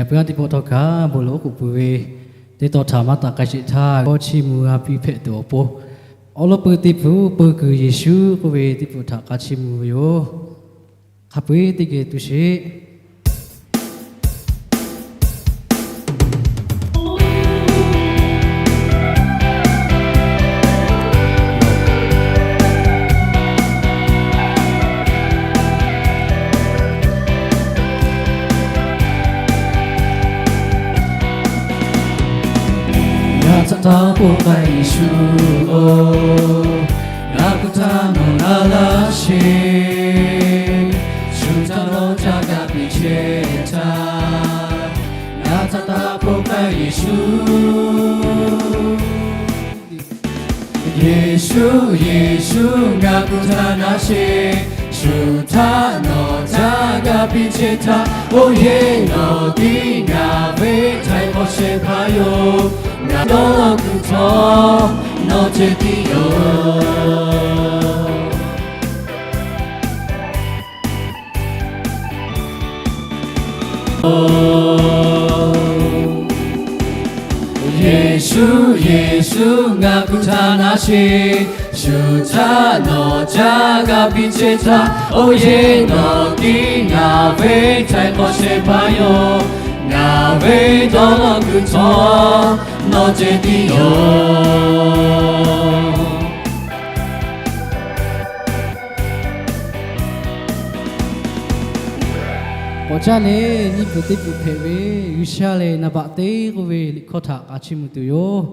Peuˬ g'aˇ teˇ pawˆ htawˇ kaꞈ bon lawˬ oˉ k'oˍ pui ve teˇ tawn htaꞈ maˇ taˍ k'ai sheˍ htaˇ, kawˇ chiˇ mvuh g'a piˇ hpehꞈ tuˬ awˬ pon, awˬ lawn peuˬ teˇ hpaˍ-oˬ, peu kuiˬ Yeˍsuˆ k'oˆ ve teˇ hpaˍ htaꞈ kaꞈ chiˇ mvuh ve yoˬ. Hk'a peu-eˬ teˇ geh tu sheˍ. Ngaˬ htaꞈ taˇ k'oˆ k'ai Yeˍsuˆ-oˬ, ngaˬ kuˬ htaˇ nawˬ na laˇ sheˍ. Shu htaˇ nawˬ caˇ g'a piˇ chehˇ htaˇ, ngaˬ htaꞈ taˇ k'oˆ k'ai Yeˍsuˆ. Yeˍsuˆ, Yeˍsuˆ, ngaˬ kuˬ htaˇ na sheˍ. Shu htaˇ nawˬ caˇ g'a piˇ chehˇ htaˇ, oˇ yehˬ nawˬ tiˉ ngaˬ ve htaiˍ hk'awꞈ shehˍ hpaˇ yoˬ. Ngaˬ dawˇ law kuiˬ htawˇ nawˬ ceh tiˉ yoˬ. Yeˍsuˆ, Yeˍsuˆ, ngaˬ kuˬ htaˇ na sheˍ. Shu htaˇ nawˬ caˇ g'a piˇ chehˇ htaˇ, oˇ yehˬ nawˬ tiˉ ngaˬ ve htaiˍ hk'awꞈ shehˍ hpaˇ yoˬ. Ngaˬ ve dawˇ law kuiˬ htawˇ nawˬ ceh tiˉ yoˬ. K'awꞈ caˇ leh nyiˇ peuˬ teˇ peuˬ hpehꞈ ve, G'uiˬsha lehˬ naˍ baꞈ te k'oˆ ve liꞈ hkawˇ htaꞈ k'a chiˇ mvuh tuˬ yoˬ.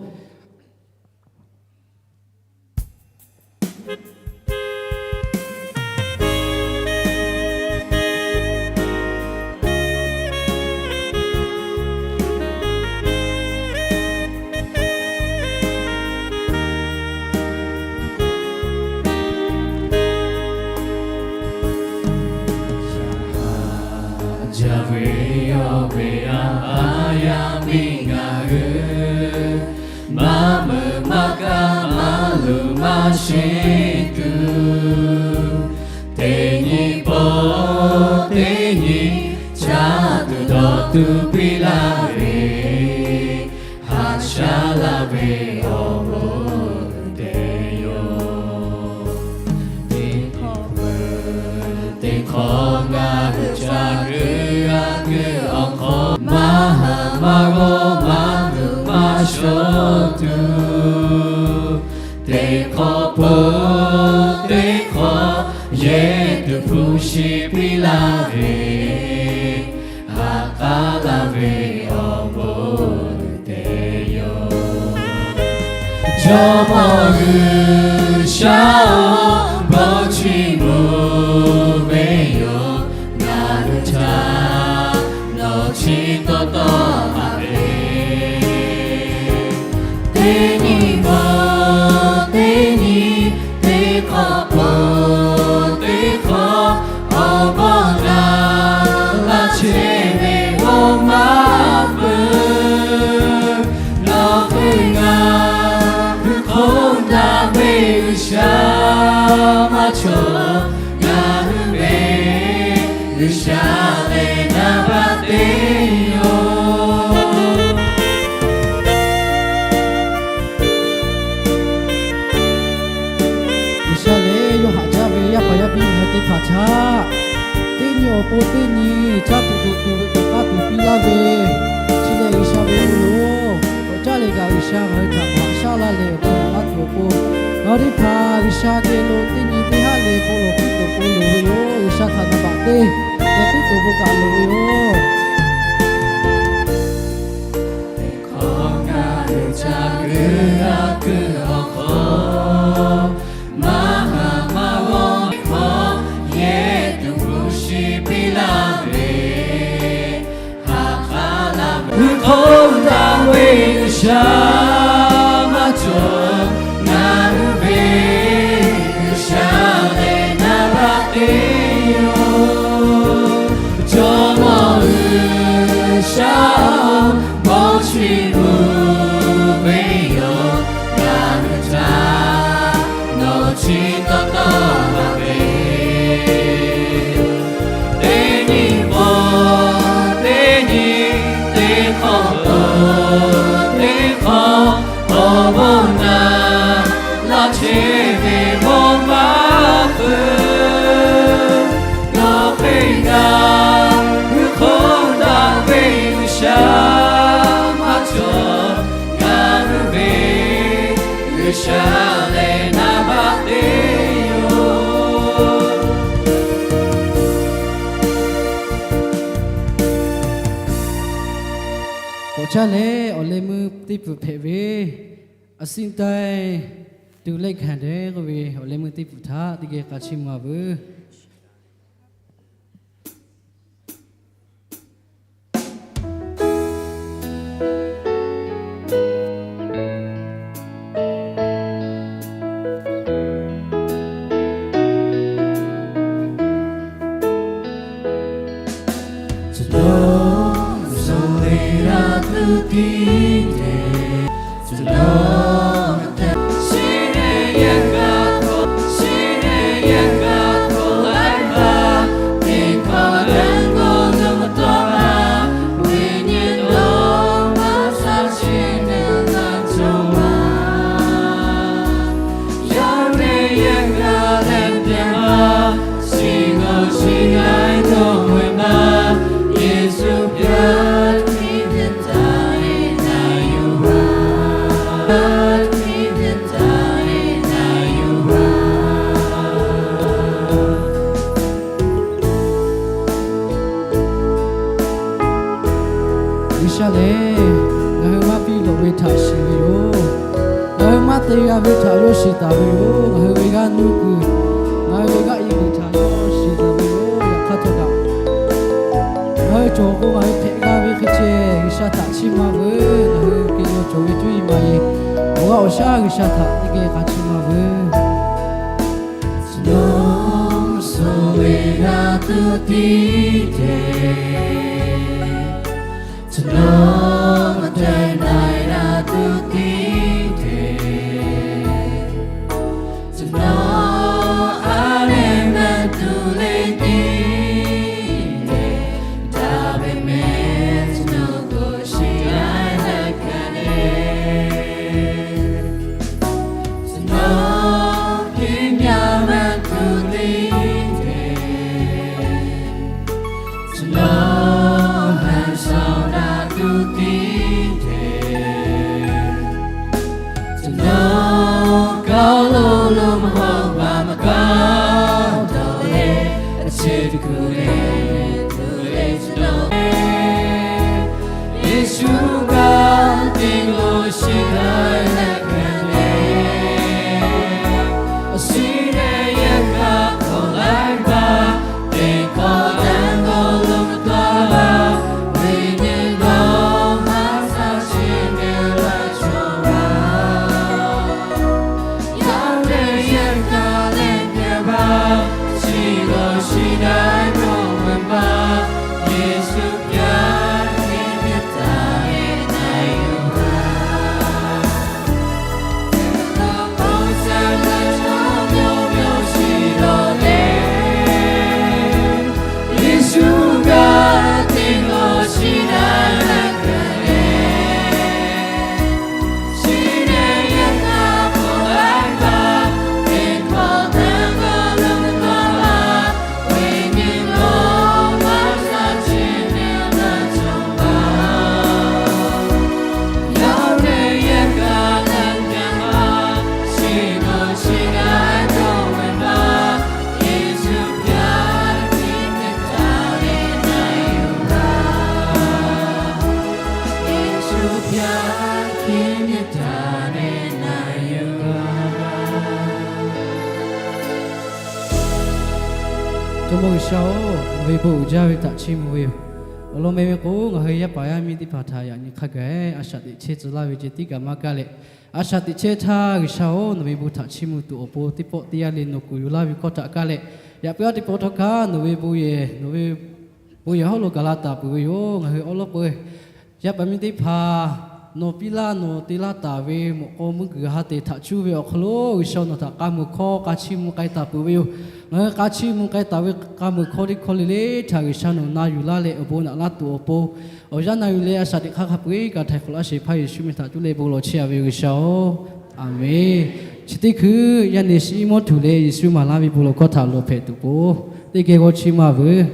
Yaꞈ hk'aˇ, jaˇ ve awˬ ve a a yaˇ miˇ ngaˬ hui maˇ meuꞈ maˇ kaˇ maˇ luˬ maˇ sheˆ tuˬ, teˇ nyi pawˆ teˇ nyi caˇ tuˬ dawˬ tuˬ piˇ laˇ ve, haꞈ shaˉ laˇ ve awˬ bon uiˍ te yoˬ. Teˇ hk'awꞈ peuˬ teˇ hk'awꞈ ngaˬ hui ca g'euˆ g'a kuiˬ awˬ hk'aw, maˇ haˍ maˇ g'awˇ maˇ luˬ maˇ shawˉ tuˬ, teˇ hk'awꞈ peuˬ teˇ hk'awꞈ yehˬ tuˬ hpu shi piˇ laˇ ve, haꞈ k'aˉ laˇ ve awˬ bon uiˍ te yoˬ. Jawˇmawˇ G'uiˬsha-oˬ, bon chiˇ mvuh ve yoˬ. Ngaˬ hui htaꞈ nawˬ chi tawˇ tawˆ haꞈ ve, teˇ nyi pawˆ teˇ nyi, teˇ hk'awꞈ peuˬ teˇ hk'awꞈ, awˬ bon naˍ laˇ chehˇ ve awˬ maˇ peuˬ. Nawˬ hui ngaˬ hui hk'oˆ daꞈ ve G'uiˬsha maˇ cawˬ. Ngaˬ hui ve G'uiˬsha lehˬ naˍ baꞈ te yoˬ. G'uiˬsha lehˬ yawˇ haꞈ jaˇ ve yaˇ paˍ yaˇ miˇ ngaˬ hui teˇ hpaˍ htaꞈ teˇ nyi awˬ pon teˇ nyi caˇ tuˬ dawˬ tuˬ ve k'awꞈ k'aˇ tuˬ piˇ laˇ ve, chi lehˬ G'uiˬsha ve bon yoˬ. K'awꞈ caˇ leh kaꞈ G'uiˬsha ngaˬ hui htaꞈ haꞈ shaˉ laˇ leh awˬ bon naˍ laˇ tuˬ awˬ pon, ngaˬ hui teˇ hpaˍ G'uiˬsha geh lo teˇ nyi teˇ haˉ leh bon lawˬ hkuiˉ tuˬ bon loˍ ve yoˬ. G'uiˬsha htaꞈ naˍ baꞈ te leh hkuiˉ tuˬ bon kaꞈ loˍ ve yoˬ. Teˇ hk'awꞈ ngaˬ hui ca g'euˆ g'a kuiˬ awˬ hk'aw, maˇ haˍ maˇ g'awˇ ve hk'aw yehˬ tuˬ hpu shi piˇ laˇ ve, haꞈ k'aˉ laˇ ve, hui hk'oˆ daꞈ ve G'uiˬsha maˇ cawˬ. Ngaˬ hui ve G'uiˬsha lehˬ naˍ baꞈ te yoˬ. Jawˇmawˇ G'uiˬsha-oˬ, bon chiˇ mvuh ve yoˬ. Ngaˬ hui htaꞈ nawˬ chi tawˇ tawˆ haꞈ ve, teˇ nyi pawˆ teˇ nyi, Teˇ hk'awꞈ awˬ bon naˍ laˇ chehˇ ve bon maˇ peuˬ. Nawˬ hk'e ngaˬ hui hk'oˆ daꞈ ve G'uiˬsha maˇ cawˬ. Ngaˬ hui ve G'uiˬsha lehˬ naˍ baˆ te yoˬ. K'awꞈ caˇ leh awˬ leh meuˇ teˇ pfuhˍ hpehꞈ ve, อาซินไต ดูแลกัน dehꞈ k'oˆ ve awˬ leh meuˇ teˇ pfuhˍ htaꞈ teˇ geh k'a chiˇ mvuh a veuˬ. G'uiˬsha lehˬ, ngaˬ hui maˇ piˇ lawꞈ ve htaꞈ shiˍ ve yoˬ. Ngaˬ hui maˇ te g'a ve htaꞈ yawˇ shiˍ taˍ ve yoˬ. Ngaˬ hui ve g'aˇ nuˇ kuiˬ, ngaˬ hui ve g'aˇ e kuiˬ htaꞈ yawˇ shiˍ taˍ ve yoˬ. Yaꞈ hk'aˇ htawˇ kaꞈ, ngaˬ hui cawˬ k'o ngaˬ hui hpehꞈ g'a ve hk'e ceh G'uiˬsha htaꞈ chiˇ mvuh a veuˬ. Ngaˬ hui ke yaw cawˬ ve cuˇ yiˍ maˍ yiˍ awˬ g'aˇ awˬ shaˉ G'uiˬsha htaꞈ teˇ geh k'a chiˇ mvuh a veuˬ. Cawˬ ve g'aˇ tuˬ tiˉ te, cawˬ ve g'aˇ tuˬ tiˉ te, cawˬ ve a leh maˇ tuˬ le tiˉ te, daꞈ ve mehˍ cawˬ ve k'o shiˍ g'aˇ leh kaꞈ le. Cawˬ ve hk'e ngaˬ maˇ tuˬ tiˉ te, cawˬ ve haˍ shaˍ g'aˇ tuˬ tiˉ te, cawˬ ve kaꞈ lo lo maˇ hawˇ baˬ maˇ kaˇ dawˬ le, a cheˇ tuˬ kuˬ le, tuˬ le cawˬ ve Yeˍsuˆ kaꞈ te lo shiˍ g'aˇ leh kaꞈ le. Awˬ shiˍ leh yehˬ kaꞈ hk'awꞈ laiˉ baˆ, teˇ hkawꞈ taˇ g'awˇ lo taˇ laˇ, ve nyi dawˇ maˇ shaˉ chi ve laˇ cawˬ laˇ. Yaˇ ve yehˬ kaꞈ leh kehˬ baˬ, shiˍ g'awˬ shiˍ daꞈ dawˇ ve baˬ, Yeˍsuˆ yaˇ hk'e ve taˍ ve na yuˬ laˇ. Awˬ shaˉ laˇ chaw yawˇ yawˇ shiˍ dawˇ le, Yeˍsuˆ kaꞈ te g'awˬ shiˍ daꞈ leh kaꞈ le. Jawˇmawˇ G'uiˬsha-oˬ, ngaˬ ve bon uiˍ jaˇ ve htaꞈ chiˇ mvuh ve yoˬ. Awˬ lawn meh ve k'o, ngaˬ hui yaˇ paˍ yaˇ miˇ teˇ hpaˍ htaꞈ yaꞈ nyi hk'a gaˬ a shaꞈ teꞈ chehˇ tcuh laˇ ve ceh tiˉ kaꞈ maˇ kaˇ leh, a shaꞈ teꞈ chehˇ htaˇ G'uiˬsha-oˬ, nawˬ ve bon htaꞈ chiˇ mvuh tuˬ awˬ pon teˇ pawˆ teˇ yanˇ le nawˬ kuˬ yuˬ laˇ ve hkawˇ htaꞈ kaˇ leh, yaꞈ puiˉ a teˇ pawˆ htawˇ kaꞈ nawˬ ve bon yehˬ, nawˬ ve bon yehˬ hawˉ lo gaˬ la taˍ peuˬ ve yoˬ. Ngaˬ hui awˉ lawˉ peu yaˇ paˍ miˇ teˇ hpaˍ nawˬ piˇ laˇ nawˬ te laˇ taˍ ve mawꞈ k'aw meuˇ kuiˬ ha te htaꞈ cuˇ ve awˬ hk'aw lo G'uiˬsha nawˬ htaꞈ k'a muiˬ hkawˇ k'a chiˇ mvuh k'ai taˍ peuˬ ve yoˬ. Ngaˬ hui k'a chiˇ mvuh k'ai taˍ ve k'a muiˬ hkawˇ teˇ hkawˇ le le htaꞈ G'uiˬsha nawˬ na yuˬ laˇ leh awˬ bon naꞈ laˇ tuˬ awˬ pon, awˬ yanˇ na yuˬ leh a shaꞈ teꞈ hk'aˇ hk'a peu-eˬ kaꞈ htaiˍ hk'awꞈ laˇ shehˍ hpaˇ Yeˍsuˆ meh htaꞈ cuˇ leh bon lawˬ chehˇ a ve G'uiˬsha-oˬ, Aˍmenˍ. Chi teˇ hkui yaˇ neˇ shiˍ iˉ mawˇ tuˬ leh Yeˍsuˆ maˍ laˇ ve bon lawˬ hkawˇ htaꞈ lawˬ hpehꞈ tuˬ k'o, teˇ geh g'awˇ chiˇ maˇ vuiˬ.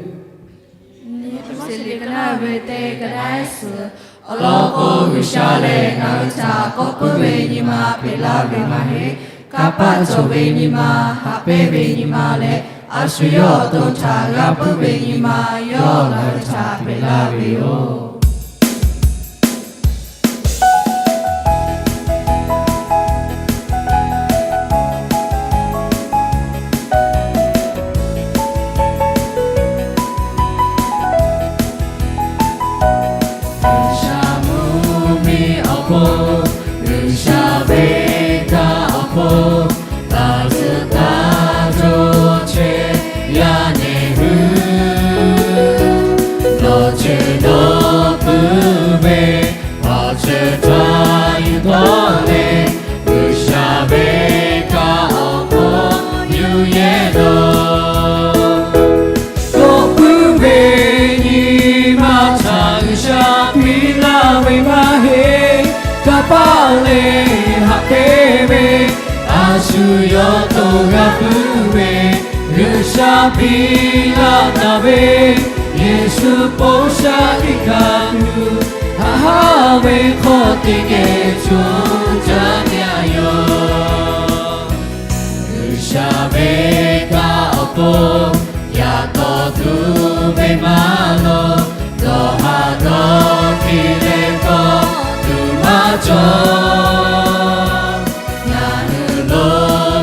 Nyi hpu sheˍ liꞈ ka naˆ ve teˇ ka naˆ suhˍ, awˬ lawn k'o, G'uiˬsha lehˬ ngaˬ hui htaꞈ k'awꞈ puiˉ ve nyi ma peꞈ laˇ ve maˇ heˆ. Kanˇ paˆ cawˬ ve nyi ma, haꞈ pehnˇ ve nyi ma leh, a shu yawˇ awˬ to htaꞈ g'a puiˉ ve nyi ma, yawˇ ngaˬ hui htaꞈ peꞈ laˇ ve yoˬ. G'uiˬsha mvuhˇmiˬ awˬ pon, G'uiˬsha venˇ kaˆ awˬ pon, taˇ tcuhˉ taˇ cawˬ chehˇ yaˇ nehˬ hui, nawˬ ceuˬ dawˇ puiˉ ve, awˬ ceuˬ htaꞈ yuˬ tawˆ leh, G'uiˬsha venˇ kaˆ awˬ pon yuˬ yehˇ dawˇ. K'awꞈ puiˉ ve nyi ma htaꞈ G'uiˬsha piˇ laˇ ve maˇ heˆ. Kanˇ paˆ leh haꞈ pehnˇ ve, a shu yawˇ to g'a puiˉ ve, G'uiˬsha piˇ laˇ taˍ ve, Yeˍsuˆ ponˬ shaˉ hkiˆ hkanˍ tuˬ, haꞈ haˉ ve hk'aw teˇ geh co caˇ te a yoˬ. G'uiˬsha venˇ kaˆ awˬ pon, yaꞈ k'aw tuˬ ve maˇ lawˬ, dawˬ haˍ dawˇ hkiˇ leh kawˆ tuˬ maˇ cawˬ. Ngaˬ hui lo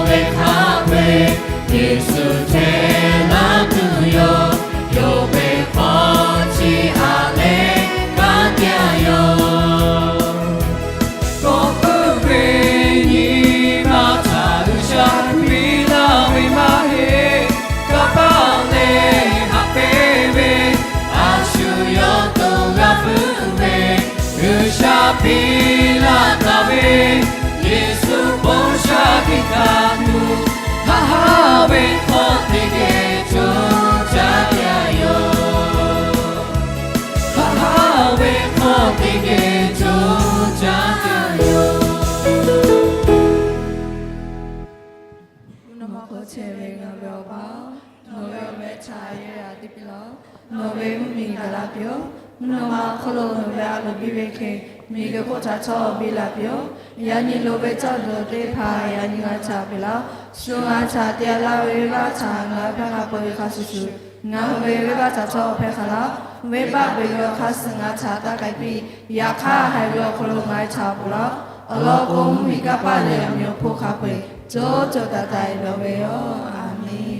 ve hk'a peu-eˬ, Yeˍsuˆ hteˇ laˇ tuˬ yoˬ. Yonˍ ve hk'aw chi aꞈ leh kanˉ te a yoˬ. K'awꞈ puiˉ ve nyi ma htaꞈ G'uiˬsha piˇ laˇ ve maˇ heˆ. Kanˇ paˆ leh haꞈ pehnˇ ve, a shu yawˇ to g'a puiˉ ve, G'uiˬsha piˇ laˇ taˍ ve, Yeˍsuˆ ponˬ shaˉ hkiˆ hkanˍ tuˬ, haꞈ haˉ ve hk'aw teˇ geh co caˇ te a yoˬ. Haꞈ haˉ ve hk'aw teˇ geh co caˇ te a yoˬ. Mvuhˇ naw ma hk'aw chehˇ ve ngaˬ ve Awˬ pa, nawˬ ve awˬ meh htaꞈ yehˇ yaꞈ te piˇ laˇ-oˆ. Nawˬ ve mvuhˇmiˬ gaˬ la piˇ-oˆ. Mvuhˇ naw ma awˬ hk'aw lo nawˬ ve a loˍ biˇ ve hk'e, miˬguiˬ hk'oˆ htaꞈ htawˇ biˇ la piˇ-oˆ. Yaꞈ nyi loˍ ve caˇ tuˬ teˇ hpaˍ yaꞈ nyi ngaˬ htaꞈ peꞈ laˇ-oˆ. Shu ngaˬ htaꞈ te laˇ ve venˇbaˆ htaꞈ ngaˬ hui hpehˇ hk'a peu-eˬ hk'a shuˍ shuˍ, ngaˬ hui ve venˇbaˆ htaꞈ htawˇ hpehˇ hk'a laˇ. Venˇbaˆ ve awˬ hk'aˇ suh ngaˬ htaꞈ taˇ k'ai piˇ. Yaꞈ hk'aˇ, haiˬ ve awˬ hk'aw lo ngaˬ hui htaꞈ ponˬ laˇ-oˆ. Awˬ lawn k'o, mvuhˇmiˬ, kanˇ paˆ leh awˬ meꞈ awˬ hponˇ hk'a peu-eˬ co co taiˍ taiˍ lawˬ ve yoˬ. Aˍmenˍ.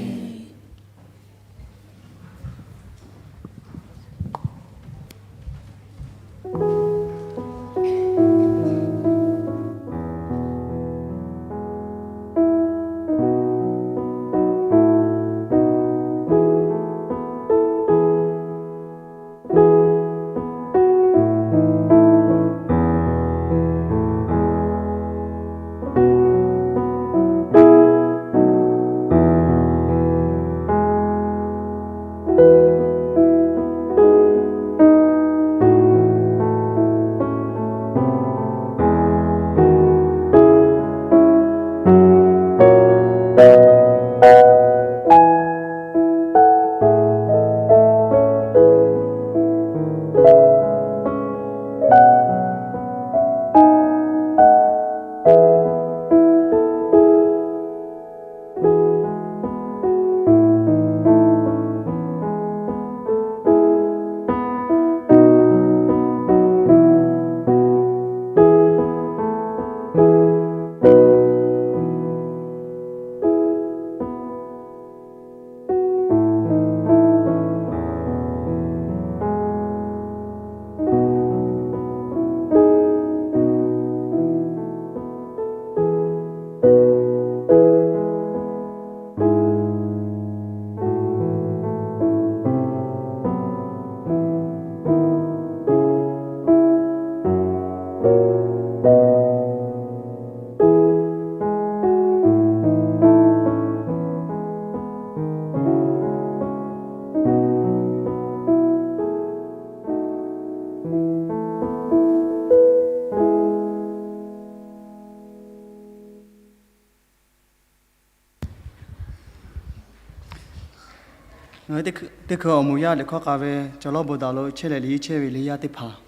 Ngaˬ hui teˇ hkui awˬ moˍ yaˇ lehˬ hkawˇ k'a ve cawˬ lawˇ bon daꞈ lo chehˇ leh liꞈ henˇ chehˇ ve liꞈ henˇ yaˇ teˇ hpaˍ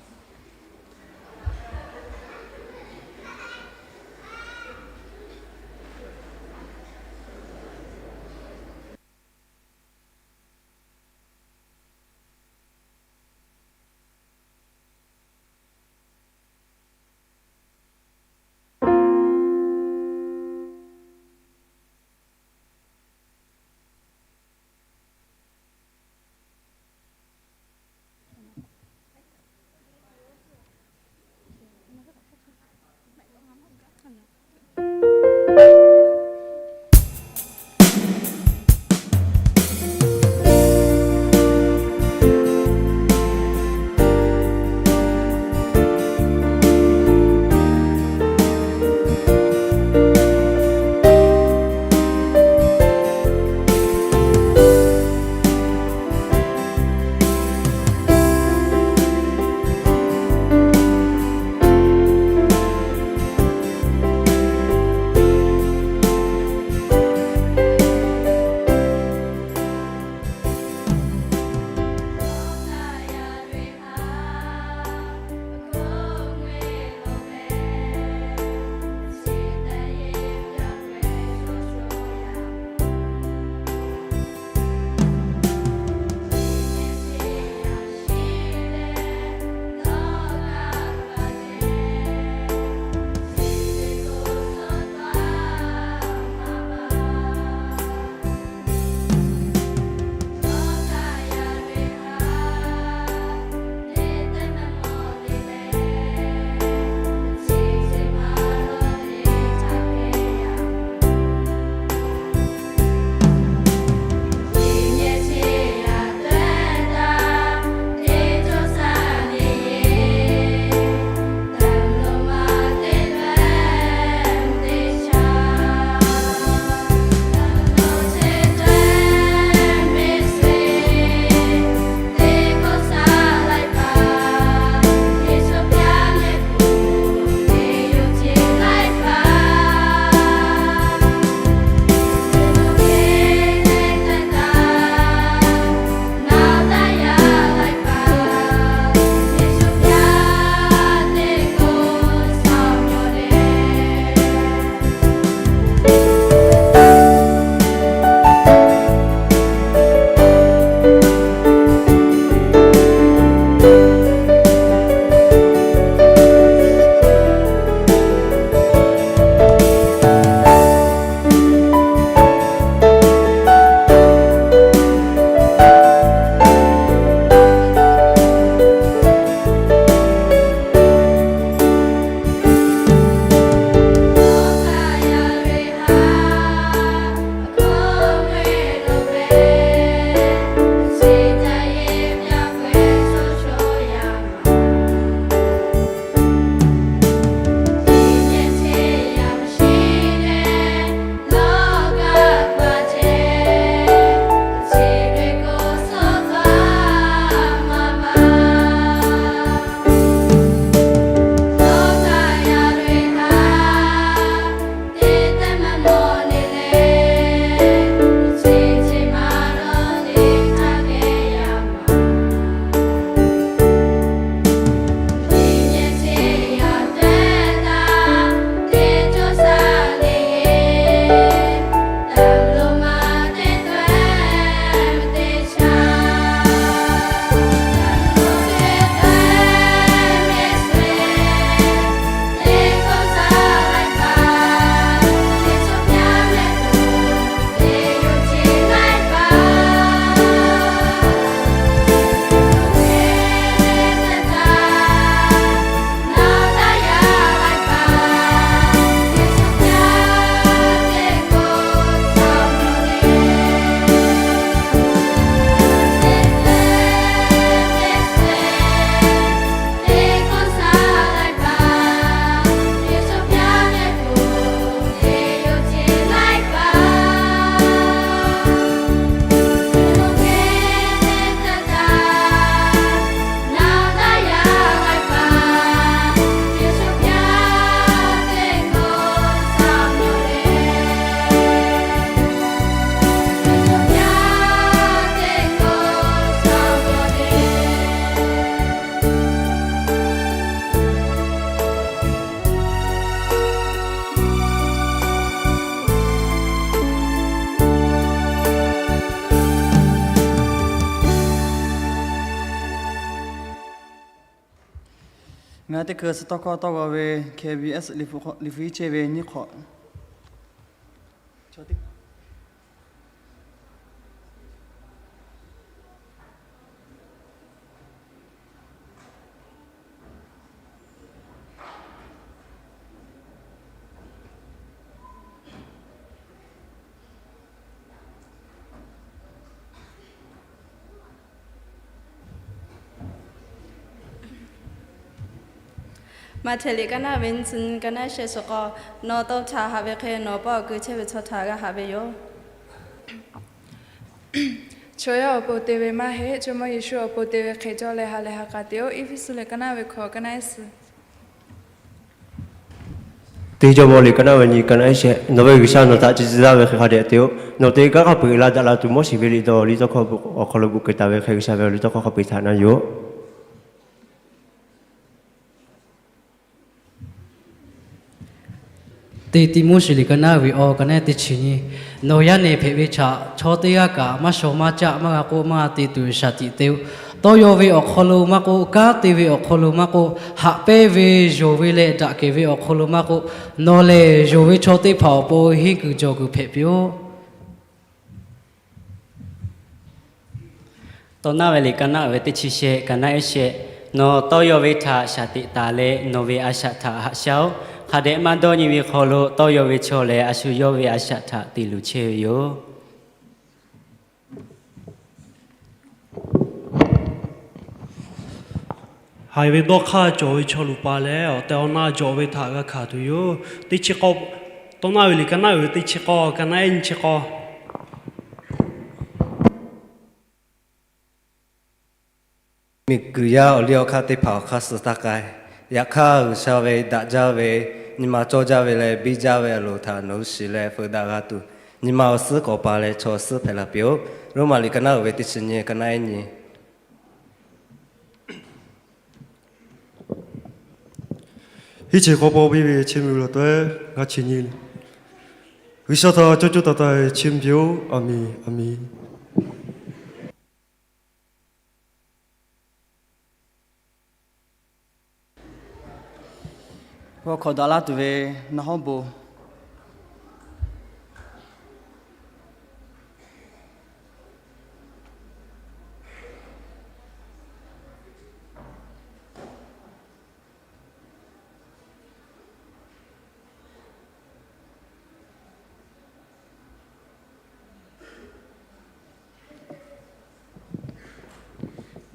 Ngaˬ teˇ hkui suh tawˇ hkawˇ tawˇ g'aw ve K B S liꞈ hpu, liꞈ hpu iˉ chehˇ ve nyiˇ hk'awꞈ. Maꞈhtehˍ liꞈ ka naˆ ve nyi chi nyi, ka naˆ shehˆ suhˍ k'aw, nawˬ tawˇ htaꞈ haꞈ ve hk'e nawˬ paˆ awˬ keu chehˇ ve chaw htaꞈ g'a haꞈ ve yoˬ. Chaw yaˇ awˬ pon te ve maˇ heˆ, Jawˇmawˇ Yeˍsuˆ awˬ pon te ve hk'e cawˇ leh ha lehˬ ha k'a te-oˬ. Eˇfeˇsuꞈ liꞈ ka naˆ ve hkawꞈ, ka naˆ ehˉ suhˍ. Teˇ Jawˇmawˇ liꞈ ka naˆ ve nyi, ka naˆ ehˉ shehˆ. Nawˬ ve G'uiˬsha nawˬ htaꞈ chi tcuh taˍ ve hk'e hk'a dehꞈ te-oˬ. Nawˬ te kanˉ hk'a peu-eˬ la daꞈ la tuˬ, Moˉseˍ ve liꞈ dawˇ liˇ tawˇ hkawˇ awˬ hk'aw lo bvuhꞈ keu taˍ ve hk'e, G'uiˬsha ve liˇ tawˇ hkawˇ hk'a peu-eˬ htaꞈ na yoˬ. Teˇ Tiˆmoˉseˍ liꞈ ka naˆ ve awˬ, ka naˆ ehˉ teˇ chi nyi. Nawˬ yaˇ nehˬ hpehꞈ ve htaꞈ chaw teˇ g'aˇ kaꞈ maˇ shaw maˇ caˆ, maˇ g'a k'oˆ, maˇ g'a te tuˬ shaˍ tiꞈ te-oˬ. Tawˇ yaw ve awˬ hk'aw lo maˇ k'oˆ, kanˉ te ve awˬ hk'aw lo maˇ k'oˆ, haꞈ pehnˇ ve yonˍ ve leh daꞈ kehˬ ve awˬ hk'aw lo maˇ k'oˆ, nawˬ lehˬ yonˍ ve chaw teˇ hpaˍ awˬ pon henˇ kuiˬ jawˬ kuiˬ hpehꞈ piˇ-oˆ. Tawˇ naˆ ve liꞈ ka naˆ ve teˇ chi shehˆ, ka naˆ ehˉ shehˆ. Nawˬ tawˇ yaw ve htaꞈ shaˍ tiꞈ taˍ leh nawˬ ve a shaꞈ htaꞈ haꞈ shaˉ-oˆ. Hk'a dehꞈ maˇ dawˇ nyi ve hk'aw lo tawˇ yaw ve chaw lehˬ, a shu yawˇ ve a shaꞈ htaꞈ te luˬ chehˇ ve yoˬ. Haiˬ ve dawˇ hk'aˇ cawˬ ve chaw luˬ pa leh, awˬ tehˬ awˬ na jawꞈ ve htaꞈ g'a hkanˍ tuˬ yoˬ. Teˇ chi k'aw, tawˇ naˆ ve liꞈ ka naˆ ve teˇ chi k'aw, ka naˆ ehˉ nyi chi k'aw. Miˬguiˬ yaˇ awˬ liˇ awˬ hk'aˇ teˇ hpaˍ awˬ hk'aˇ suh taˇ k'ai. Yaꞈ hk'aˇ, G'uiˬsha ve daꞈ jaˇ ve, nyi ma cawˇ jaˇ ve leh biˇ jaˇ ve awˬ loˍ htaꞈ nawˬ hui shiˍ leh feu daꞈ g'a tuˬ, nyi ma awˬ suhˉ k'awꞈ pa leh chaw awˬ suhˉ hpehꞈ la piˇ-oˆ. Roˉmaꞈ liꞈ ka naˆ uiˍ ve teˇ chi nyi, ka naˆ ehˉ nyi. Hiˉ chi k'awꞈ paw piˇ ve chi miˬ lo tawˆ-e, ngaˬ chi nyi. G'uiˬsha htaꞈ cawˇ cawˇ taiˍ taiˍ chi miˬ piˇ-oˆ. Aˬ miˍ, aˬ miˍ. G'aw hk'awꞈ daꞈ laˇ tuˬ ve naˆ hawˉ bon.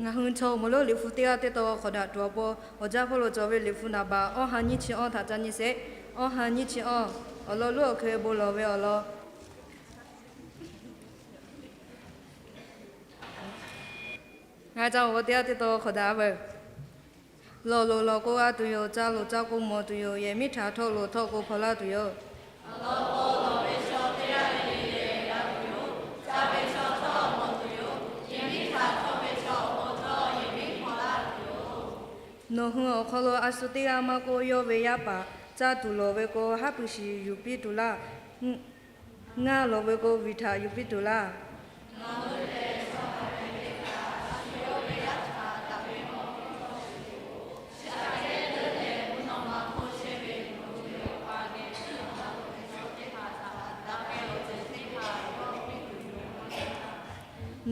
Ngaˬ hui chaw mawˬ lonˉ liꞈ hpu teˇ g'aˇ teˇ taw hk'awꞈ daꞈ tuˬ awˬ pon, awˬ jaˇ hpawˇ lo cawˬ ve liꞈ hpu naˍ baꞈ awˇ ha nyiˇ chi awˇ htaꞈ ca nyi sheˍ. Awˇ ha nyiˇ chi awˇ, awˬ lawn lonˉ awˬ hk'e bon lawˬ ve awˬ lawn. Ngaˬ ca awˬ teˇ g'aˇ teˇ taw hk'awꞈ daꞈ veuˬ. Lawˬ loˍ lawˬ k'o g'a tuˬ yoˬ. Ca loˍ ca k'o mawˬ tuˬ yoˬ. Yehˬ miˉ htaꞈ htawˆ loˍ htawˆ k'o hpaw laˇ tuˬ yoˬ. Nawˬ hui awˬ hk'aw lo a shu teˇ g'aˇ maˇ k'oˆ, yawˇ ve yaˇ paˍ caˇ tuˬ lawˬ ve k'o, haˉ pui shiˍ yuˬ piˇ tuˬ laˇ. Ngaˇ lawˬ ve k'o, vuiˬ htaꞈ yuˬ piˇ tuˬ laˇ.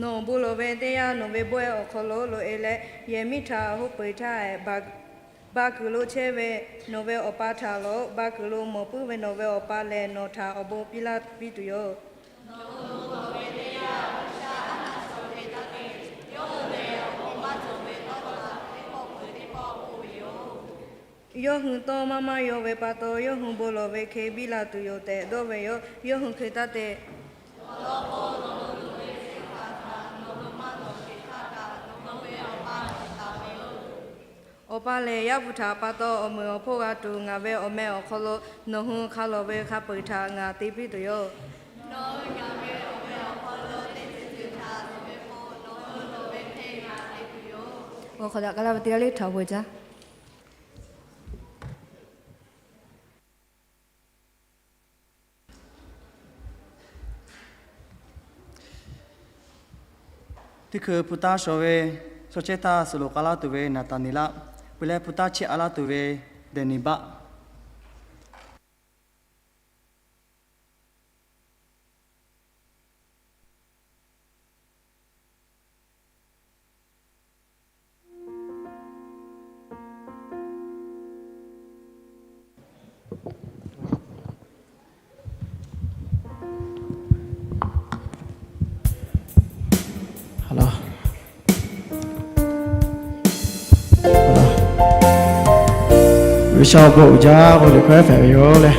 Nawˬ bon lawˬ ve teˇ yanˇ, nawˬ ve bawehˇ awˬ hk'aw lo loꞈ-e leh, yehˬ miˉ htaꞈ hoˆ peu-eˬ htaˇ, ba kuiˬ lo chehˇ ve nawˬ ve awˬ pa htaꞈ lawˬ-oꞈ. Ba kuiˬ lo mawˬ puiˉ ve nawˬ ve awˬ pa lehˬ, nawˬ htaꞈ awˬ bon piˇ laˇ piˇ tuˬ yoˬ. Yawˇ hui tawˇ maˇ maˇ yaw ve pa taw, yawˇ hui bon lawˬ ve hk'e biˇ la tuˬ yoˬ tehꞈ dawˇ ve yoˬ. Yawˇ hui hk'e taˇ te. Awˬ pa lehˬ, Yaˇ hpu htaꞈ pa taw awˬ meunˍ awˬ hponˇ g'a tuˬ, ngaˬ ve awˬ meh awˬ hk'aw lo nawˬ hui hk'a lawˬ ve hk'a peu-eˬ htaꞈ ngaˬ te piˇ tuˬ yoˬ. Teˇ hkui hpu taˇ shawˍ ve, chaw chehˇ htaˇ suhˍ loˍ k'a laˇ tuˬ ve Naˍtaˍneˍlaˆ, Peuˬ leh hpu taˇ chehˇ a laˇ tuˬ ve Dehˬniˍbaˆ. G'uiˬsha awˬ bon uiˍ jaˇ k'o, liꞈ hkawˇ hpehꞈ ve yoˬ leh.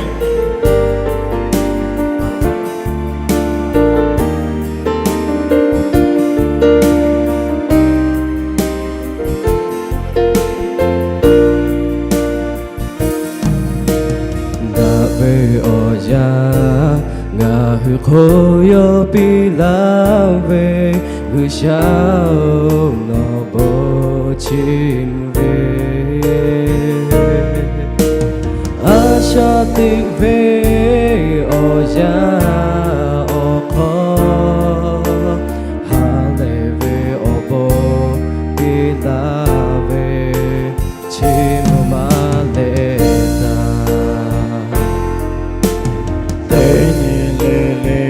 Daꞈ ve awˬ yanˇ ngaˬ hui hk'aw yawˇ piˇ laˇ ve, G'uiˬsha-oˬ, nawˬ bon chiˇ mvuh ve. A shaꞈ teꞈ ve awˬ yanˇ awˬ hk'aw, ha lehˬ ve awˬ bon piˇ laˇ ve, chiˇ mvuh maˇ leh taˍ. Teˇ nyi le le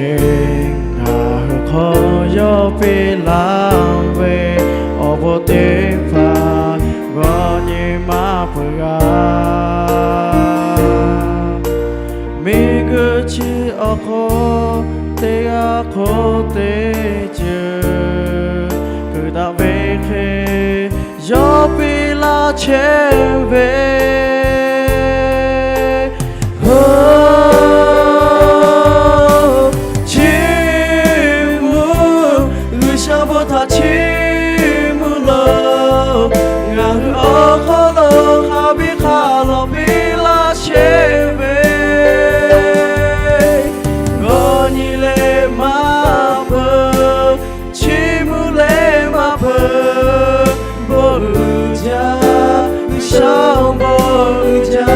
ngaˬ hui hk'aw yawˇ piˇ laˇ ve, awˬ bon teˇ hpaˍ g'aw nyi maˇ peuˬ g'a. Miˬguiˬ chi awˬ hk'oˆ teˇ g'aˇ hk'oˆ teˇ ceuˬ kuiˬ daꞈ ve hk'e yawˇ piˇ laˇ chehˇ ve. Chiˇ mvuh, G'uiˬsha bon htaꞈ chiˇ mvuh loˬ. Ngaˬ hui awˬ hk'aw lo hk'a biˇ hk'a lawꞈ piˇ laˇ chehˇ ve, g'aw nyi leh maˇ peuˬ, chiˇ mvuh leh maˇ peuˬ, bon uiˍ jaˇ, G'uiˬsha-oˬ, bon uiˍ jaˇ.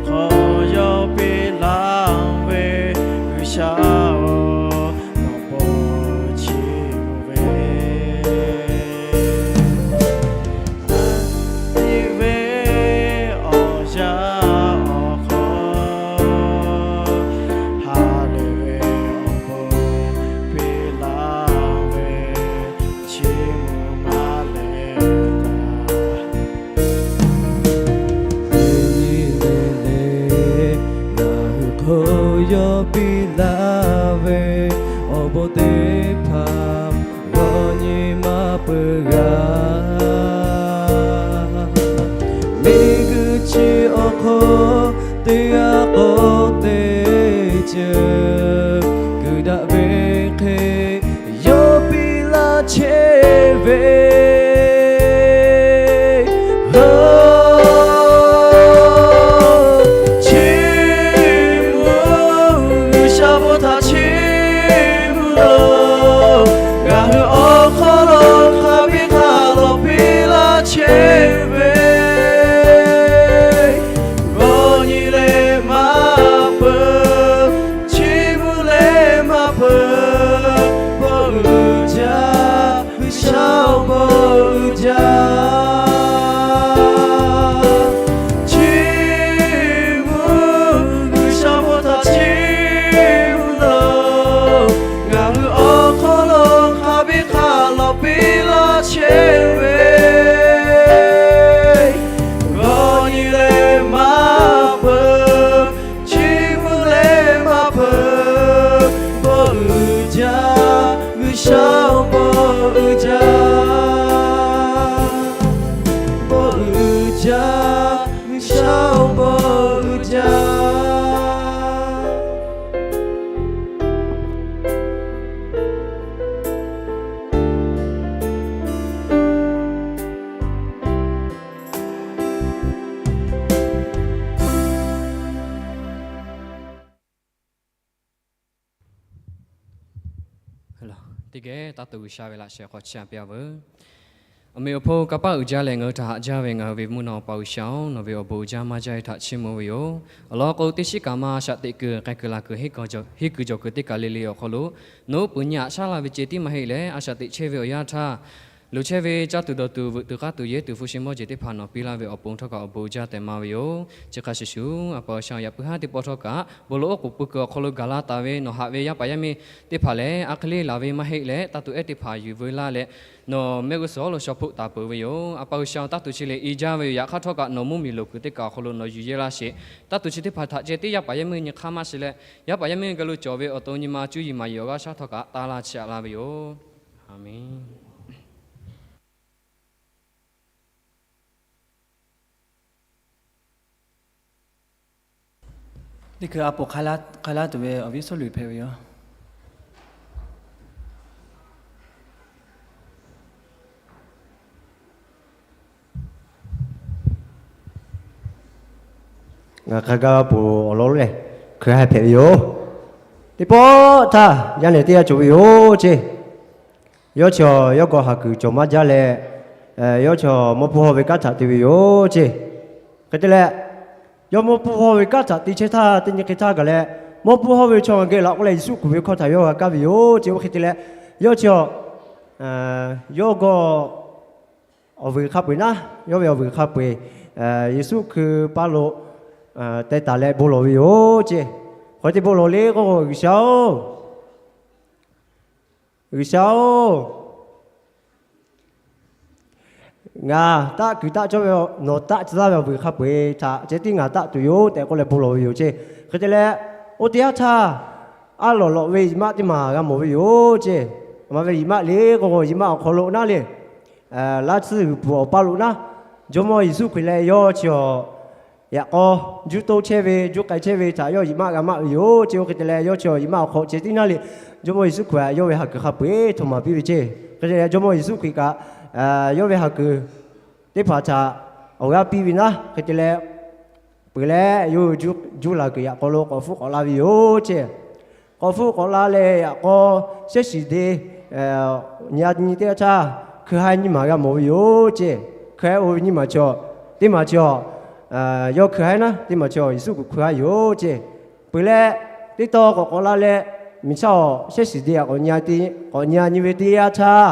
Hk'aw yawˇ piˇ laˇ ve, G'uiˬsha-oˬ, nawˬ bon chiˇ mvuh ve. Teˇ ve awˬ yanˇ awˬ hk'aw, ha lehˬ ve awˬ bon piˇ laˇ ve, chiˇ mvuh maˇ leh taˍ. Teˇ nyi le le ngaˬ hui hk'aw yawˇ piˇ laˇ ve, awˬ bon teˇ hpaˍ g'aw nyi maˇ peuˬ g'a. Miˬguiˬ chi awˬ hk'oˆ teˇ g'aˇ k'awꞈ teˇ ceuˬ kuiˬ daꞈ ve hk'e yawˇ piˇ laˇ chehˇ ve. Chiˇ mvuh, G'uiˬsha bon htaꞈ chiˇ mvuh loˬ. Ngaˬ hui awˬ hk'aw lo hk'a biˇ hk'a lawꞈ piˇ laˇ chehˇ ve, g'aw nyi leh maˇ peuˬ, chiˇ mvuh leh maˇ peuˬ, bon uiˍ jaˇ, G'uiˬsha-oˬ, bon uiˍ jaˇ. Chiˇ mvuh, G'uiˬsha bon htaꞈ chiˇ mvuh loˬ. Ngaˬ hui awˬ hk'aw lo hk'a biˇ hk'a lawꞈ piˇ laˇ chehˇ ve, g'aw nyi leh maˇ peuˬ, chiˇ mvuh leh maˇ peuˬ, bon uiˍ jaˇ, G'uiˬsha-oˬ, bon uiˍ jaˇ, bon uiˍ jaˇ, G'uiˬsha-oˬ, bon uiˍ jaˇ. Teˇ geh taˇ to G'uiˬsha ve laꞈ sheh hk'aw chiˇ aꞈ piˇ-a veuˬ. Awˬ meꞈ awˬ hponˇ kanˇ paˆ uiˍ jaˇ leh ngaˬ hui htaꞈ haꞈ jaˇ ve ngaˬ hui ve mvuhˇ naw pa G'uiˬsha-oˬ, nawˬ ve awˬ bon uiˍ jaˇ maˇ jaˇ ve htaꞈ chiˇ mvuh ve yoˬ. Awˬ lawn k'o, teˇ shiˉ kaꞈ maˇ a shaꞈ teꞈ kuiˬ k'ai kuiˬ la kuiˬ, henˇ kuiˬ jawˬ kuiˬ teˇ kaˬ le le awˬ hk'aw lo, nawˬ oˉ peunˍ nyi aꞈ shaˉ la ve ceh tiˉ maˇ heˆ leh, a shaꞈ teꞈ chehˇ ve awˬ yanˇ htaˇ, loˍ chehˇ ve caˇ tuˬ dawˬ tuˬ veuꞈ tuˬ k'aˇ tuˬ yehˇ tuˬ hpu shi mawˇ jeˬ teˇ hpaˍ nawˬ piˇ laˇ ve awˬ pon htawˇ kaꞈ awˬ bon uiˍ jaˇ tehꞈ maˇ ve yoˬ. Chi hk'a shuˍ shuˍ, A pa G'uiˬsha, yaꞈ puiˉ haˉ teˇ pawˆ htawˇ kaꞈ bon lawˬ oˉ k'oˍ pui kuiˬ awˬ hk'aw lo gaˬ la taˍ ve nawˬ haꞈ ve yaˇ paˍ yaˇ miˇ teˇ hpaˍ lehˬ, a hk'e le laˬ ve maˇ heˆ leh, taˇ tuˬ ehˉ teˇ hpaˍ yuˬ veu laˇ leh, nawˬ mehˆ g'uˇ suhˍ awˉ lo shaw hpoˆ taˍ peuˬ ve yoˬ. A pa G'uiˬsha, taˇ tuˬ chi lehˬ i jaˇ ve yoˬ. Yaꞈ hk'aˇ htawˇ kaꞈ nawˬ mvuhˇmiˬ loˍ kuiˬ teˇ kaˬ awˬ hk'aw lo nawˬ yuˬ yehˇ laˇ sheˍ. Taˇ tuˬ chi teˇ hpaˍ htaꞈ ceh tiˉ yaˇ paˍ yaˇ miˇ nyi hk'aˇ maˇ shiˍ leh, yaˇ paˍ yaˇ miˇ geh lo cawˬ ve awˬ to nyi ma cuˇ yiˍ maˍ yiˍ awˬ g'aˇ shaˉ htawˇ kaꞈ taˇ laˇ chiˇ aꞈ laˇ ve yoˬ. A menˬ. Teˇ hkui a poˍ hk'a laˇ tuˬ ve awˬ viˉ Soˉluꞈ hpehꞈ ve yoˬ. Ngaˬ hk'a gaˇ poˍ awˬ lawn lehˬ, hkui ha hpehꞈ ve yoˬ. Teˇ pawˆ htaˇ yaˇ nehˬ teˇ g'aˇ cawˬ ve yoˬ ceˇ. Yawˇ chaw yawˇ g'aw haˍ kuiˬ cawˬ maˇ jaˇ leh, yawˇ chaw mawˇ pfuhˇ hawˇ ve kanˉ htaꞈ te ve yoˬ ceˇ. Hk'e te leh, yawˇ mawˇ pfuhˇ hawˇ ve kanˉ htaꞈ te chehˇ htaˇ, teˇ nyi hk'e htaˇ gaˬ leh, mawˇ pfuhˇ hawˇ ve chaw ngaˬ geh laꞈ k'oˆ leh Yeˍsuˆ kuˬ ve hkawˇ htaꞈ yawˇ g'a kaˇ ve yoˬ ceˇ. Oˇ hk'e te leh, yawˇ chaw yawˇ g'aw awˬ vuiˬ hk'a peu-eˬ naˉ, yawˇ ve awˬ vuiˬ hk'a peu-eˬ Yeˍsuˆ hkui paˇ lo teh taˍ leh bon lawˬ ve yoˬ ceˇ. Hk'aˬ hk'e te bon lawˬ le k'oˆ k'o, G'uiˬsha-oˬ, G'uiˬsha-oˬ, ngaˬ taˆ kuiˬ taˆ cawˇ ve, nawˬ taˆ tcuh laˇ ve awˬ vuiˬ hk'a peu-eˬ htaꞈ ceh tiˉ ngaˬ taˆ tuˬ yoˬ tehꞈ k'oˆ leh bon lawˬ ve yoˬ ceˇ. Hk'e te leh, oˇ teˇ yanˇ htaˇ, a lawˬ lawꞈ ve yehˬ maˆ teˇ maˬ g'a mawˬ ve yoˬ ceˇ. Aˬ ma ve yehˬ maˆ le k'oˆ k'o, yehˬ maˆ awˬ hk'aw lo naˉ le, laˇ tsuhˇ g'uiˬ pfuhˍ awˬ paˇ lo naˉ, Jawˇmawˇ Yeˍsuˆ Hkriꞈ leh yawˇ chi awˬ yaꞈ k'aw juˇ toˇ chehˇ ve, juˇ k'ai chehˇ ve htaꞈ yawˇ yehˬ maˆ g'a maˆ ve yoˬ ceˇ. Oˇ hk'e te leh, yawˇ chi awˬ yehˬ maˆ awˬ hk'aw ceh tiˉ naˉ le, Jawˇmawˇ Yeˍsuˆ Hkriꞈ htaꞈ yawˇ ve haˍ kuiˬ hk'a peu-eˬ htoꞈ maˍ piˇ ve ceˇ. Hk'e te leh, Jawˇmawˇ Yeˍsuˆ Hkriꞈ kaꞈ yawˇ ve haˍ kuiˬ teˇ hpaˍ htaꞈ awˬ g'aˇ piˇ ve naˉ, hk'e te leh, peuˬ leh yawˇ hui juˇ laˬ kuiˬ yaꞈ k'aw lo k'awꞈ hpfuhˆ k'awꞈ la ve yoˬ ceˇ. K'awꞈ hpfuhˆ k'awꞈ la leh yaꞈ k'aw shehˉ shiˍ de nyi a nyi teˇ g'aˇ htaˇ, hkui ha nyiˇ maˬ g'a mawˬ ve yoˬ ceˇ. Hkui ha oˇ ve nyiˇ maˬ chaw, teˇ maˬ chaw yawˇ hkui ha naˉ, teˇ maˬ chaw Yeˍsuˆ kuˬ hkui ha yoˬ ceˇ. Peuˬ leh, teˇ taw k'awꞈ k'awꞈ la leh, miˬ chaˇ awˬ shehˉ shiˍ de k'awꞈ nyi a nyi ve teˇ g'aˇ htaˇ,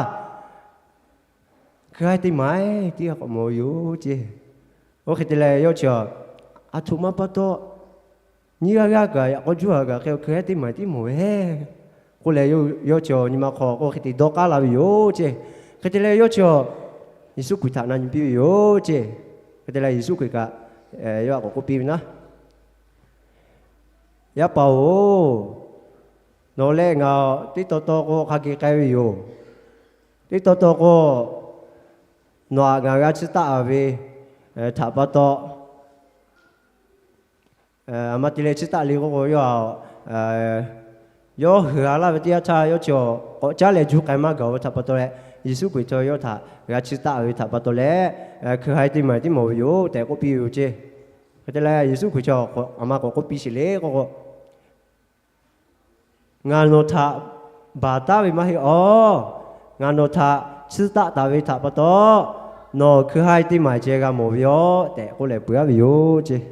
hkui ha teˇ maˬ teˇ g'aˇ k'awꞈ mawˬ ve yoˬ ceˇ. Oˇ hk'e te leh yawˇ chi a htoꞈ ma pa taw nyiˇ g'aˇ g'aˇ kaꞈ yaꞈ k'aw juˇ haˍ kaꞈ hk'e hkui ha teˇ maˬ tiˉ mawˬ ve k'oˆ leh, yawˇ chi awˬ nyi ma hk'aw k'oˆ hk'e te dawˇ k'aˉ la ve yoˬ ceˇ. Hk'e te leh yawˇ chi Yeˍsuˆ Hkriꞈ htaꞈ na nyi piˇ ve yoˬ ceˇ. Hk'e te leh Yeˍsuˆ Hkriꞈ kaꞈ yawˇ htaꞈ k'awꞈ k'oˆ piˇ ve naˉ, Yaˇ paˍ-oˬ, nawˬ leh ngaˬ teˇ taw taw k'o hk'a geh k'ai ve yoˬ. Teˇ taw taw k'o, nawˬ htaꞈ ngaˬ g'a chiˇ taˆ ve htaꞈ pa taw, aˬ ma te leh chiˇ taˆ le k'oˆ k'o, yawˇ yawˇ huiˍ ha laˇ ve teˇ yanˇ htaˇ, yawˇ chi k'awꞈ caˉ leh juˇ k'ai maˇ gaˬ ve htaꞈ pa taw leh, Yeˍsuˆ Hkriꞈ chaw yawˇ htaꞈ g'a chiˇ taˆ ve htaꞈ pa taw leh, hkui ha teˇ maˬ tiˉ mawˬ ve yoˬ tehꞈ k'oˆ piˇ ve yoˬ ceˇ. Hk'e te leh, Yeˍsuˆ Hkriꞈ chi aˬ ma k'awꞈ k'oˆ piˇ sheˍ le k'oˆ k'o, Ngaˬ nawˬ htaꞈ baˬ taˉ ve maˇ heˆ awˬ. Ngaˬ nawˬ htaꞈ chiˇ taˆ taˍ ve htaꞈ pa taw, nawˬ hkui ha teˇ maˬ ceh g'a mawˬ ve yoˬ tehꞈ k'oˆ leh peuˬ aˉ ve yoˬ ceˇ.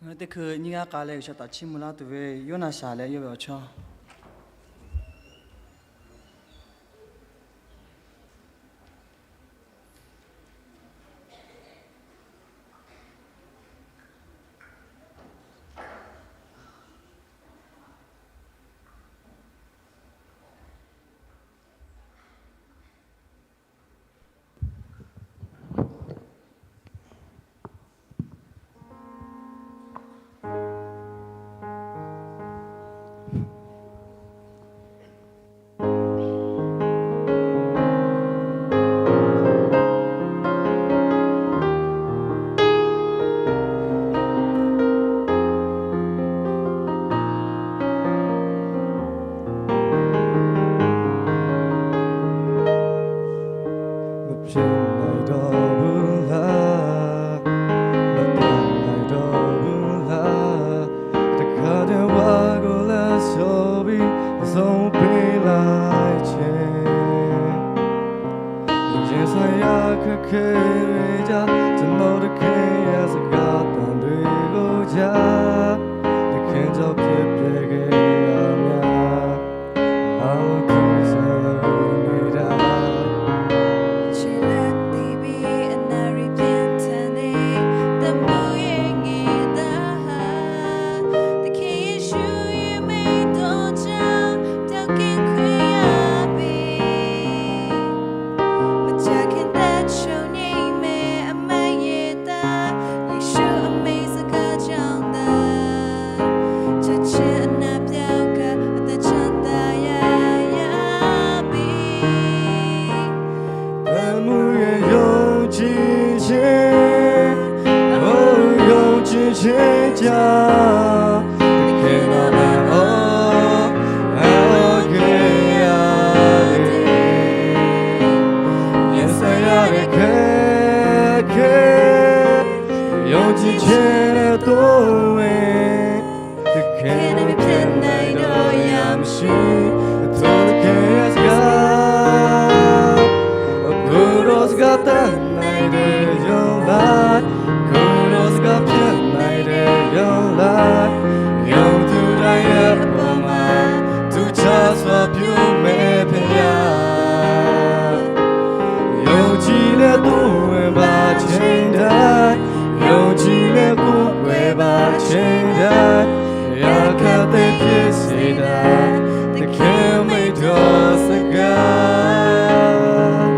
Ngaˬ hui teˇ hkui nyiˇ g'aˇ k'a leh G'uiˬsha htaꞈ chiˇ mvuh laˇ tuˬ ve Yoˇnaˍsaˍ leh yawˇ ve awˬ chawˇ. hk'e ve jaˇ, ကျွန်တော်တခင်ရဲ့စကားသံတွေကိုကြား သခင်ကြောင့်ဖြစ်ပျက်ခဲ့ရမည် အားလုံးသူဆန်လို့နေတာ ခြေလက်တီးပြီး အနာရီပြန်ထန်နေ သမုၢ်ရဲ့ငေးသံဟာ သခင်ယေရှုရဲ့မိန့်တော်ကြောင့် ပျောက်ကင်းခွင့်ရပြီ။ မကြာခင်သက်ချုပ်ငြိမ်းမယ့် အမိန့်ရဲ့သား ယေရှုအမိန့်စကားကြောင့်သာ ချက်ချင်းအနာပျောက်က အသက်ချမ်းသာရရပြီ။ သမုၢ်ရဲ့ယုံကြည်ခြင်း အိုယုံကြည်ခြင်းကြောင့် သခင်တော်အံၤ အံၤ အိုက့ၤ ရတယ်။ ရင်ဆိုင်ရတဲ့အခက်အခဲ ယုံကြည်ခြင်းနဲ့တိုးဝင် သခင်မဖျက်နိုင်တော့ အရာမရှိ။ ထိုသခင်ရဲ့စကား ကိုယ်တော်စကားတတ်နိုင်တဲ့ ယုံလိုက်။ ကိုယ်တော်စကားဖျက်နိုင်တဲ့ ယုံလိုက်။ ယုံသူတိုင်းရဲ့အပေါ်မှာ ထူးခြားစွာပြုမယ့်ဘုရား။ ယုံကြည်လျက်တိုးဝင်ပါချိန်တိုင်း၊ ယုံကြည်လျက်ကိုးကွယ်ပါချိန်တိုင်း၊ အရာခက်သိမ်းဖြစ်စေတတ် သခင်မိန့်တော်စကား။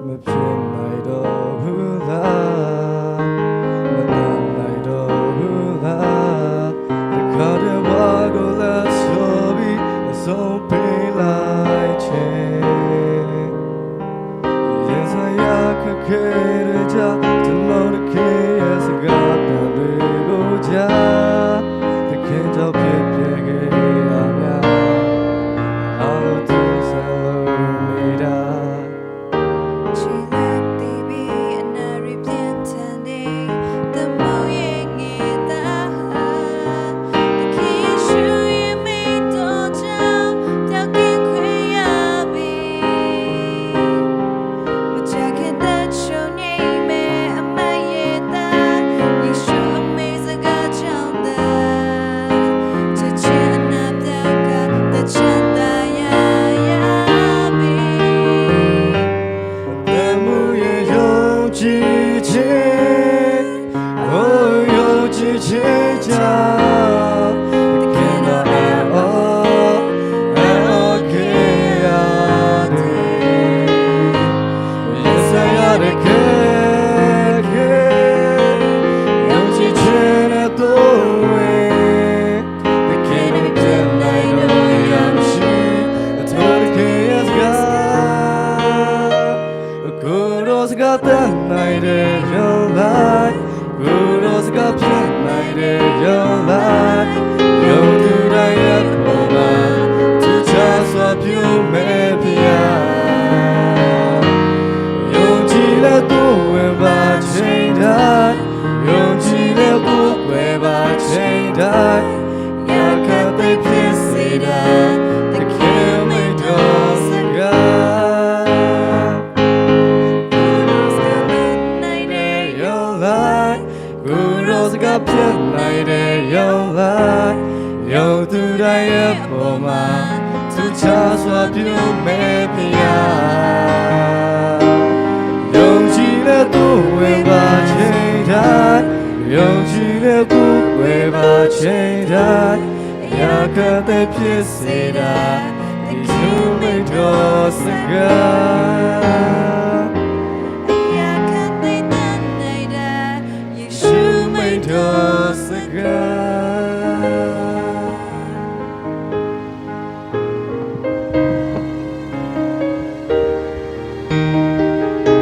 မဖြစ်နိုင်တော့ဘူးလား၊ မတတ်နိုင်တော့ဘူးလား၊ တခါတည်းဘဝကိုလက်လျှော့ပြီး အဆုံးပေးလိုက်ခြင်း။ ရင်ဆိုင်ရခက်ခဲတဲ့ကြား ကျွန်တော်သခင်ရဲ့စကားသံတွေကိုကြား သခင်ကြောင့်ဖြစ်ပျက်ခဲ့ရများ အားလုံးသူဆန်လို့နေတာ။ ခြေလက်တီးပြီး အနာရီပြန်ထန်နေ သမုၢ်ရဲ့ငေးသံဟာ သခင်ယေရှုရဲ့မိန့်တော်ကြောင့် ပျောက်ကင်းခွင့်ရပြီ။ မကြာခင်သက်ချုပ်ငြိမ်းမယ့် အမိန့်ရဲ့သား ယေရှုအမိန့်စကားကြောင့်သာ ချက်ချင်းအနာပျောက်က သက်ချမ်းသာရရပြီ။ သမုၢ်ရဲ့ယုံကြည်ခြင်း အိုယုံကြည်ခြင်းကြောင့် သခင်တော်အံၤ အံၤ အိုက့ၤ ရတယ်။ ရင်ဆိုင်ရတဲ့အခက်အခဲ ယုံကြည်ခြင်းနဲ့တိုးဝင် သခင်မဖျက်နိုင်တော့ အရာမရှိ။ ထိုသခင်ရဲ့စကား ကိုယ်တော်စကားတတ်နိုင်တဲ့ ယုံလိုက်။ ကိုယ်တော်စကားဖျက်နိုင်တဲ့ ယုံလိုက်။ ယုံသူတိုင်းရဲ့အပေါ်မှာ ထူးခြားစွာပြုမယ့်ဘုရား။ ယုံကြည်လျက်ကိုးကွယ်ပါချိန်တိုင်း၊ ယုံကြည်လျက်ကိုးကွယ်ပါချိန်တိုင်း၊ အရာခက်သိမ်းဖြစ်စေတတ် သခင်မိန့်တော်စကား။ ကိုယ်တော်စကားတတ်နိုင်တဲ့ ယုံလိုက်။ ကိုယ်တော်စကားဖျက်နိုင်တဲ့ ယုံလိုက်။ ယုံသူတိုင်းရဲ့အပေါ်မှာ ထူးခြားစွာပြုမယ့်ဘုရား။ ယုံကြည်လျက်တိုးဝင်ပါချိန်တိုင်း၊ ယုံကြည်လျက်ကိုးကွယ်ပါချိန်တိုင်း၊ အရာခက်သိမ်းဖြစ်စေတတ် ယေရှုမိန့်တော်စကား။ အရာခက်သိမ်းတတ်နိုင်တဲ့ ယေရှုမိန့်တော်စကား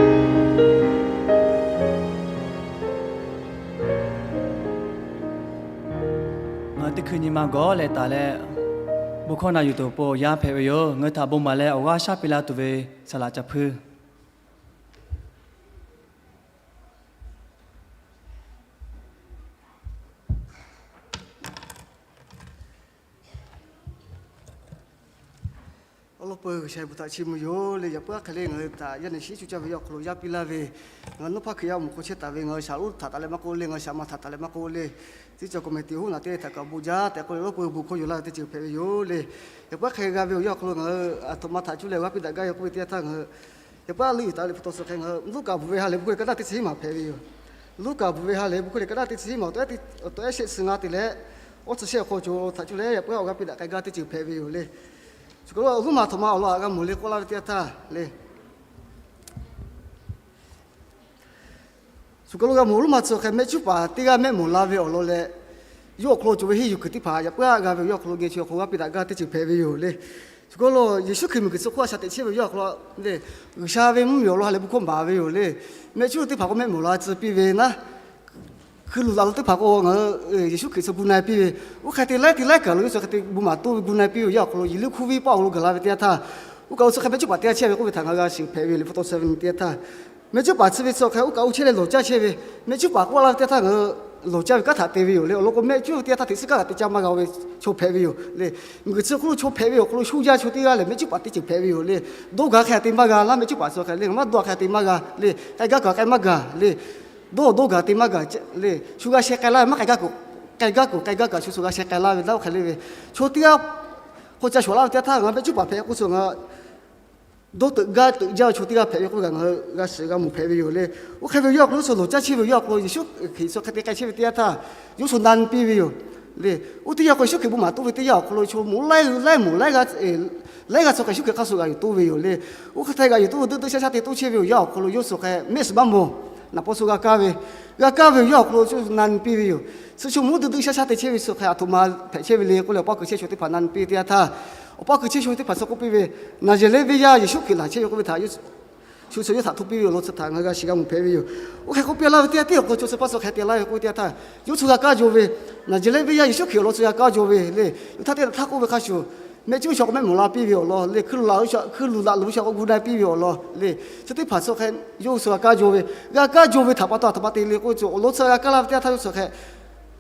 ။ Teˇ hkui nyi ma gawˬ leh taˍ leh, bon hkawˇ na yuˬ tuˬ awˬ pon awˬ yanˇ hpehꞈ ve yoˬ. Ngaˬ hui htaꞈ bon maˍ leh awˬ g'aˇ shaˉ piˇ laˇ tuˬ ve saˍ laꞈ ca hpuiˇ. Awˬ lawn peuˬ G'uiˬsha bon htaꞈ chiˇ mvuh yoˬ le. Yaꞈ puiˉ hk'e le ngaˬ hui htaꞈ yaˇ neˬ shiˉ cuˇ caˇ ve awˬ hk'aw lo yaˇ piˇ laˇ ve, ngaˬ hui Naˉ hpaˇ Hkriꞈ yaˇ awˬ moˍ hk'aw chehˇ taˍ ve ngaˬ hui Shaˍlonˍ htaꞈ taˍ leh maˇ k'oˆ le, ngaˬ hui Shaˍma htaꞈ taˍ leh maˇ k'oˆ le, teˇ cawˬ committee hoˉ naˬ teˇ htaꞈ kaꞈ bon jaˇ tehꞈ k'oˆ leh, awˬ lawn peuˬ bon hkawˇ yuˬ laˇ ve teˇ ceuˬ hpehꞈ ve yoˬ le. Yaꞈ puiˉ hk'e g'a ve awˬ yanˇ awˬ hk'aw lo ngaˬ hui aˬ htoꞈ ma htaꞈ cuˇ leh g'a piˇ daꞈ gaˇ ve k'oˆ ve teˇ yanˇ htaˇ, ngaˬ hui yaꞈ puiˉ a leuˆ yuˬ taˍ ve le pa taw suh hk'e ngaˬ hui Luˉkaꞈ bvuhꞈ ve ha lehˬ bon hkawˇ leh ka daˇ teˇ chi hiˉ maˬ hpehꞈ ve yoˬ. Luˉkaꞈ bvuhꞈ ve ha lehˬ bon hkawˇ leh ka daˇ teˇ chi hiˉ maˬ awˬ to ehˉ shehˆ suh ngaˇ te leh, awˇ tcuh shehˆ awˬ hk'aw cawˬ htaꞈ cuˇ leh yaꞈ puiˉ a awˬ g'aˇ piˇ daꞈ k'ai gaˇ teˇ ceuˬ hpehꞈ ve yoˬ le. Shu kaˬ lo awˬ huˉ ma htoꞈ ma awˬ lawn aꞈ g'a mawˬ le k'oˆ laˇ ve teˇ yanˇ htaˇ le, shu kaˬ lo g'a mawˬ awˬ huˉ ma tcuh hk'e mehˆ cuˉ paˍ teˇ g'aˇ mehˆ mawˬ la ve awˬ lawn leh, yawˇ awˬ hk'aw lo cawˬ ve henˇ yuˬ kuiˬ teˇ hpaˍ yaꞈ puiˉ a g'a ve awˬ yanˇ awˬ hk'aw lo geh chi awˬ hk'aw g'a piˇ daꞈ gaˇ teˇ ceuˬ hpehꞈ ve yoˬ le. Shu kaˬ lo Yeˍsuˆ Hkriꞈ miˬguiˬ tcuh hk'oˆ a shaꞈ teꞈ chehˇ ve awˬ yanˇ awˬ hk'aw lo le, G'uiˬsha ve mvuhˇmiˬ awˬ lawn ha lehˬ bon hkawˇ maˍ ve yoˬ le. Mehˆ cuˉ teˇ hpaˍ k'o mehˆ mawˬ la tcuh piˇ ve naˉ, hkui luˬ laꞈ lo teˇ hpaˍ k'o ngaˬ hui Yeˍsuˆ Hkriꞈ tcuh gu na-e piˇ ve, oˇ hk'e te laiˉ te laiˉ kaˬ lo yawˇ tcuh hk'e te bon maˍ toˇ ve gu na-e piˇ ve awˬ yanˇ awˬ hk'aw lo Yiˍliˆhkoˇ venˇ paˆ awˬ hk'aw lo gaˬ la ve teˇ yanˇ htaˇ, oˇ kaˬ lo tcuh hk'e mehˆ cuˉ paˍ teˇ g'aˇ chehˇ ve k'oˆ ve htaꞈ ngaˬ hui g'a shiˍ hpehꞈ ve yoˬ le. Pfuhˇ taw seven teˇ yanˇ htaˇ, mehˆ cuˉ paˍ tcuh ve tcuh hk'e oˇ kaˬ lo chehˇ leh lawˬ caˇ chehˇ ve, mehˆ cuˉ paˍ k'oˆ laˇ ve teˇ yanˇ htaˇ ngaˬ hui lawˬ caˇ ve kanˉ htaꞈ te ve yoˬ le. Awˬ lawn k'o mehˆ cuˉ ve teˇ yanˇ htaˇ hteꞈ suhˉ kaˉ kaꞈ te caˇ maˇ g'a ve chaw hpehꞈ ve yoˬ le. Miˬguiˬ tcuh hk'oˆ lo chaw hpehꞈ ve awˬ hk'aw lo shu jaˇ chaw teˇ g'aˇ lehˬ mehˆ cuˉ paˍ teˇ ceuˬ hpehꞈ ve yoˬ le. Dawˇ gaˬ hk'e te maˇ g'a laˇ, mehˆ cuˉ paˍ tcuh hk'e le ngaˬ maˇ dawˇ hk'e te maˇ g'a le, k'ai gaˇ kaꞈ k'ai maˇ g'a le, dawˇ dawˇ gaˬ te maˇ g'a le, shu g'a sheh k'ai laˇ ve maˇ k'ai gaˇ kuˬ, k'ai gaˇ kuˬ k'ai gaˇ kaꞈ shu shu g'a sheh k'ai laˇ ve naˉ oˇ hk'e le ve, chaw teˇ g'aˇ hk'aw ca shawˍ laˇ ve teˇ yanˇ htaˇ ngaˬ hui mehˆ cuˉ paˍ hpehꞈ k'oˆ tcuh ngaˬ dawˇ teuꞈ gaˇ teuꞈ jaˇ ve chaw teˇ g'aˇ hpehꞈ ve k'oˆ kaꞈ ngaˬ hui g'a shiˍ g'a mawˬ hpehꞈ ve yoˬ le. Oˇ hk'e ve awˬ yanˇ awˬ hk'aw lo shu lawˬ caˇ chehˇ ve awˬ yanˇ awˬ hk'aw lo Yeˍsuˆ Hkriꞈ tcuh hk'e te k'ai chehˇ ve teˇ yanˇ htaˇ, yawˇ shu na nyi piˇ ve yoˬ le. Oˇ teˇ yanˇ k'o Yeˍsuˆ Hkriꞈ bon maˍ toˇ ve teˇ yanˇ awˬ hk'aw lo chaw mvuhˇ laiˉ laiˉ mvuhˇ laiˉ g'a tcuh hk'e hk'a shuˍ g'aꞈ yuˬ toˇ ve yoˬ le. Oˇ hk'e te g'aꞈ yuˬ toˇ ve deuˆ deuˆ shaˉ shaˉ te toˇ chehˇ ve awˬ yanˇ awˬ hk'aw lo yawˇ tcuh hk'e mehˆ shiˍ maˇ mawˬ, naˍ paw shu g'a kaˇ ve, g'a kaˇ ve awˬ yanˇ awˬ hk'aw lo chaw na nyi piˇ ve yoˬ. Chi chaw mvuhˇ deuˆ deuˆ shaˉ shaˉ te chehˇ ve tcuh hk'e aˬ htoꞈ ma hpehꞈ chehˇ ve le k'oˆ leh awˬ pa kuiˬ chehˇ sha teˇ hpaˍ na nyi piˇ ve teˇ yanˇ htaˇ, awˬ pa kuiˬ chehˇ sha teˇ hpaˍ suh k'oˆ piˇ ve, Naˍzaˍrehˆ venˇ yaˇ Yeˍsuˆ Hkriꞈ laˬ chehˇ ve k'oˆ ve htaꞈ shu shu yawˇ htaꞈ hto piˇ ve awˬ lawn chi htaꞈ ngaˬ hui g'a shiˍ g'a mawˬ hpehꞈ ve yoˬ. Oˇ hk'e k'oˆ piˇ laˇ ve teˇ yanˇ htaˇ teˇ awˬ hk'aw chaw suh hpaˇ suh hk'e te laˇ ve k'oˆ ve teˇ yanˇ htaˇ, yawˇ shu g'a kaˇ jaw ve, Naˍzaˍrehˆ venˇ yaˇ Yeˍsuˆ Hkriꞈ awˬ lawn shu g'a kaˇ jaw ve le. Yawˇ htaˇ teˇ htaˇ k'oˆ ve hk'a shuˍ, mehˆ cuˉ ve chaw k'o mehˆ mawˬ la piˇ ve awˬ lawn le, hkui luˬ laꞈ lo sha, hkui luˬ laꞈ lo sha k'o gu na piˇ ve awˬ lawn le, chi teˇ hpaˍ suh hk'e yawˇ shu g'a kaˇ jaw ve, g'a kaˇ jaw ve htaꞈ pa taw aˬ htoꞈ ma te le k'oˆ ve, awˬ lawn chi g'a kaˇ laˇ ve teˇ yanˇ htaˇ yawˇ suh hk'e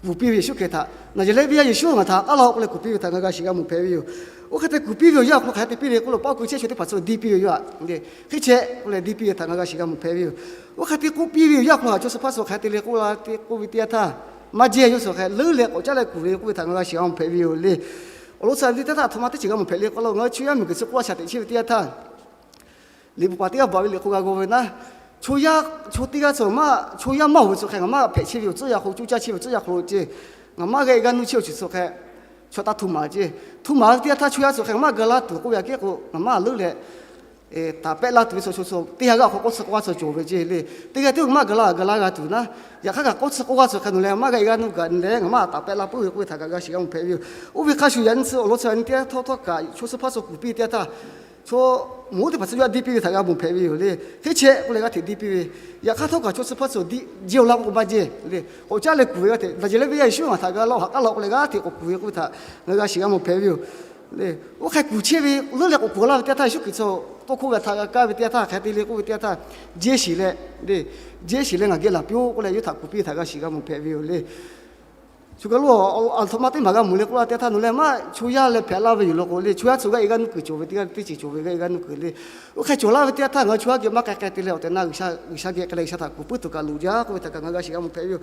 kuˬ piˇ ve Yeˍsuˆ Hkriꞈ htaꞈ, Naˍzaˍrehˆ venˇ yaˇ Yeˍsuˆ ngaˬ htaꞈ k'aˉ laˇ-oˆ k'oˆ leh kuˬ piˇ ve htaꞈ ngaˬ g'a shiˍ g'a mawˬ hpehꞈ ve yoˬ. Oˇ hk'e te kuˬ piˇ ve awˬ yanˇ awˬ hk'aw lo hk'aˬ hk'e te piˇ le k'oˆ lo, awˬ pa kuiˬ chehˇ sha teˇ hpaˍ suh diˇ piˇ ve yoˬ. Hk'e chehˇ k'oˆ leh diˇ piˇ ve htaꞈ ngaˬ g'a shiˍ g'a mawˬ hpehꞈ ve yoˬ. Oˇ hk'e te k'oˆ piˇ ve awˬ yanˇ awˬ hk'aw lo chaw suh hpaˇ suh hk'aˬ hk'e te le k'oˆ la k'oˆ ve teˇ yanˇ htaˇ, maˇ jehˇ yawˇ suh hk'e leuˉ leh k'awꞈ caˉ leh kuˬ ve k'oˆ ve htaꞈ ngaˬ g'a shiˍ g'a mawˬ hpehꞈ ve yoˬ le. Awˬ lawn chi teˇ htaˇ htaˇ aˬ htoꞈ ma teˇ ceuˬ g'a mawˬ hpehꞈ le k'oˆ lo, ngaˬ hui chaw yaˇ miˬguiˬ chi k'oˆ a shaꞈ teꞈ chehˇ ve teˇ yanˇ htaˇ, liꞈ bvuhꞈ paˍ teˇ g'aˇ bvuhꞈ ve liꞈ hk'oˆ g'a g'aw ve naˉ, chaw yaˇ chaw teˇ g'aˇ tcuh maˇ chaw yaˇ maˇ oˬ ve tcuh hk'e ngaˬ maˇ hpehꞈ chehˇ ve awˬ tcuhˉ yaˇ hk'aw lo coˇ caˇ chehˇ ve awˬ tcuhˉ yaˇ hk'aw lo ceh, ngaˬ maˇ g'a e g'aˇ nuˇ chehˇ awˬ ceuˬ tcuh hk'e, chaw taˇ hto maˍ ceh, hto maˍ ve teˇ yanˇ htaˇ chaw yaˇ tcuh hk'e ngaˬ maˇ ga laˇ tuˬ k'oˆ ve aꞈ kehˉ k'o ngaˬ maˇ leuˉ leh taˍ pehˆ laˇ tuˬ ve chaw chaw teˇ ha g'aˇ awˬ hk'aw k'awˇ tcuhˇ k'oˆ g'aˇ tcuh cawˬ ve ceh le. Teˇ g'aˇ tiˉ maˇ ga laˇ ga laˇ g'a tuˬ naˉ, yaꞈ hk'aˇ kaꞈ k'awˇ tcuhˇ k'oˆ g'aˇ tcuh hk'e nawˬ leh maˇ g'a e g'aˇ nuˇ gaˬ leh ngaˬ maˇ taˍ pehˆ laˇ puiˉ ve k'oˆ ve htaꞈ kaꞈ g'a shiˍ g'a mawˬ hpehꞈ ve yoˬ. Oˇ ve hk'a shuˍ yaꞈ nyi tcuh awˬ lawn chi yaꞈ nyi teˇ yanˇ htawˇ htawˇ kaꞈ chaw suh hpaˇ suh kuˬ piˇ ve teˇ yanˇ htaˇ, chaw mawˇ teˇ hpaˍ tcuh yawˇ htaꞈ diˇ piˇ ve htaꞈ g'a mawˬ hpehꞈ ve yoˬ le. Hk'e chehˇ k'oˆ leh g'aˇ hteꞈ diˇ piˇ ve, yaꞈ hk'aˇ htawˇ kaꞈ chaw suh hpaˇ suh diˇ jehˇ-oˬ laˇ k'oˆ k'o maˇ jehˇ le. K'awꞈ caˉ leh kuˬ ve g'aˇ hteꞈ, Naˍzaˍrehˆ venˇ yaˇ Yeˍsuˆ ngaˬ htaꞈ ga laˇ-oˬ, haꞈ k'aˉ laˇ-oˬ k'oˆ leh g'aˇ hteꞈ k'awꞈ kuˬ ve k'oˆ ve htaꞈ ngaˬ g'a shiˍ g'a mawˬ hpehꞈ ve yoˬ le. Oˇ hk'e kuˬ chehˇ ve leuˉ leh k'awꞈ kuˬ laˇ ve teˇ yanˇ htaˇ Yeˍsuˆ Hkriꞈ tcuh tawˇ hkawˇ g'a htaꞈ g'a kaˇ ve teˇ yanˇ htaˇ hk'aˬ hk'e te le k'oˆ ve teˇ yanˇ htaˇ, jehˇ shiˍ leh le, jehˇ shiˍ leh ngaˬ geh laˬ piˇ-oˆ k'oˆ leh yawˇ htaꞈ kuˬ piˇ ve htaꞈ g'a shiˍ g'a mawˬ hpehꞈ ve yoˬ le. Shu kaˬ lo aˬ htoꞈ ma teˇ maˬ g'a mawˬ le k'oˆ laˇ teˇ yanˇ htaˇ nawˬ leh maˇ chaw yaˇ leh hpehꞈ laˇ ve yoˬ law k'o le, chaw yaˇ tcuh g'aˇ e g'aˇ nuˇ kuiˬ cawˬ ve teˇ g'aˇ teˇ ceuˬ cawˬ ve g'aˇ e g'aˇ nuˇ kuiˬ le. Oˇ hk'e cawˬ laˇ ve teˇ yanˇ htaˇ ngaˬ hui chaw yaˇ geh maˇ k'ai k'ai te leh awˬ tehˬ na G'uiˬsha, G'uiˬsha geh k'ai leh G'uiˬsha htaꞈ kuˬ puiˉ tuˬ kaꞈ loˍ jaˇ k'oˆ ve htaꞈ kaꞈ ngaˬ g'a shiˍ g'a mawˬ hpehꞈ ve yoˬ.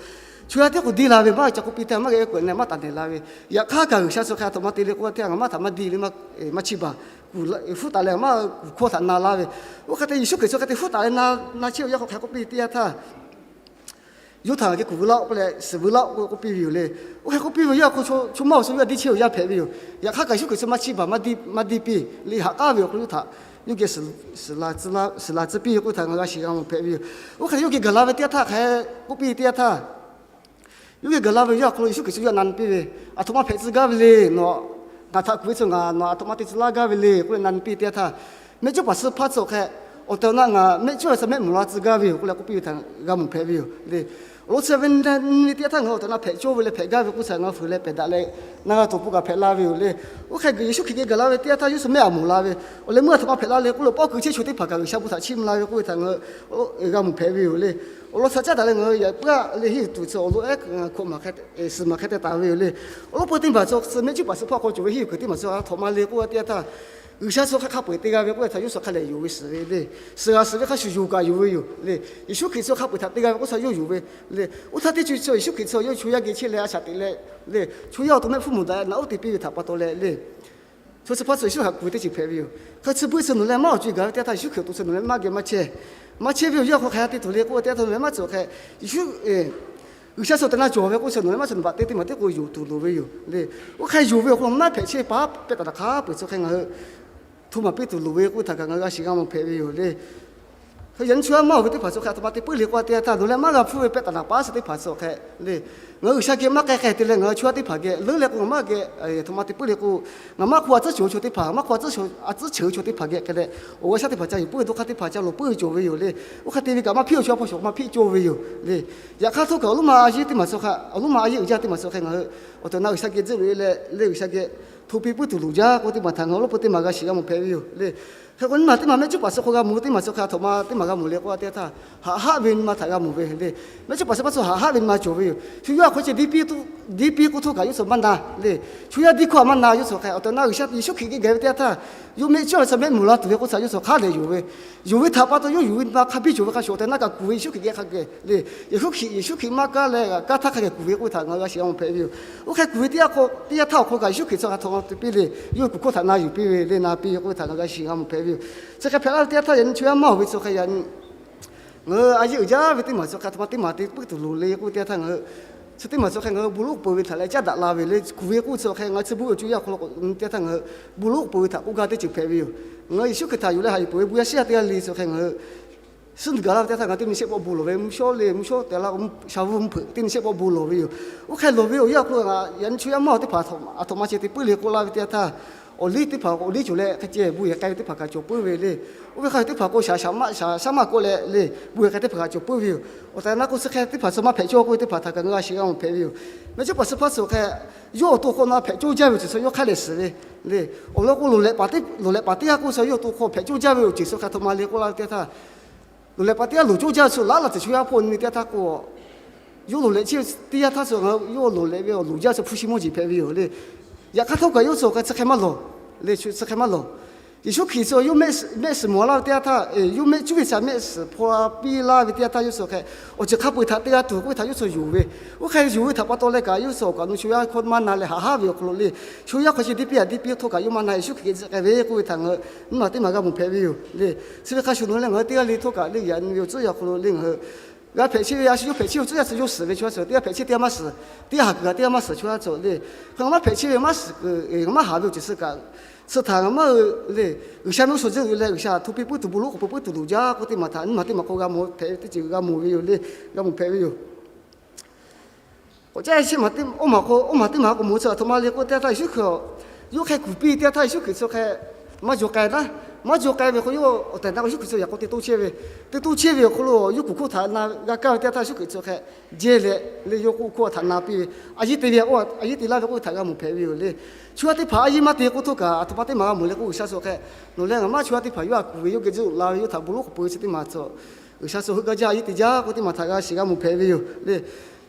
Chaw yaˇ teˇ k'oˍ diˇ la ve maˇ ca k'oˆ piˇ teˇ maˇ g'aˇ e kuˬ leh maˇ taˍ nehˬ la ve, yaꞈ hk'aˇ kaꞈ G'uiˬsha tcuh hk'e aˬ htoꞈ ma te le k'oˆ laˇ teˇ yanˇ ngaˬ maˇ htaꞈ maˇ diˇ le, maˇ chiˇ baˬ, kuˬ fuˉ taˍ leh maˇ kuˬ hkawˇ htaꞈ na laˇ ve. Oˇ hk'e te Yeˍsuˆ Hkriꞈ tcuh hk'e te fuˉ taˍ leh na, na chehˇ ve yaˇ hk'aw hk'e k'oˆ piˇ teˇ yanˇ htaˇ, yawˇ htaꞈ ngaˬ geh kuˬ veu laˇ-oˆ k'oˆ leh suhˍ veu laˇ-oˆ k'oˆ piˇ ve yoˬ le. Oˇ hk'e k'oˆ piˇ ve yaˇ hk'aw chaw maˇ awˬ suh yawˇ diˇ chehˇ ve yaˇ hpehꞈ ve yoˬ. Yaꞈ hk'aˇ kaꞈ Yeˍsuˆ Hkriꞈ tcuh maˇ chiˇ baˬ maˇ diˇ piˇ le, haꞈ k'aˉ ve awˬ hk'aw lo yawˇ htaꞈ yawˇ geh suhˍ laˬ tcuh piˇ k'oˆ ve htaꞈ ngaˬ g'a shiˍ g'a mawˬ hpehꞈ ve yoˬ. Oˇ hk'e te yawˇ geh gaˬ la ve teˇ yanˇ htaˇ hk'e k'oˆ piˇ teˇ yanˇ htaˇ, yawˇ geh gaˬ la ve yaˇ awˬ hk'aw lo Yeˍsuˆ Hkriꞈ tcuh yawˇ na nyi piˇ ve, aˬ htoꞈ ma hpehꞈ tcuh gaˇ ve le, nawˬ ngaˬ htaꞈ kuˬ ve tcuh ngaˬ nawˬ aˬ htoꞈ ma te tcuh laˇ gaˇ ve le k'oˆ leh na nyi piˇ teˇ yanˇ htaˇ, mehˆ cuˉ paˍ suh hpaˇ tcuh hk'e, awˬ tehˬ awˬ na ngaˬ mehˆ cuˉ ve suh mehˆ mawˬ la tcuh gaˇ ve yoˬ k'oˆ leh k'oˆ piˇ ve htaꞈ g'a mawˬ hpehꞈ ve yoˬ le. Awˬ lawn chi ve teˇ yanˇ htaˇ ngaˬ hui awˬ tehˬ awˬ na hpehꞈ cawˇ ve leh hpehꞈ gaˇ ve k'oˆ htaꞈ ngaˬ hui fuiˍ leh pehˬ daꞈ leh, na g'a tuˬ peuˬ kaꞈ hpehꞈ la ve yoˬ le. Oˇ hk'e Yeˍsuˆ Hkriꞈ geh gaˬ la ve teˇ yanˇ htaˇ yawˇ suh mehˆ aꞈ moˍ la ve, awˬ leh meuˇ aˬ htoꞈ ma hpehꞈ la le k'oˆ lo, pawˆ keu chehˇ chaw teˇ hpaˍ kaꞈ G'uiˬsha bon htaꞈ chiˇ mvuh la ve k'oˆ ve htaꞈ ngaˬ hui g'a mawˬ hpehꞈ ve yoˬ le. Awˬ lawn htaꞈ caˉ daꞈ leh ngaˬ hui yaꞈ puiˉ a le henˇ yuˬ tuˬ chi awˬ lawn ehˉ hkawꞈ maˬ hk'e suhˍ maˬ hk'e te taˍ ve yoˬ le. Awˬ lawn peu teˇ maˬ chi suh mehˆ cuˉ paˍ suh hpawˇ hk'aw cawˬ ve henˇ yuˬ kuiˬ teˇ maˬ chi a htoꞈ ma le k'oˆ ve teˇ yanˇ htaˇ, G'uiˬsha chi hk'e hk'a peu-eˬ te g'a ve k'oˆ ve htaꞈ yawˇ suh hk'a lehˬ yonˍ ve suhˍ ve le. Suhˍ g'a suhˍ ve hk'a shuˍ yonˍ kaꞈ yonˍ ve yoˬ le. Yeˍsuˆ Hkriꞈ chi hk'a peu-eˬ htaꞈ te g'a ve k'oˆ htaꞈ yawˇ yonˍ ve le. Oˇ htaˇ teˇ co chi Yeˍsuˆ Hkriꞈ chi yawˇ chaw yaˇ geh chehˇ leh a shaꞈ teꞈ leh le, chaw yaˇ awˬ to mehˆ hpfuhˇ mawˬ daꞈ leh naꞈ uˉ te piˇ ve htaꞈ pa taw leh le, chaw chi hpaˇ chi Yeˍsuˆ htaꞈ kuˬ ve teˇ ceuˬ hpehꞈ ve yoˬ. Hk'e chi beuꞈ chi nawˬ leh maˇ awˬ co-e gaˬ ve teˇ yanˇ htaˇ Yeˍsuˆ Hkriꞈ awˬ to chi nawˬ leh maˇ geh maˇ chehˇ. Maˇ chehˇ ve awˬ yanˇ hk'aw hk'aˬ hk'e te tuˬ le k'oˆ ve teˇ yanˇ htaˇ nawˬ leh maˇ cawˬ hk'e, Yeˍsuˆ G'uiˬsha chi awˬ tehˬ na cawˬ ve k'oˆ chi nawˬ leh maˇ cawˬ, nawˬ baꞈ te teˇ maˬ teˇ k'o yonˍ tuˬ loˍ ve yoˬ le. Oˇ hk'e yonˍ ve awˬ hk'aw lo maˇ hpehꞈ chehˇ paˉ pehˆ taˍ naˍ hk'a peu-eˬ chi hk'e ngaˬ hui hto maˍ piˇ tuˬ loˍ ve k'oˆ ve htaꞈ kaꞈ ngaˬ hui g'a shiˍ g'a mawˬ hpehꞈ ve yoˬ le. Hk'e yaꞈ nyi chaw yaˇ maˇ awˬ ve teˇ hpaˍ chi hk'e a htoꞈ ma te puiˉ le k'oˆ ve teˇ yanˇ htaˇ nawˬ leh maˇ g'a hpfuhˇ ve pehˆ taˍ naˍ paˉ chi teˇ hpaˍ chi hk'e le, ngaˬ hui G'uiˬsha geh maˇ k'ai k'ai te leh ngaˬ hui chaw yaˇ teˇ hpaˍ geh leuˉ leh k'o ngaˬ maˇ geh a htoꞈ ma te puiˉ le k'o, ngaˬ maˇ hk'oˆ a tcuhˉ ceuˬ ve chaw teˇ hpaˍ, maˇ hk'oˆ a tcuhˉ ceuˬ ve chaw teˇ hpaˍ geh hk'e leh awˬ g'aˇ shaˉ teˇ hpaˍ ca yuˬ puiˉ ve, to hk'aˇ teˇ hpaˍ ca loˍ puiˉ ve cawˬ ve yoˬ le. Oˇ hk'e te ve kaꞈ maˇ hpiˇ awˬ chaw a hpaw shawˍ maˇ hpiˇ cawˇ ve yoˬ le. Yaꞈ hk'aˇ htawˇ kaꞈ awˬ lonˉ ma a yeˇ teˇ maˬ chi hk'e, awˬ lonˉ ma a yeˇ uiˍ jaˇ teˇ maˬ chi hk'e ngaˬ hui awˬ tehˬ na G'uiˬsha geh tzuhˆ loꞈ e leh le G'uiˬsha geh hto piˇ puiˉ tuˬ loˍ jaˇ k'oˆ ve teˇ maˬ htaꞈ ngaˬ awˬ lawn peu teˇ maˬ g'a shiˍ g'a mawˬ hpehꞈ ve yoˬ le. Hk'e k'o nyi ma teˇ maˬ mehˆ cuˉ paˍ suh hk'aw g'a mawˬ teˇ maˬ chi hk'e a htoꞈ ma teˇ maˬ g'a mawˬ le k'oˆ ve teˇ yanˇ htaˇ, haꞈ haˆ ve nyi ma htaꞈ g'a mawˬ ve le. Mehˆ cuˉ paˍ suh hpaˇ suh haꞈ haˆ ve nyi ma cawˬ ve yoˬ. Shu yawˇ a hk'aw ceh diˇ piˇ k'oˆ htaˇ kaꞈ yawˇ suh maˇ na le. Chaw yaˇ diˇ hkawˇ a maˇ na, yawˇ suh hk'e awˬ tehˬ na G'uiˬsha Yeˍsuˆ Hkriꞈ geh gaˬ ve teˇ yanˇ htaˇ, yawˇ mehˆ cuˉ ve suh mehˆ mawˬ la tuˬ ve k'oˆ htaꞈ yawˇ suh hk'a lehˬ yonˍ ve, yonˍ ve htaꞈ pa taw yawˇ yonˍ ve nyi ma hk'a biˇ cawˬ ve hk'a shuˍ awˬ tehˬ na kaꞈ kuˬ ve Yeˍsuˆ Hkriꞈ geh hk'a geh le. Yeˍsuˆ Hkriꞈ, Yeˍsuˆ Hkriꞈ maˇ kaˇ leh kaˇ htaˇ hk'a geh kuˬ ve k'oˆ ve htaꞈ ngaˬ hui g'a shiˍ g'a mawˬ hpehꞈ ve yoˬ. Oˇ hk'e kuˬ ve teˇ yanˇ hk'aw, teˇ yanˇ htaˇ awˬ hk'aw kaꞈ Yeˍsuˆ Hkriꞈ chi hk'e a htoꞈ ma te piˇ le, yawˇ kuˬ hkawˇ htaꞈ na yuˬ piˇ ve le, na piˇ ve k'oˆ ve htaꞈ ngaˬ g'a shiˍ g'a mawˬ hpehꞈ ve yoˬ. Chi hk'e hpehꞈ la ve teˇ yanˇ htaˇ yaꞈ nyi chaw yaˇ maˇ awˬ ve chi hk'e yaꞈ nyi ngaˬ hui a yeˇ uiˍ jaˇ ve teˇ maˬ chi hk'e a htoꞈ ma teˇ maˬ te puiˉ tuˬ loˍ le k'oˆ ve teˇ yanˇ htaˇ ngaˬ hui chi teˇ maˬ chi hk'e ngaˬ hui bon lonˉ k'oˍ pui ve htaꞈ leh caˉ daꞈ la ve le. Kuˬ ve k'oˆ chi hk'e ngaˬ hui chi bon ve awˬ co yaˇ awˬ hk'aw lo teˇ yanˇ htaˇ ngaˬ hui bon lonˉ k'oˍ pui ve htaꞈ k'oˆ gaˇ teˇ ceuˬ hpehꞈ ve yoˬ. Ngaˬ hui Yeˍsuˆ Hkriꞈ htaꞈ yuˬ leh haꞈ yuˬ peuˬ ve bon yaˇ shiˉ yaˇ teˇ g'aˇ le chi hk'e ngaˬ hui suhˉ nuˬ gaˬ la ve teˇ yanˇ htaˇ ngaˬ hui teˇ nyi shehˆ pawˆ bon lawˬ ve, mvuhˇ shawˉ le, mvuhˇ shawˉ tehꞈ la, shaˍ vuiˇ mvuhˇ hpeuꞈ teˇ nyi shehˆ pawˆ bon lawˬ ve yoˬ. Oˇ hk'e lawˬ ve awˬ yanˇ hk'aw lo yaꞈ nyi chaw yaˇ maˇ awˬ teˇ hpaˍ a htoꞈ ma ceh te puiˉ le k'oˆ la ve teˇ yanˇ htaˇ, awˬ liˇ teˇ hpaˍ awˬ liˇ cawˬ leh hk'e ceh bon yehˬ k'ai ve teˇ hpaˍ kaꞈ cawˬ puiˉ ve le. Oˇ ve hk'a teˇ hpaˍ k'o shaˍ shaˍ maˇ, shaˍ shaˉ maˇ k'oˆ leh le, bon yehˬ k'ai teˇ hpaˍ kaꞈ cawˬ puiˉ ve yoˬ. Awˬ tehˬ na k'o chi hk'e teˇ hpaˍ chi maˇ hpehꞈ cawˇ k'oˆ ve teˇ hpaˍ htaꞈ kaꞈ ngaˬ hui g'a shiˍ g'a mawˬ hpehꞈ ve yoˬ. Mehˆ cuˉ paˍ suh hpaˇ suh hk'e yawˇ awˬ to hk'aw na hpehꞈ cawˇ jaˇ ve awˬ ceuˬ suh yawˇ hk'a lehˬ suhˍ ve le. Awˬ lawn k'o loˍ lehꞈ paˍ teˇ, loˍ lehꞈ paˍ teˇ g'aˇ k'oˆ suh yawˇ awˬ to hk'aw hpehꞈ cawˇ jaˇ ve awˬ ceuˬ suh hk'e a htoꞈ ma le k'oˆ la ve teˇ yanˇ htaˇ, loˍ lehꞈ paˍ teˇ g'aˇ loˍ cawˇ jaˇ ve suh laˉ laˬ ceuˬ chaw yaˇ hpawˇ nyi teˇ yanˇ htaˇ k'o, yawˇ loˍ lehꞈ chehˇ ve teˇ yanˇ htaˇ suh ngaˬ hui yawˇ loˍ lehꞈ ve awˬ loˍ jaˇ suh hpu shi mawˇ jeˬ hpehꞈ ve yoˬ le. Yaꞈ hk'aˇ htawˇ kaꞈ yawˇ suh hk'e chi hk'e maˇ lawˬ le, chi hk'e maˇ lawˬ. Yeˍsuˆ Hkriꞈ suh yawˇ mehˆ, mehˆ shiˍ mawˬ laˇ ve teˇ yanˇ htaˇ, yawˇ mehˆ cuˉ ve shaˍ mehˆ shiˍ hpaw la piˇ laˇ ve teˇ yanˇ htaˇ yawˇ suh hk'e awˬ ceuˬ hk'a peu-eˬ htaꞈ te g'a tuˬ k'oˆ ve htaꞈ yawˇ suh yonˍ ve. Oˇ hk'e yonˍ ve htaꞈ pa taw leh kaꞈ yawˇ suh awˬ kaꞈ nu chaw yaˇ hkawˇ maˇ na leh haꞈ haˉ ve awˬ hk'aw lo le, chaw yaˇ hk'aw ceh diˇ piˇ a diˇ piˇ htawˇ kaꞈ yawˇ maˇ na, Yeˍsuˆ Hkriꞈ geh tcuh k'ai ve k'oˆ ve htaꞈ ngaˬ hui nyiˇ maˬ teˇ maˬ g'a mawˬ hpehꞈ ve yoˬ le. Chi ve hk'a shuˍ nawˬ leh ngaˬ hui teˇ g'aˇ le htawˇ kaꞈ le yaꞈ nyi ve awˬ tcuhˉ yaˇ awˬ hk'aw lo le ngaˬ hui g'a hpehꞈ chehˇ ve a shu yawˇ hpehꞈ chehˇ ve awˬ tcuhˉ yaˇ suh yawˇ suhˍ ve chaw yaˇ suh teˇ g'aˇ hpehꞈ chehˇ teˇ g'aˇ maˇ suhˍ, teˇ g'aˇ haˍ kuiˬ kaꞈ teˇ g'aˇ maˇ suhˍ chaw yaˇ suh le. Hk'e ngaˬ maˇ hpehꞈ chehˇ ve maˇ suhˍ kuiˬ, ngaˬ maˇ haˍ ve awˬ ceuˬ suh kaꞈ, suh htaꞈ ngaˬ maˇ hui le, G'uiˬsha mehˆ g'uˇ suhˍ zuhˆ ve leh G'uiˬsha htaꞈ hto piˇ puiˉ tuˬ bon lonˉ k'oˍ pui puiˉ tuˬ loˍ jaˇ k'oˆ teˇ maˬ htaꞈ nyiˇ maˬ teˇ maˬ hk'aw g'a mawˬ hpehꞈ ve teˇ ceuˬ g'a mawˬ ve yoˬ le, g'a mawˬ hpehꞈ ve yoˬ. K'awꞈ caˉ shehˆ maˬ teˇ, oˇ maˬ k'o, oˇ maˬ teˇ maˬ k'awꞈ mawˬ tcuh a htoꞈ ma le k'oˆ teˇ yanˇ htaˇ Yeˍsuˆ Hkriꞈ yawˇ hk'e kuˬ piˇ teˇ yanˇ htaˇ Yeˍsuˆ Hkriꞈ chi hk'e maˇ jaw k'ai naˉ, maˇ jaw k'ai ve k'o yawˇ awˬ tehˬ na k'o Yeˍsuˆ Hkriꞈ chi yaꞈ k'aw te toˇ chehˇ ve, te toˇ chehˇ ve awˬ hk'aw lo yawˇ kuˬ hkawˇ htaꞈ na g'a kaˇ ve teˇ yanˇ htaˇ Yeˍsuˆ Hkriꞈ chi hk'e jehˇ leh le yawˇ k'oˆ hkawˇ htaꞈ na piˇ ve, a yeˇ te ve, a yeˇ te laˇ ve k'oˆ ve htaꞈ g'a mawˬ hpehꞈ ve yoˬ le. Chaw yaˇ teˇ hpaˍ a yeˇ maˇ te k'oˆ htawˇ kaꞈ a htoꞈ ma teˇ maˬ g'a mawˬ le k'o G'uiˬsha chi hk'e nawˬ leh ngaˬ maˇ chaw yaˇ teˇ hpaˍ yawˇ a kuˬ ve yawˇ geh tzuhˆ la ve yawˇ htaꞈ bon lonˉ k'oˍ pui chi teˇ maˬ htaꞈ G'uiˬsha chi heuˆ gaˇ jaˇ a yeˇ te jaˇ k'oˆ teˇ maˬ htaꞈ g'a shiˍ g'a mawˬ hpehꞈ ve yoˬ le.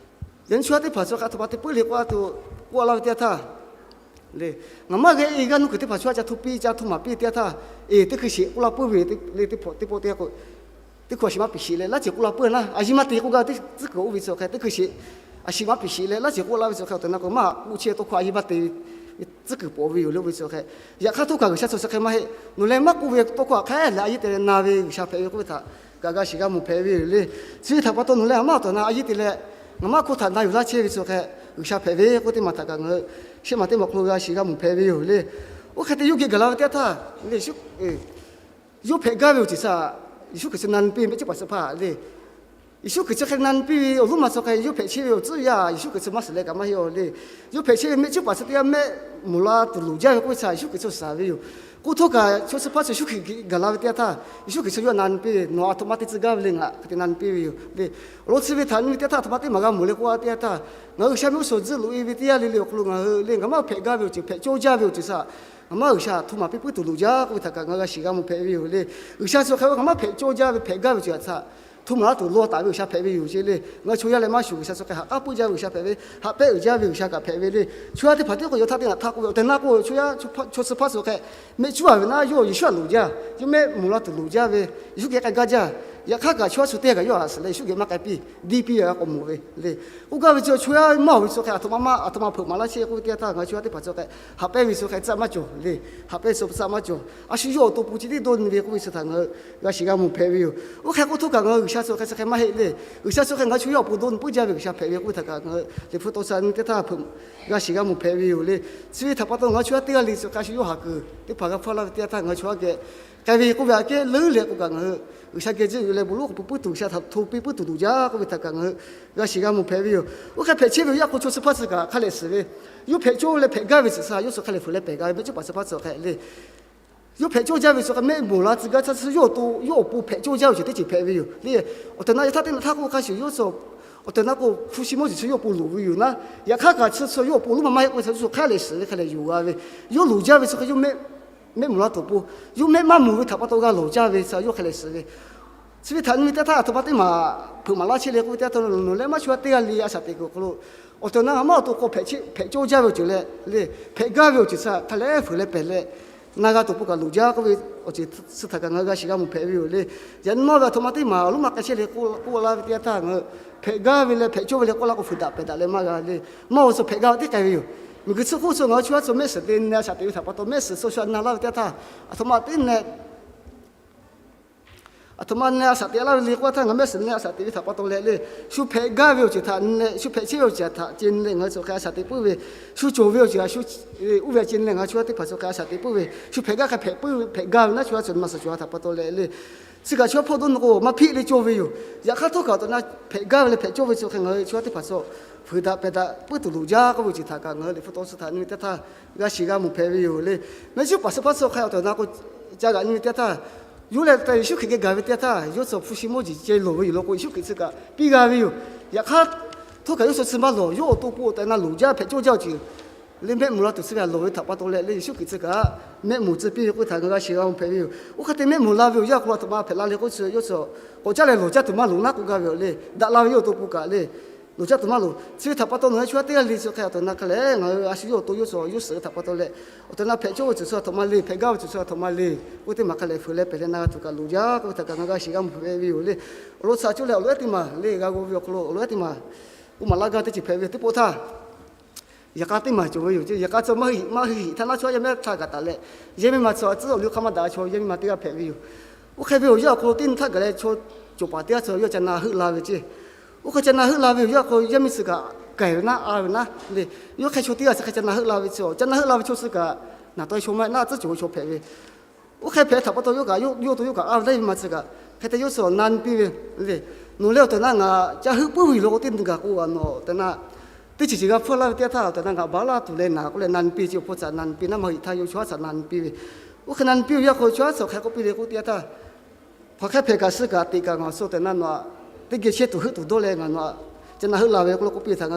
Yaꞈ nyi chaw yaˇ teˇ hpaˍ chi hk'e a htoꞈ ma te puiˉ le k'oˆ a to k'oˆ laˇ ve teˇ yanˇ htaˇ le, ngaˬ maˇ g'a e gaˇ nuˇ kuiˬ teˇ hpaˍ chaw yaˇ ca hto piˇ ca hto maˍ piˇ teˇ yanˇ htaˇ, eˬ teˇ hkui sheˍ k'oˆ la puiˉ ve le, teˇ pawˆ teˇ yanˇ k'o teˇ hkui a shiˍ maˇ piˍ sheˍ leh laˇ ceuˬ k'oˆ la puiˉ naˉ, a yeˇ maˇ te k'oˆ gaˇ ve teˇ tcuhˉ kuiˬ oˇ ve chi hk'e teˇ hkui sheˍ a shiˍ maˇ piˍ sheˍ leh laˇ ceuˬ k'oˆ la ve chi hk'e awˬ tehˬ na k'o maˇ k'oˆ chehˇ tawˇ hkawˇ a yeˇ maˇ te tcuhˉ kuiˬ pawꞈ ve yoˬ le oˇ ve chi hk'e. Yaꞈ hk'aˇ htawˇ kaꞈ G'uiˬsha chi hk'e maˇ heˆ, nawˬ leh maˇ k'oˆ ve tawˇ hkawˇ hk'a leh a yeˇ te leh na ve G'uiˬsha hpehꞈ ve k'oˆ ve htaꞈ kaꞈ g'a shiˍ g'a mawˬ hpehꞈ ve yoˬ le. Chi ve htaꞈ pa taw nawˬ leh a maˇ awˬ tehˬ na a yeˇ te leh ngaˬ maˇ hkawˇ htaꞈ na yuˬ laˇ chehˇ ve chi hk'e G'uiˬsha hpehꞈ ve k'oˆ teˇ maˬ htaꞈ kaꞈ ngaˬ hui shehˆ maˬ teˇ maˬ hk'aw lo g'a shiˍ g'a mawˬ hpehꞈ ve yoˬ le. Oˇ hk'e te yawˇ geh gaˬ la ve teˇ yanˇ htaˇ le, yawˇ hpehꞈ gaˇ ve awˬ ceuˬ chi Yeˍsuˆ Hkriꞈ chi na nyi piˇ mehˆ cuˉ paˍ suh hpaˇ le. Yeˍsuˆ Hkriꞈ chi hk'e na nyi piˇ ve awˬ lonˉ ma chaw hk'e, yawˇ hpehꞈ cheˇ ve awˬ tcuhˉ yaˇ Yeˍsuˆ Hkriꞈ chi maˇ shiˍ leh kaꞈ maˇ heˆ-oˬ le. Yawˇ hpehꞈ cheˇ ve mehˆ cuˉ paˍ chi teˇ g'aˇ mehˆ muˍ la tuˬ loˍ jaˇ ve k'oˆ ve htaꞈ Yeˍsuˆ Hkriꞈ chi shiˍ ve yoˬ. K'oˆ htawˇ kaꞈ chaw chi hpaˇ chi Yeˍsuˆ Hkriꞈ gaˬ la ve teˇ yanˇ htaˇ, Yeˍsuˆ Hkriꞈ chi yawˇ na nyi piˇ ve, Nawˬ aˬ htoꞈ ma te tcuh gaˇ ve le, ngaˬ hk'e te na nyi piˇ ve yoˬ le. Awˬ lawn chi ve htaꞈ nyi ve teˇ yanˇ htaˇ, aˬ htoꞈ ma teˇ maˬ g'a mawˬ le k'oˆ ve teˇ yanˇ htaˇ, ngaˬ hui G'uiˬsha mehˆ g'uˇ suhˍ tzuhˆ loꞈ-e ve teˇ yanˇ le le awˬ hk'aw lo ngaˬ hui le ngaˬ maˇ hpehꞈ gaˇ ve awˬ ceuˬ, hpehꞈ cawˇ jaˇ ve awˬ ceuˬ htaꞈ ngaˬ maˇ G'uiˬsha aˬ htoꞈ ma piˇ puiˉ tuˬ loˍ jaˇ k'oˆ ve htaꞈ kaꞈ ngaˬ hui g'a shiˍ g'a mawˬ hpehꞈ ve yoˬ le. G'uiˬsha chi hk'e ve ngaˬ maˇ hpehꞈ cawˇ jaˇ ve hpehꞈ gaˇ ve awˬ ceuˬ htaꞈ htoꞈ ma laˇ tuˬ law taˍ ve G'uiˬsha hpehꞈ ve yoˬ ce le. Ngaˬ hui chaw yaˇ leh maˇ shuˍ, G'uiˬsha chi hk'e ha k'aˉ puiˉ jaˇ ve G'uiˬsha hpehꞈ ve, haꞈ pehnˇ uiˍ jaˇ ve G'uiˬsha kaꞈ hpehꞈ ve le. Chaw yaˇ teˇ hpaˍ tiˉ k'o yawˇ htaˇ teˇ naꞈ htaˇ k'oˆ ve, awˬ tehˬ na k'o chaw yaˇ, chaw chi hpaˇ chi hk'e mehˆ cuˉ-a ve naˉ yawˇ Yeˍsuˆ htaꞈ loˍ jaˇ, yawˇ mehˆ muˍ la tuˬ loˍ jaˇ ve, Yeˍsuˆ geh k'ai gaˇ jaˇ. Yaꞈ hk'aˇ kaꞈ chaw yaˇ chi teˇ g'aˇ kaꞈ yawˇ htaꞈ shiˍ leh Yeˍsuˆ geh maˇ k'ai piˇ, diˇ piˇ ve k'awꞈ mawˬ ve le. K'oˆ gaˇ ve chi chaw yaˇ maˇ awˬ ve chi hk'e aˬ htoꞈ ma maˇ, aˬ htoꞈ ma hpeuꞈ maˍ laˇ chehˇ k'oˆ ve teˇ yanˇ htaˇ ngaˬ hui chaw yaˇ teˇ hpaˍ chi hk'e haꞈ pehnˇ ve chi hk'e tcuhˉ maˇ cawˬ le. Haꞈ pehnˇ chi tcuhˉ maˇ cawˬ. A shu yawˇ awˬ to pon chi tiˉ dawˇ nyi ve k'oˆ ve chi htaꞈ ngaˬ hui g'a shiˍ g'a mawˬ hpehꞈ ve yoˬ. Oˇ hk'e k'oˆ htawˇ kaꞈ ngaˬ hui G'uiˬsha chi hk'e chi hk'e maˇ heˆ le. G'uiˬsha chi hk'e ngaˬ hui chaw yaˇ awˬ pon dawˇ nyi puiˉ jaˇ ve G'uiˬsha hpehꞈ ve k'oˆ ve htaꞈ kaꞈ ngaˬ hui Liꞈ hpu taw sha nyi teˇ htaˇ hpeuꞈ g'a shiˍ g'a mawˬ hpehꞈ ve yoˬ le. Chi ve htaꞈ pa taw ngaˬ hui chaw yaˇ teˇ g'aˇ le chi hk'e a shu yawˇ haˍ kuiˬ teˇ hpaˍ g'a hpfuhˇ laˇ ve teˇ yanˇ htaˇ ngaˬ hui chaw yaˇ geh k'ai ve k'oˆ ve aꞈ kehˉ leuˉ leh k'o kaꞈ ngaˬ hui G'uiˬsha geh jiˇ yuˬ leh bon lawˉ k'oˍ pui puiˉ tuˬ, G'uiˬsha htaꞈ hto piˇ puiˉ tuˬ loˍ jaˇ k'oˆ ve htaꞈ kaꞈ ngaˬ hui g'a shiˍ g'a mawˬ hpehꞈ ve yoˬ. Oˇ hk'e hpehꞈ chehˇ ve awˬ yanˇ hk'aw chaw chi hpaˇ chi kaꞈ hk'a lehˬ shiˍ ve, yawˇ hpehꞈ cawˇ leh hpehꞈ gaˇ ve chi htaꞈ yawˇ chi hk'a lehˬ fuiˍ leh pehˬ g'a ve mehˆ cuˉ paˍ chi hpaˇ chi hk'e le. Yawˇ hpehꞈ cawˇ jaˇ ve chi hk'e mehˆ muˍ la tcuh gaˇ htaˇ, yawˇ awˬ to, yawˇ awˬ pon hpehꞈ cawˇ jaˇ ve awˬ ceuˬ teˇ ceuˬ hpehꞈ ve yoˬ le. Awˬ tehˬ na yawˇ htaˇ teˇ naꞈ htaˇ k'oˆ hk'a shuˍ yawˇ chi, awˬ tehˬ na k'o hpu shi mawˇ jeˬ chi yawˇ awˬ pon loˍ ve yoˬ naˉ. Yaꞈ hk'aˇ kaꞈ chi chi yawˇ awˬ pon awˬ lonˉ ma maˇ heˆ k'oˆ ve htaꞈ yawˇ chi hk'a lehˬ shiˍ leh hk'a lehˬ yonˍ g'a ve, yawˇ loˍ jaˇ ve chi hk'e yawˇ mehˆ muˍ la tuˬ awˬ pon, yawˇ mehˆ maˇ muˍ ve htaꞈ pa taw g'a lawˬ jaˇ ve chi yawˇ hk'a lehˬ shiˍ ve, chi ve htaꞈ nyi ve teˇ htaˇ aˬ htoꞈ ma teˇ maˬ hpeuꞈ maˍ laˇ chehˇ le k'oˆ ve teˇ yanˇ htaˇ, nawˬ leh maˇ chaw yaˇ teˇ g'aˇ le a shaꞈ teꞈ kuiˬ awˬ hk'aw lo, awˬ tehˬ na ngaˬ maˇ awˬ to k'awꞈ hpehꞈ hpehꞈ cawˇ jaˇ ve awˬ ceuˬ leh le, hpehꞈ gaˇ ve awˬ ceuˬ chi htaꞈ hk'a lehˬ fuiˍ leh pehˬ leh na g'a tuˬ awˬ pon kaꞈ loˍ jaˇ k'oˆ ve awˬ ceuˬ chi htaꞈ kaꞈ ngaˬ hui g'a shiˍ g'a mawˬ hpehꞈ ve yoˬ le. Yaꞈ nyi nawˬ ve aˬ htoꞈ ma teˇ maˬ awˬ lonˉ ma k'ai chehˇ le k'oˆ, k'oˆ laˇ ve teˇ yanˇ htaˇ ngaˬ hui hpehꞈ gaˇ ve leh hpehꞈ cawˇ ve leh k'oˆ laˇ k'o fuiˍ daꞈ pehˬ daꞈ leh maˇ g'a le. Maˇ awˬ suhˍ hpehꞈ gaˇ ve teˇ k'ai ve yoˬ. Miˬguiˬ chi hk'oˆ chi ngaˬ hui chaw yaˇ chi mehˆ shiˍ te neh a shaꞈ teꞈ ve htaꞈ pa taw, mehˆ shiˍ suh sha na laˇ ve teˇ yanˇ htaˇ, aˬ htoꞈ ma teˇ neh aˬ htoꞈ ma neh a shaꞈ teꞈ laˇ ve le k'oˆ htaˇ, ngaˬ mehˆ shiˍ neh a shaꞈ teꞈ ve htaꞈ pa taw leh le, shu hpehꞈ gaˇ ve awˬ ceuˬ htaꞈ neh, shu hpehꞈ chehˇ ve awˬ ceuˬ htaꞈ ce nyi leh ngaˬ hui chi hk'e a shaꞈ teꞈ puiˉ ve, shu cawˬ ve awˬ ceuˬ htaꞈ shu uˇ ve ce nyi leh ngaˬ hui chaw yaˇ teˇ hpaˍ chi hk'e a shaꞈ teꞈ puiˉ ve, shu hpehꞈ gaˇ hk'e hpehꞈ puiˉ ve, hpehꞈ gaˇ ve naˉ chaw yaˇ chi ma suhˍ cawˬ a htaꞈ pa taw leh le. Chi kaꞈ chaw yaˇ hpawˇ dawˇ nyi k'o maˇ hpiˆ le cawˇ ve yoˬ. Yaꞈ hk'aˇ htawˇ kaꞈ awˬ tehˬ na hpehꞈ gaˇ ve leh hpehꞈ cawˇ ve chi hk'e ngaˬ hui chaw yaˇ teˇ hpaˍ chi fuiˍ daꞈ pehˬ daꞈ puiˉ tuˬ loˍ jaˇ k'oˆ ve awˬ ceuˬ htaꞈ kaꞈ ngaˬ hui Liꞈ hpu taw chi htaꞈ nyi ve teˇ htaˇ g'a shiˍ g'a mawˬ hpehꞈ ve yoˬ le. Mehˆ cuˉ paˍ chi hpaˇ chi hk'e awˬ tehˬ na k'o ca g'aꞈ nyi ve teˇ htaˇ, yawˇ leh Yeˍsuˆ Hkriꞈ geh gaˬ ve teˇ htaˇ yawˇ chi hpu shi mawˇ jeˬ ceh lawˬ ve yoˬ law k'o, Yeˍsuˆ Hkriꞈ chi kaꞈ piˇ g'a ve yoˬ. Yaꞈ hk'aˇ htawˇ kaꞈ yawˇ chi chi maˇ lawˬ, yawˇ awˬ to k'o awˬ tehˬ na loˍ jaˇ hpehꞈ cawˇ jaˇ awˬ ceuˬ le, mehˆ muˍ la tuˬ chi ve htaꞈ lawˬ ve htaꞈ pa taw leh le, Yeˍsuˆ Hkriꞈ chi kaꞈ mehˆ muˍ tcuh piˇ ve k'oˆ ve htaꞈ ngaˬ g'a shiˍ g'a mawˬ hpehꞈ ve yoˬ. Oˇ hk'e te mehˆ muˍ la ve awˬ yanˇ hk'aw lo aˬ htoꞈ ma hpehꞈ la le k'oˆ chi, yawˇ chi k'awꞈ caˉ leh lawˬ caˇ tuˬ maˇ loˍ naˉ k'oˆ gaˇ ve yoˬ le. Daꞈ la ve yawˇ awˬ to k'o kaꞈ le, lawˬ caˇ tuˬ maˇ loˍ. Chi ve htaꞈ pa taw nawˬ hui chaw yaˇ teˇ g'aˇ le chi hk'e aˬ htoꞈ na hk'a lehˬ ngaˬ hui a shu yawˇ awˬ to yawˇ chi yawˇ suhˍ ve htaꞈ pa taw leh, awˬ tehˬ na hpehꞈ cawˇ ve awˬ ceuˬ chi aˬ htoꞈ ma le, hpehꞈ gaˇ ve awˬ ceuˬ chi aˬ htoꞈ ma le k'oˆ ve teˇ maˬ hk'a lehˬ fuiˍ leh pehˬ leh na g'a tuˬ kaꞈ loˍ jaˇ k'oˆ ve htaꞈ kaꞈ ngaˬ g'a shiˍ g'a mawˬ hpehꞈ ve yoˬ le. Awˬ lawn chi a cuˇ leh awˬ lawn ehˉ teˇ maˬ le g'a g'aw ve awˬ hk'aw lo awˬ lawn ehˉ teˇ maˬ k'oˆ maˍ laˇ gaˇ teˇ ceuˬ hpehꞈ ve yoˬ. Teˇ pawˆ htaˇ yaꞈ k'aˇ teˇ maˬ cawˬ ve yoˬ ce. Yaꞈ k'aˇ chi maˇ heˆ maˇ heˆ htaˇ naˉ chaw yaˇ mehˆ htaˇ gaˬ taˍ leh, yehˇ miˇ ma chi tcuhˉ awˬ liˇ hk'aˇ maˇ daꞈ chaw yehˇ miˇ ma teˇ g'aˇ hpehꞈ ve yoˬ. Oˇ hk'e ve awˬ yanˇ awˬ hk'aw lo teˇ nyi htaˇ gaˬ leh chaw cawˬ paˍ teˇ g'aˇ chi yawˇ ca na heuˆ la ve ce. Oˇ hk'e ca na heuˆ la ve awˬ yanˇ hk'aw yehˇ miˇ chi kaꞈ k'ai ve naˉ a ve naˉ le, yawˇ hk'e chaw teˇ g'aˇ chi hk'e ca na heuˆ la ve chi, ca na heuˆ la ve chaw chi kaꞈ naˬ taw chaw maˇ heˆ naˉ tcuhˉ cawˬ ve chaw hpehꞈ ve. Oˇ hk'e hpehꞈ htaꞈ pa taw yawˇ kaꞈ yawˇ to yawˇ kaꞈ a ve naˉ yehˇ miˇ ma chi kaꞈ hk'e te yawˇ chi na nyi piˇ ve le. Nawˬ leh awˬ tehˬ na ngaˬ ca heuˆ puiˉ ve yoˬ law k'o teˇ nyi gaˬ k'o a nawˬ tehˬ na teˇ ceuˬ ceuˬ g'a hpfuhˇ laˇ ve teˇ htaˇ awˬ tehˬ na ngaˬ baˬ laˇ tuˬ leh naˬ k'oˆ leh na nyi piˇ ve ce. Awˬ hpawˇ htaꞈ na nyi piˇ naˉ maˇ heˆ htaˇ yawˇ chaw htaꞈ na nyi piˇ ve. Oˇ hk'e na nyi piˇ ve awˬ yanˇ hk'aw chaw htaꞈ hk'e k'oˆ piˇ le k'oˆ teˇ htaˇ, hk'aˬ hk'e hpehꞈ kaꞈ suh kaꞈ teꞈ kaꞈ ngaˬ suh tehˬ na nawˬ htaꞈ teˇ geh chehˇ tuˬ heuˆ tuˬ dawˇ leh ngaˬ nawˬ htaꞈ ca na heuˆ la ve k'oˆ lo k'oˆ piˇ htaꞈ,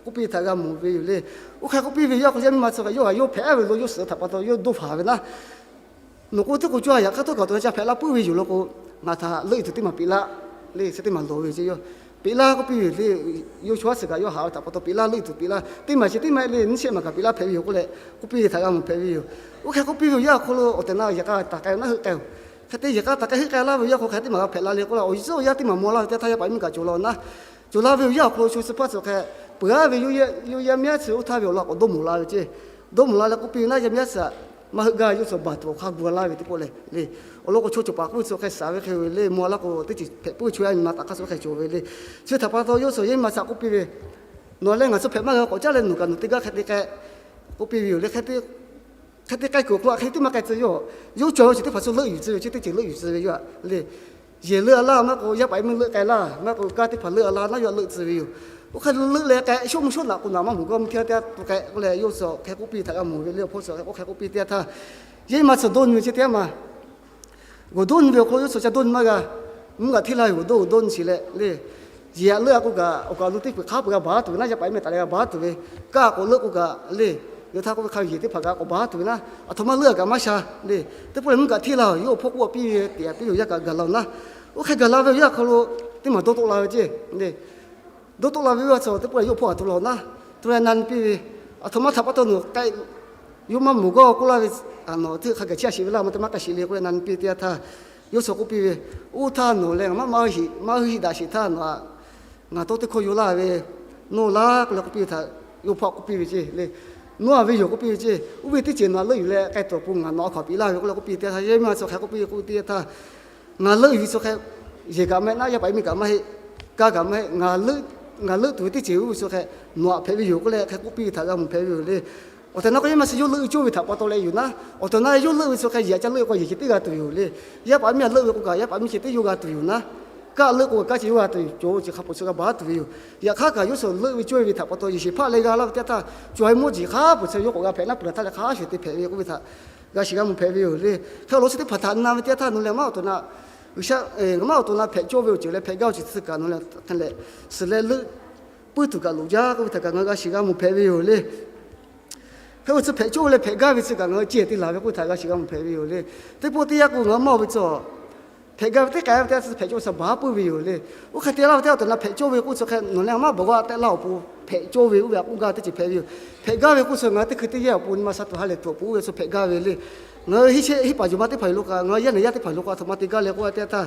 k'oˆ piˇ htaꞈ g'a mawˬ ve yoˬ le. Oˇ hk'e k'oˆ piˇ ve awˬ yanˇ hk'aw yehˇ miˇ ma chi kaꞈ yawˇ htaꞈ yawˇ hpehꞈ ve lo yawˇ suhˍ htaꞈ pa taw yawˇ dawˇ hpaˍ ve naˉ, nawˬ k'o teˇ k'o cawˇ a, yaꞈ hk'aˇ htawˇ kaꞈ awˬ to ca hpehꞈ la puiˉ ve yoˬ law k'o, ngaˬ htaꞈ leuˆ yuˬ tuˬ teˇ maˬ piˇ laˇ le, chi teˇ maˬ lawˬ ve yoˬ ce. Yawˇ piˇ laˇ k'oˆ piˇ ve le. Yawˇ chaw htaꞈ suh kaꞈ yawˇ haꞈ ve htaꞈ pa taw piˇ laˇ, leuˆ yuˬ tuˬ piˇ laˇ. Teˇ maˬ chi teˇ maˬ le nyiˇ shehˆ maˬ kaꞈ piˇ laˇ hpehꞈ ve yoˬ k'oˆ leh k'oˆ piˇ ve htaꞈ g'a mawˬ hpehꞈ ve yoˬ. Oˇ hk'e k'oˆ piˇ ve awˬ yanˇ awˬ hk'aw lo awˬ tehˬ na yaꞈ k'aˇ taˍ k'ai naˉ heuˆ k'ai oˬ. Hk'e te yaꞈ k'aˇ taˍ k'ai heuˆ k'ai laˇ ve awˬ yanˇ hk'aw hk'e teˇ maˬ g'a hpehꞈ la le k'oˆ la, awˬ yawˇ yaˇ teˇ maˬ maw laˇ ve teˇ htaˇ yaˇ paˍ miˇ kaꞈ cawˬ la naˉ, cawˬ la ve awˬ yanˇ awˬ hk'aw lo chaw chi hpaˇ chi hk'e peuˬ a ve yawˇ yaˇ miˇ aˬ chi oˇ htaˇ ve awˬ lawn k'awꞈ dawˇ mawˬ la ve ce. Dawˇ mawˬ la leh k'oˆ piˇ ve naˉ, yaˇ miˇ aˬ chi htaꞈ maˇ heuˆ gaˇ, yawˇ chi baˬ tuˬ awˬ hk'aˇ gu laˇ ve teˇ pawˆ leh le. Awˬ lawn k'o chaw cawˬ paˍ k'oˆ ve chi hk'e shaˍ ve hk'e ve le, maw laˇ k'o teˇ ceuˬ hpehꞈ puiˉ ve chaw yaˇ miˇ ma taꞈ hk'aˇ suh hk'e cawˬ ve le. Chi htaꞈ pa taw yawˇ chi yehˇ miˇ ma htaꞈ k'oˆ piˇ ve, nawˬ leh ngaˬ chi hpehꞈ maˇ g'a k'awꞈ caˉ leh nawˬ kaꞈ nawˬ teˇ g'aˇ hk'e te k'ai k'oˆ piˇ ve yoˬ le. Hk'e te k'ai kuiˬ awˬ hk'aw lo hk'e teˇ maˬ k'ai tcuh yawˇ, yawˇ cawˬ ve awˬ ceuˬ teˇ hpaˍ suh leuˆ yuˬ tcuh ve ce, teˇ ceuˬ leuˆ yuˬ tcuh ve yoˬ le. Yehˬ leuˆ a laˇ maˇ k'o, yaˇ paˍ yaˇ miˇ leuˆ k'ai laˇ maˇ k'o, kanˉ teˇ hpaˍ leuˆ a laˇ naˉ, yawˇ leuˆ tcuh ve yoˬ. Oˇ hk'e leuˆ leh k'ai, shoˉ mvuhˇ shoˉ naꞈ k'o naꞈ maˇ mawˬ g'awˇ mvuhˇ htaˇ teˇ g'aˇ tu k'ai k'oˆ leh, yawˇ suh hk'e k'oˆ piˇ ve htaꞈ g'a mawˬ ve le. Awˬ hpawˇ suh hk'e k'oˆ hk'e k'oˆ piˇ teˇ yanˇ htaˇ, yehˬ maˇ tcuh dawˇ nyi ve ceˇ teˇ yanˇ ma g'oˬ dawˇ nyi ve awˬ hk'aw lo yawˇ suh ca dawˇ nyi maˇ g'a. Mvuhˇ g'aꞈ hteˇ laˇ ve g'oˬ dawˇ g'oˬ dawˇ nyi sheˍ leh le, yehˬ aꞈ leuˆ a k'oˆ kaꞈ, awˬ kaꞈ awˬ nu teˇ hpaˍ hk'aˉ peuˬ g'a baˬ tuˬ ve naˉ, yaˇ paˍ yaˇ miˇ taˍ leh g'a baˬ tuˬ ve, kanˉ k'awꞈ leuˆ k'oˆ kaꞈ le, yawˇ htaˇ k'oˆ ve hk'a yehˬ teˇ hpaˍ kaꞈ k'awꞈ baˬ tuˬ ve naˉ, aˬ htoꞈ ma leuˆ a kaꞈ maˇ sha le. Teˇ pawˆ lehˬ mvuhˇ g'aꞈ hteˇ laˇ, yawˇ awˬ hpawˇ k'oˆ piˇ ve, teꞈ a piˇ ve yoˬ, yaˇ kaꞈ gaˬ la oˬ naˉ. Oˇ hk'e gaˬ la ve yoˬ, yaˇ hk'aw lo teˇ maˬ dawˇ tawˆ la ve ceˇ le. Dawˇ tawˆ la ve yoˬ, a tcuh teˇ pawˆ lehˬ yawˇ awˬ hpawˇ aˬ htoꞈ la oˬ naˉ, tu leh na nyi piˇ ve, aˬ htoꞈ ma htaꞈ pa taw nawˬ k'ai, yawˇ maˇ mawˬ g'awˇ k'oˆ laˇ ve, nawˬ teˇ hk'a gaˬ chiˇ a sheˍ ve laˇ, maˇ teˇ maˇ k'ai sheˍ le k'oˆ leh na nyi piˇ teˇ yanˇ htaˇ, yawˇ suh k'oˆ piˇ ve, oˇ htaˇ nawˬ leh ngaˬ maˇ maˇ huiˉ hiˆ daꞈ sheˍ htaˇ nawˬ aꞈ ngaˬ tawˇ teˇ hkawˇ yaw laˇ ve, nawˇ laˇ k'oˆ leh k'oˆ piˇ ve htaꞈ yawˇ hpawˇ k'oˆ piˇ ve ceˇ le. Nawˇ a ve yoˬ k'oˆ piˇ ve ceˇ. Oˇ ve teˇ ceuˬ nawˬ aꞈ leuˆ yuˬ leh k'ai tuˬ awˬ pon ngaˬ nawˬ a hkaw piˍ laˇ ve k'oˆ leh k'oˆ piˇ teˇ yanˇ htaˇ, yehˬ maˇ tcuh hk'e k'oˆ piˇ ve k'oˆ ve teˇ yanˇ htaˇ, ngaˬ leuˆ yuˬ ve tcuh hk'e, yehˬ kaꞈ maˇ heˆ naˉ, yaˇ paˍ yaˇ miˇ kaꞈ maˇ heˆ, kanˉ kaꞈ maˇ heˆ, ngaˬ leuˆ tuˬ ve teˇ ceuˬ oˇ ve tcuh hk'e nawˬ aꞈ hpehꞈ ve yoˬ k'oˆ leh hk'e k'oˆ piˇ ve htaꞈ g'a mawˬ hpehꞈ ve yoˬ le. Awˬ tehˬ na k'o yehˬ maˇ tcuh yawˇ leuˆ ve cawˇ ve htaꞈ pa taw leh yuˬ naˉ, awˬ tehˬ na yawˇ leuˆ ve tcuh hk'e yehˬ aꞈ ca leuˆ ve k'o yehˬ ceh tiˉ g'a tuˬ yoˬ le. Yaˇ paˍ yaˇ miˇ a leuˆ ve k'o kaꞈ yaˇ paˍ yaˇ miˇ ceh tiˉ yawˇ g'a tuˬ yoˬ naˉ. Kanˉ leuˆ k'o kaꞈ kanˉ ceh yawˇ g'a tuˬ yoˬ, cawˬ ve ceuˬ hk'a peuˬ chi g'a baˬ tuˬ ve yoˬ. Yaꞈ hk'aˇ kaꞈ yawˇ suh leuˆ ve cawˇ ve htaꞈ pa taw yehˬ shehˍ hpaˆ leh g'a laˇ ve teˇ yanˇ htaˇ, cawˬ ve mawˇ jeˬ hk'a peuˬ chi yawˇ k'awꞈ g'a hpehꞈ naˉ peuˬ htaˇ leh hk'a shuˍ te hpehꞈ ve k'oˆ ve htaꞈ g'a shiˍ g'a mawˬ hpehꞈ ve yoˬ le. Hk'e awˬ lawn chi teˇ hpaˍ htaꞈ na ve teˇ yanˇ htaˇ nawˬ lehˬ maˇ awˬ tehˬ na G'uiˬsha, ngaˬ maˇ awˬ to na hpehꞈ cawˇ ve awˬ ceuˬ leh hpehꞈ gaˇ ve awˬ ceuˬ tcuh kaꞈ nawˬ lehˬ hk'a lehˬ suhˍ leh leuˆ puiˉ tuˬ kaꞈ loˍ jaˇ k'oˆ ve htaꞈ kaꞈ ngaˬ hui g'a shiˍ g'a mawˬ hpehꞈ ve yoˬ le. Hk'e awˬ tcuh hpehꞈ cawˇ ve leh hpehꞈ gaˇ ve tcuh kaꞈ ngaˬ hui ceh te laˬ ve k'oˆ ve htaꞈ g'a shiˍ g'a mawˬ hpehꞈ ve yoˬ le. Teˇ pawˆ teˇ yanˇ k'o ngaˬ hui maˇ oˇ ve tcuh hpehꞈ gaˇ ve teˇ k'ai ve teˇ yanˇ htaˇ hpehꞈ cawˇ ve suh baˬ puiˉ ve yoˬ le. Oˇ hk'e te laˇ ve teˇ yanˇ awˬ tehˬ na hpehꞈ cawˇ ve k'oˆ tcuh hk'e nawˬ lehˬ maˇ bawˬ g'a tehꞈ laˇ awˬ pon hpehꞈ cawˇ ve oˇ ve a k'oˆ gaˇ teˇ ceuˬ hpehꞈ ve yoˬ. Hpehꞈ gaˇ ve k'oˆ tcuh ngaˬ hui teˇ hkui teˇ yanˇ awˬ pon nyi ma sha tuˬ ha lehˬ tuˬ awˬ pon oˇ ve tcuh hpehꞈ gaˇ ve le. Ngaˬ hui hiˉ chehˇ hiˉ paˍ yuˬ ma teˇ hpaˍ yuˬ lo kaꞈ, ngaˬ hui yaˇ nehˬ yaˇ teˇ hpaˍ yuˬ lo kaꞈ a htoꞈ ma te gaˇ leh k'oˆ ve teˇ yanˇ htaˇ,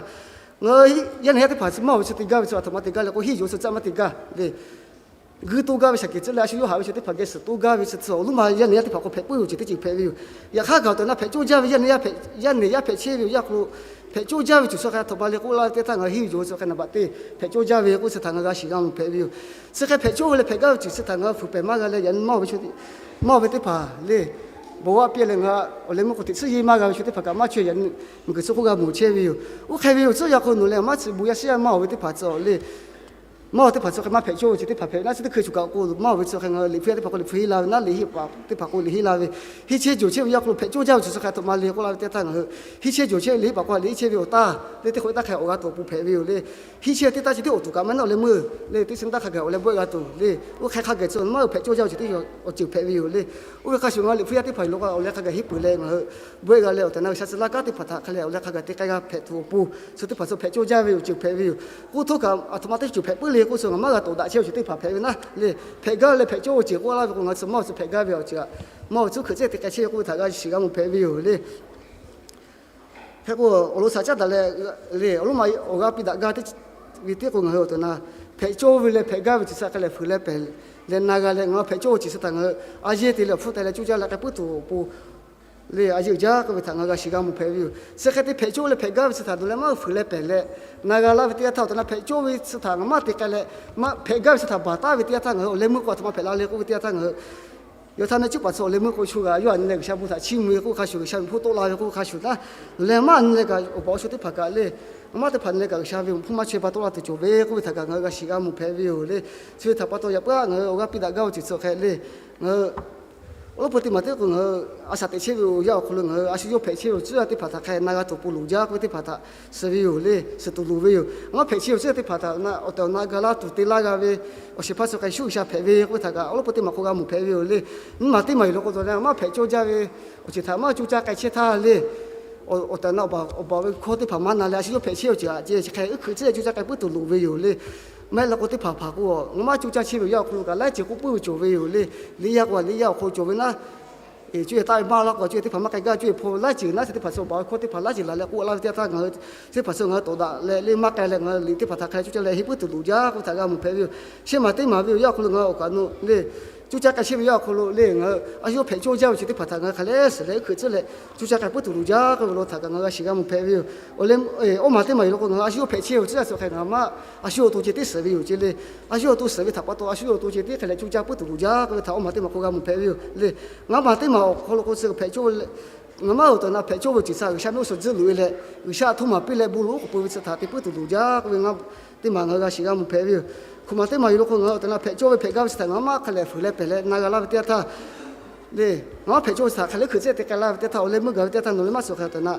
ngaˬ hui yaˇ nehˬ yaˇ teˇ hpaˍ tcuh maˇ awˬ ve tcuh te gaˇ ve tcuh a htoꞈ ma te gaˇ leh k'o hiˉ yuˬ tcuh tcuhˆ maˇ te gaˇ le. G'uiˇ toˇ gaˇ ve shaˍ keˍ tcuhˆ leh a shu yawˇ haꞈ ve chaw teˇ hpaˍ geh suhˍ toˇ gaˇ ve chi tcuh awˬ loˉ ma yaˇ nehˬ yaˇ teˇ hpaˍ k'o hpehꞈ puiˉ ve awˬ ceuˬ teˇ ceuˬ hpehꞈ ve yoˬ. Yaꞈ hk'aˇ gaˬ awˬ tehˬ na hpehꞈ cawˇ jaˇ ve yaˇ nehˬ yaˇ hpehꞈ, yaˇ nehˬ yaˇ hpehꞈ chehˇ ve yoˬ. Yaˇ hk'aw lo hpehꞈ cawˇ jaˇ ve ceuˬ tcuh hk'e a htoꞈ ma le k'oˆ laˇ ve teˇ yanˇ htaˇ ngaˬ hui hiˉ yuˬ tcuh hk'e naˍ baꞈ te hpehꞈ cawˇ jaˇ ve k'oˆ tcuh htaꞈ ngaˬ g'a shiˍ g'a mawˬ hpehꞈ ve yoˬ. Chi hk'e hpehꞈ cawˇ ve leh hpehꞈ gaˇ ve ceuˬ chi htaꞈ ngaˬ hui fuiˍ pehˍ maˇ g'a leh yaꞈ nyi maˇ awˬ ve teˇ hpaˍ le, bawˬ g'aˇ piˇ leh ngaˬ hui awˬ leh meuˇ k'o teꞈ tsuhˇ yeˇ maˇ g'a ve chaw teˇ hpaˍ kaꞈ maˇ chaweh yaꞈ nyi miˬ guiˬ tcuh k'oˆ g'a mawˬ chehˇ ve yoˬ. Oˇ hk'e ve yoˬ tcuhˉ yaˇ hk'aw nawˬ leh maˇ tcuh bon yaˇ shiˉ yaˇ maˇ awˬ ve teˇ hpaˍ tcuh le. Maˇ awˬ teˇ hpaˍ tcuh hk'e maˇ hpehꞈ cawˇ ve chi teˇ hpaˍ hpehꞈ naˉ, chi teˇ hkui shuˍ kaꞈ k'o maˇ awˬ ve tcuh hk'e ngaˬ hui liꞈ hpu yaˇ teˇ hpaˍ k'o liꞈ hpu henˇ la ve naˉ, liꞈ hiˆ paˍ teˇ hpaˍ k'o liꞈ henˇ la ve, hiˉ chehˇ jawˬ chehˇ ve yaˇ hk'aw lo hpehꞈ cawˇ jaˇ ve chi tcuh hk'e a htoꞈ ma le k'oˆ laˇ ve teˇ yanˇ htaˇ ngaˬ hui hiˉ chehˇ jawˬ chehˇ ve liꞈ hiˆ paˍ k'o liꞈ hiˉ chehˇ ve awˬ taˇ le teˇ hk'oꞈ e taˇ hk'e awˬ g'a tuˬ awˬ pon hpehꞈ ve yoˬ le. Hiˉ chehˇ teˇ taˇ chi tiˉ awˬ tuˬ kaꞈ maˇ naˆ awˬ leh meuˇ le teˇ chi taˇ hk'a gaˬ awˬ leh bawehˇ g'a tuˬ le. Oˇ hk'e hk'a gaˬ tcuh maˇ hui hpehꞈ cawˇ jaˇ ve chi teˇ awˬ ceuˬ hpehꞈ ve yoˬ le. Oˇ ve hk'a shuˍ ngaˬ hui liꞈ hpu yaˇ teˇ hpaˍ yuˬ lo k'o awˬ leh hk'a gaˬ henˇ peuˬ leh ngaˬ hui bawehˇ g'a leh awˬ tehˬ na G'uiˬsha tcuh laˇ kanˉ teˇ hpaˍ htaꞈ hk'a leh awˬ leh hk'a gaˬ te k'ai g'a hpehꞈ tuˬ awˬ pon chi teˇ hpaˍ tcuh hpehꞈ cawˇ jaˇ ve awˬ ceuˬ hpehꞈ ve yoˬ. K'oˆ htawˇ kaꞈ a htoꞈ ma teˇ ceuˬ hpehꞈ puiˉ le k'oˆ tcuh ngaˬ maˇ g'a tawˍ daꞈ chehˇ awˬ ceuˬ teˇ hpaˍ hpehꞈ ve naˉ le. Hpehꞈ gaˇ leh hpehꞈ cawˇ awˬ ceuˬ k'oˆ laˇ ve k'o ngaˬ hui tcuh maˇ awˬ tcuh hpehꞈ gaˇ ve awˬ ceuˬ a maˇ awˬ tcuhˉ hkeuꞈ tcuhˉ te k'ai chehˇ ve k'oˆ ve htaꞈ g'a shiˍ g'a mawˬ hpehꞈ ve yoˬ le. Hk'e k'o awˬ lawn shaˍ caˉ daꞈ leh le awˬ loˉ ma awˬ g'aˇ piˇ daꞈ gaˇ teˇ ve tiˉ k'o ngaˬ hui awˬ tehˬ na hpehꞈ cawˇ ve leh hpehꞈ gaˇ ve chi tcuh hk'a leh fuiˍ leh pehˍ leh na g'a leh ngaˬ hui hpehꞈ cawˇ ve chi tcuh htaꞈ ngaˬ hui a yehˇ te leh awˬ hpfuhˇ te leh cuˇ caˇ leh k'ai puiˉ tuˬ awˬ pon le a yehˇ uiˍ jaˇ k'oˆ ve htaꞈ ngaˬ hui g'a shiˍ g'a mawˬ hpehꞈ ve yoˬ. Chi hk'e te hpehꞈ cawˇ leh hpehꞈ gaˇ ve chi htaꞈ nawˬ leh maˇ hui fuiˍ leh pehˍ leh na g'a laˇ ve teˇ yanˇ htaˇ awˬ tehˬ na hpehꞈ cawˇ ve chi htaꞈ ngaˬ maˇ te k'ai leh, maˇ hpehꞈ gaˇ ve chi htaꞈ baˬ taˉ ve teˇ yanˇ htaˇ ngaˬ hui awˬ leh meuˇ k'o a htoꞈ ma hpehꞈ la le k'oˆ ve teˇ yanˇ htaˇ ngaˬ hui yaꞈ htaˇ mehˆ cuˉ paˍ tcuh awˬ leh meuˇ k'o shu g'a yawˇ a nyi leh G'uiˬsha bon htaꞈ chiˇ mvuh ve k'oˆ hk'a shuˍ, G'uiˬsha ve hpu tawˆ la ve k'oˆ hk'a shuˍ naˉ, nawˬ leh maˇ nyi leh kaꞈ awˬ pa awˬ shu teˇ hpaˍ kaꞈ le, a maˇ teˇ hpaˍ nyi leh kaꞈ G'uiˬsha ve awˬ hpfuhˇ maˇ chaweh pa tawˆ la tuˬ cawˬ ve k'oˆ ve htaꞈ kaꞈ ngaˬ hui g'a shiˍ g'a mawˬ hpehꞈ ve yoˬ le. Chi ve htaꞈ pa taw yaꞈ puiˉ ngaˬ hui awˬ g'aˇ piˇ daꞈ gaˇ ve awˬ ceuˬ tcuh hk'e le, ngaˬ hui awˬ lawˉ peu teˇ maˬ teˇ k'o ngaˬ hui a shaꞈ teꞈ chehˇ ve awˬ yanˇ awˬ hk'aw lo ngaˬ hui a shu yawˇ hpehꞈ chehˇ ve awˬ ceuˬ teˇ hpaˍ htaꞈ hk'a na g'a tuˬ awˬ pon loˍ jaˇ k'oˆ ve teˇ hpaˍ htaꞈ suh ve yoˬ le, suh tuˬ loˍ ve yoˬ. Ngaˬ maˇ hpehꞈ chehˇ awˬ ceuˬ teˇ hpaˍ htaꞈ awˬ tehˬ awˬ na ga laˇ tuˬ te laˇ g'a ve awˬ shehˍ hpaˇ suh k'ai shuˉ G'uiˬsha hpehꞈ ve k'oˆ ve htaꞈ kaꞈ awˬ lawˉ peu teˇ maˬ k'o g'a mawˬ hpehꞈ ve yoˬ le. Nyiˇ maˬ teˇ maˬ yuˬ lo k'o tawˬ leh maˇ hpehꞈ cawˇ jaˇ ve awˬ ceuˬ htaꞈ maˇ cuˇ caˇ k'ai chehˇ htaˇ le, awˬ tehˬ awˬ na awˬ baˬ ve hkawˇ teˇ hpaˍ maˇ na leh a shu yawˇ hpehꞈ chehˇ awˬ ceuˬ htaꞈ ceh chi hk'e uˉ hkeuꞈ tcuhˉ leh cuˇ caˇ k'ai puiˉ tuˬ loˍ ve yoˬ le. Maˇ heˆ leh k'o teˇ hpaˍ hpaˍ k'o, ngaˬ maˇ cuˇ caˇ chehˇ ve awˬ yanˇ awˬ hk'aw lo kaꞈ laiˉ ceuˬ k'oˆ puiˉ ve cawˬ ve yoˬ le. Liˇ yaˇ k'o liˇ yaˇ awˬ hk'aw lo cawˬ ve naˉ, cuˇ yiˍ taˆ ve maˇ laˇ k'o cuˇ yiˍ teˇ hpaˍ maˇ k'ai gaˇ, cuˇ yiˍ hpaw laiˉ ceuˬ naˉ chi teˇ hpaˍ tcuh awˬ baˬ ve hkawˇ teˇ hpaˍ laiˉ ceuˬ laˬ leh k'oˆ laˇ ve teˇ yanˇ htaˇ ngaˬ hui chi teˇ hpaˍ tcuh ngaˬ hui tawˍ daꞈ leh le maˇ k'ai leh ngaˬ hui liꞈ teˇ hpaˍ htaꞈ hk'a leh cuˇ caˇ leh henˇ puiˉ tuˬ loˍ jaˇ k'oˆ ve htaꞈ g'a mawˬ hpehꞈ ve yoˬ. Shehˇ maˬ teˇ maˬ ve awˬ yanˇ awˬ hk'aw lo ngaˬ hui awˬ kaꞈ nu le cuˇ caˇ k'ai chehˇ ve yanˇ awˬ hk'aw lo le ngaˬ hui a shu yawˇ hpehꞈ cawˇ jaˇ ve chi teˇ hpaˍ htaꞈ ngaˬ hui hk'a lehˬ suhˍ leh uˉ hkeuꞈ tcuhˉ leh cuˇ caˇ k'ai puiˉ tuˬ loˍ jaˇ k'oˆ ve lo htaꞈ kaꞈ ngaˬ hui g'a shiˍ g'a mawˬ hpehꞈ ve yoˬ. Awˬ leh awˬ maˬ teˇ maˬ yuˬ lo k'o ngaˬ hui a shu yawˇ hpehꞈ chehˇ ve chi a shu hk'e ngaˬ hui maˇ a shu awˬ to ceh tiˉ suhˍ ve yoˬ ce le. A shu awˬ to suhˍ ve htaꞈ pa taw a shu awˬ to ceh tiˉ hk'a leh cuˇ caˇ puiˉ tuˬ loˍ jaˇ k'oˆ ve htaꞈ awˬ maˬ teˇ maˬ k'o g'a mawˬ hpehꞈ ve yoˬ le. Ngaˬ maˬ teˇ maˬ awˬ hk'aw lo k'o suh hpehꞈ cawˇ ve le Ngaˬ maˇ awˬ tehˬ awˬ na hpehꞈ cawˇ ve awˬ ceuˬ htaꞈ G'uiˬsha mehˆ g'uˇ suhˍ tcuhˉ loꞈ e leh, G'uiˬsha htaꞈ htoˇ maˍ piˇ leh bon lawˬ oˉ k'oˍ pui ve chi htaꞈ te puiˉ tuˬ loˍ jaˇ k'oˆ ve ngaˬ teˇ maˬ ngaˬ hui g'a shiˍ g'a mawˬ hpehꞈ ve yoˬ. Hk'oꞈ maˬ teˇ maˬ yoˬ law k'o, ngaˬ hui awˬ tehˬ awˬ na hpehꞈ cawˇ ve hpehꞈ gaˇ ve chi htaꞈ ngaˬ maˇ hk'a lehˬ fuiˍ leh pehˬ leh na g'a laˇ ve teˇ yanˇ htaˇ le, ngaˬ maˇ hpehꞈ cawˇ ve chi htaꞈ hk'aˬ lehˬ hkui tcuhˉ te k'ai laˇ ve teˇ htaˇ, awˬ leh meuˇ gaˬ ve teˇ yanˇ htaˇ nawˬ leh maˇ suhˍ hk'e awˬ tehˬ awˬ na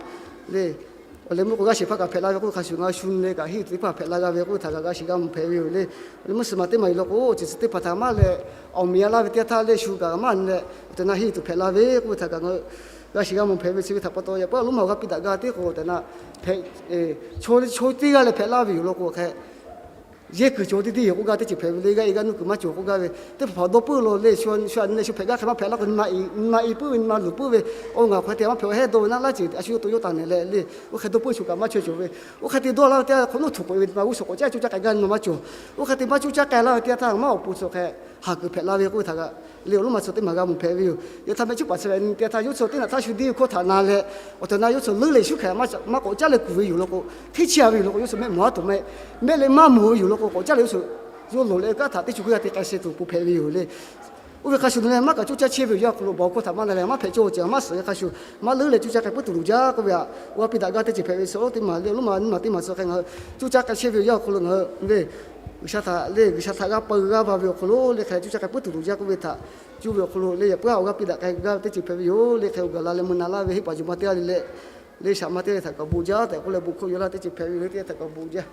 le, awˬ leh meuˇ k'o g'a sheˍ hpaˇ kaꞈ hpehꞈ la ve k'oˆ ve hk'a shuˍ, ngaˬ hui shu nyi leh kaꞈ henˇ tuˬ teˇ hpaˍ hpehꞈ la g'a ve k'oˆ ve htaꞈ kaꞈ g'a shiˍ g'a mawˬ hpehꞈ ve yoˬ le. Awˬ leh meuˇ suhˍ maˬ teˇ maˬ yoˬ law k'o, awˬ ceuˬ chi teˇ hpaˍ htaꞈ maˇ leh awˬ miˍ a laˇ ve teˇ yanˇ htaˇ leh shu kaꞈ maˇ nyi leh awˬ tehˬ awˬ na henˇ tuˬ hpehꞈ la ve k'oˆ ve htaꞈ kaꞈ ngaˬ hui g'a shiˍ g'a mawˬ hpehꞈ ve chi ve htaꞈ pa taw, yaꞈ puiˉ a lonˉ ma awˬ g'aˇ piˇ daꞈ gaˇ teˇ k'o awˬ tehˬ awˬ na hpehꞈ chaw teˇ g'aˇ leh hpehꞈ laˇ ve yoˬ law k'o hk'e, yehˇ kuiˬ cawˬ teˇ teˇ yoˬ k'oˆ gaˇ teˇ ceuˬ hpehꞈ ve le. G'aˇ e g'aˇ nuˇ kuiˬ maˇ cawˬ k'oˆ gaˇ ve teˇ hpaˍ hpaˍ dawˇ puiˉ lo le. Shu a nyi leh shu hpehꞈ gaˇ hk'e maˇ hpehꞈ laˇ k'o, nyi ma e puiˉ ve, nyi ma luˬ puiˉ ve, oˇ ngaˬ hk'aw te maˇ hpehꞈ, awˬ heˆ dawˇ ve naˉ laˇ ceuˬ a shu yawˇ to yawˇ taˍ nehˬ leh le. Oˇ hk'e dawˇ puiˉ shu kaꞈ maˇ chaweh cawˬ ve. Oˇ hk'e te dawˇ laˇ ve teˇ yanˇ hk'awꞈ nawˉ htuꞈ k'oꞈ e ve nyi ma g'uˇ suhˍ k'awꞈ caˉ co caˇ k'ai gaˇ nyi ma maˇ cawˬ. Oˇ hk'e te maˇ co caˇ k'ai laˇ ve teˇ yanˇ htaˇ maˇ awˬ pon suhˍ hk'e haˍ kuiˬ hpehꞈ la ve k'oˆ ve htaꞈ kaꞈ le awˬ lonˉ ma suhˍ teˇ maˬ g'a mawˬ hpehꞈ ve yoˬ. Yaꞈ htaˇ meh chi paˍ chi lehˬ nyi teˇ htaˇ yawˇ chi teˇ naꞈ htaˇ shu deˇ ve hkawˇ htaꞈ na leh, awˬ tehˬ awˬ na yawˇ chi leuˉ leh shu hk'e maˇ k'awꞈ caˉ leh kuˬ ve yoˬ law k'o, hteˇ chi a ve yoˬ law k'o, yawˇ chi mehˆ mawˬ a tuˬ meh, mehˆ leh maˇ mawˬ ve yoˬ law k'o, k'awꞈ caˉ leh yawˇ chi yawˇ loˍ leh kanˉ htaꞈ teˇ co hkui g'a te k'ai sheh tuˬ pon hpehꞈ ve yoˬ le. Oˇ ve hk'a shuˍ nawˬ leh maˇ kaꞈ co caˇ chehˇ ve yoˬ. Yaˇ hk'aw lo baˬ awˬ hkawˇ htaꞈ maˇ na leh maˇ hpehꞈ cawˇ ve ceuˬ maˇ suhˍ ve hk'a shuˍ, maˇ leuˉ leh co caˇ k'ai puiˉ tuˬ loˍ jaˇ k'oˆ ve htaꞈ g'a piˇ daꞈ gaˇ teˇ ceuˬ hpehꞈ ve chi teˇ maˬ le awˬ lonˉ ma nyi ma teˇ maˬ suhˍ hk'e ngaˬ hui co caˇ k'ai chehˇ ve yoˬ. Yaˇ awˬ hk'aw lo ngaˬ hui le G'uiˬsha htaꞈ le G'uiˬsha htaꞈ g'a peu g'a va ve awˬ hk'aw lo le hk'e co caˇ k'ai puiˉ tuˬ loˍ jaˇ k'oˆ ve htaꞈ cuˇ ve awˬ hk'aw lo le yaꞈ puiˉ a awˬ g'aˇ piˇ daꞈ k'ai gaˇ teˇ ceuˬ hpehꞈ ve yoˬ le. Hk'e awˬ gaˬ la leh mui na laˇ ve heˆ paˍ yuˬ ma teˇ g'aˇ le le, le shaꞈ ma teˇ g'aˇ htaꞈ kaꞈ bon jaˇ tehꞈ k'oˆ leh bon hkawˇ yaw laˇ teˇ ceuˬ hpehꞈ ve yoˬ le. Teˇ g'aˇ htaꞈ kaꞈ bon jaˇ.